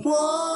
Whoa!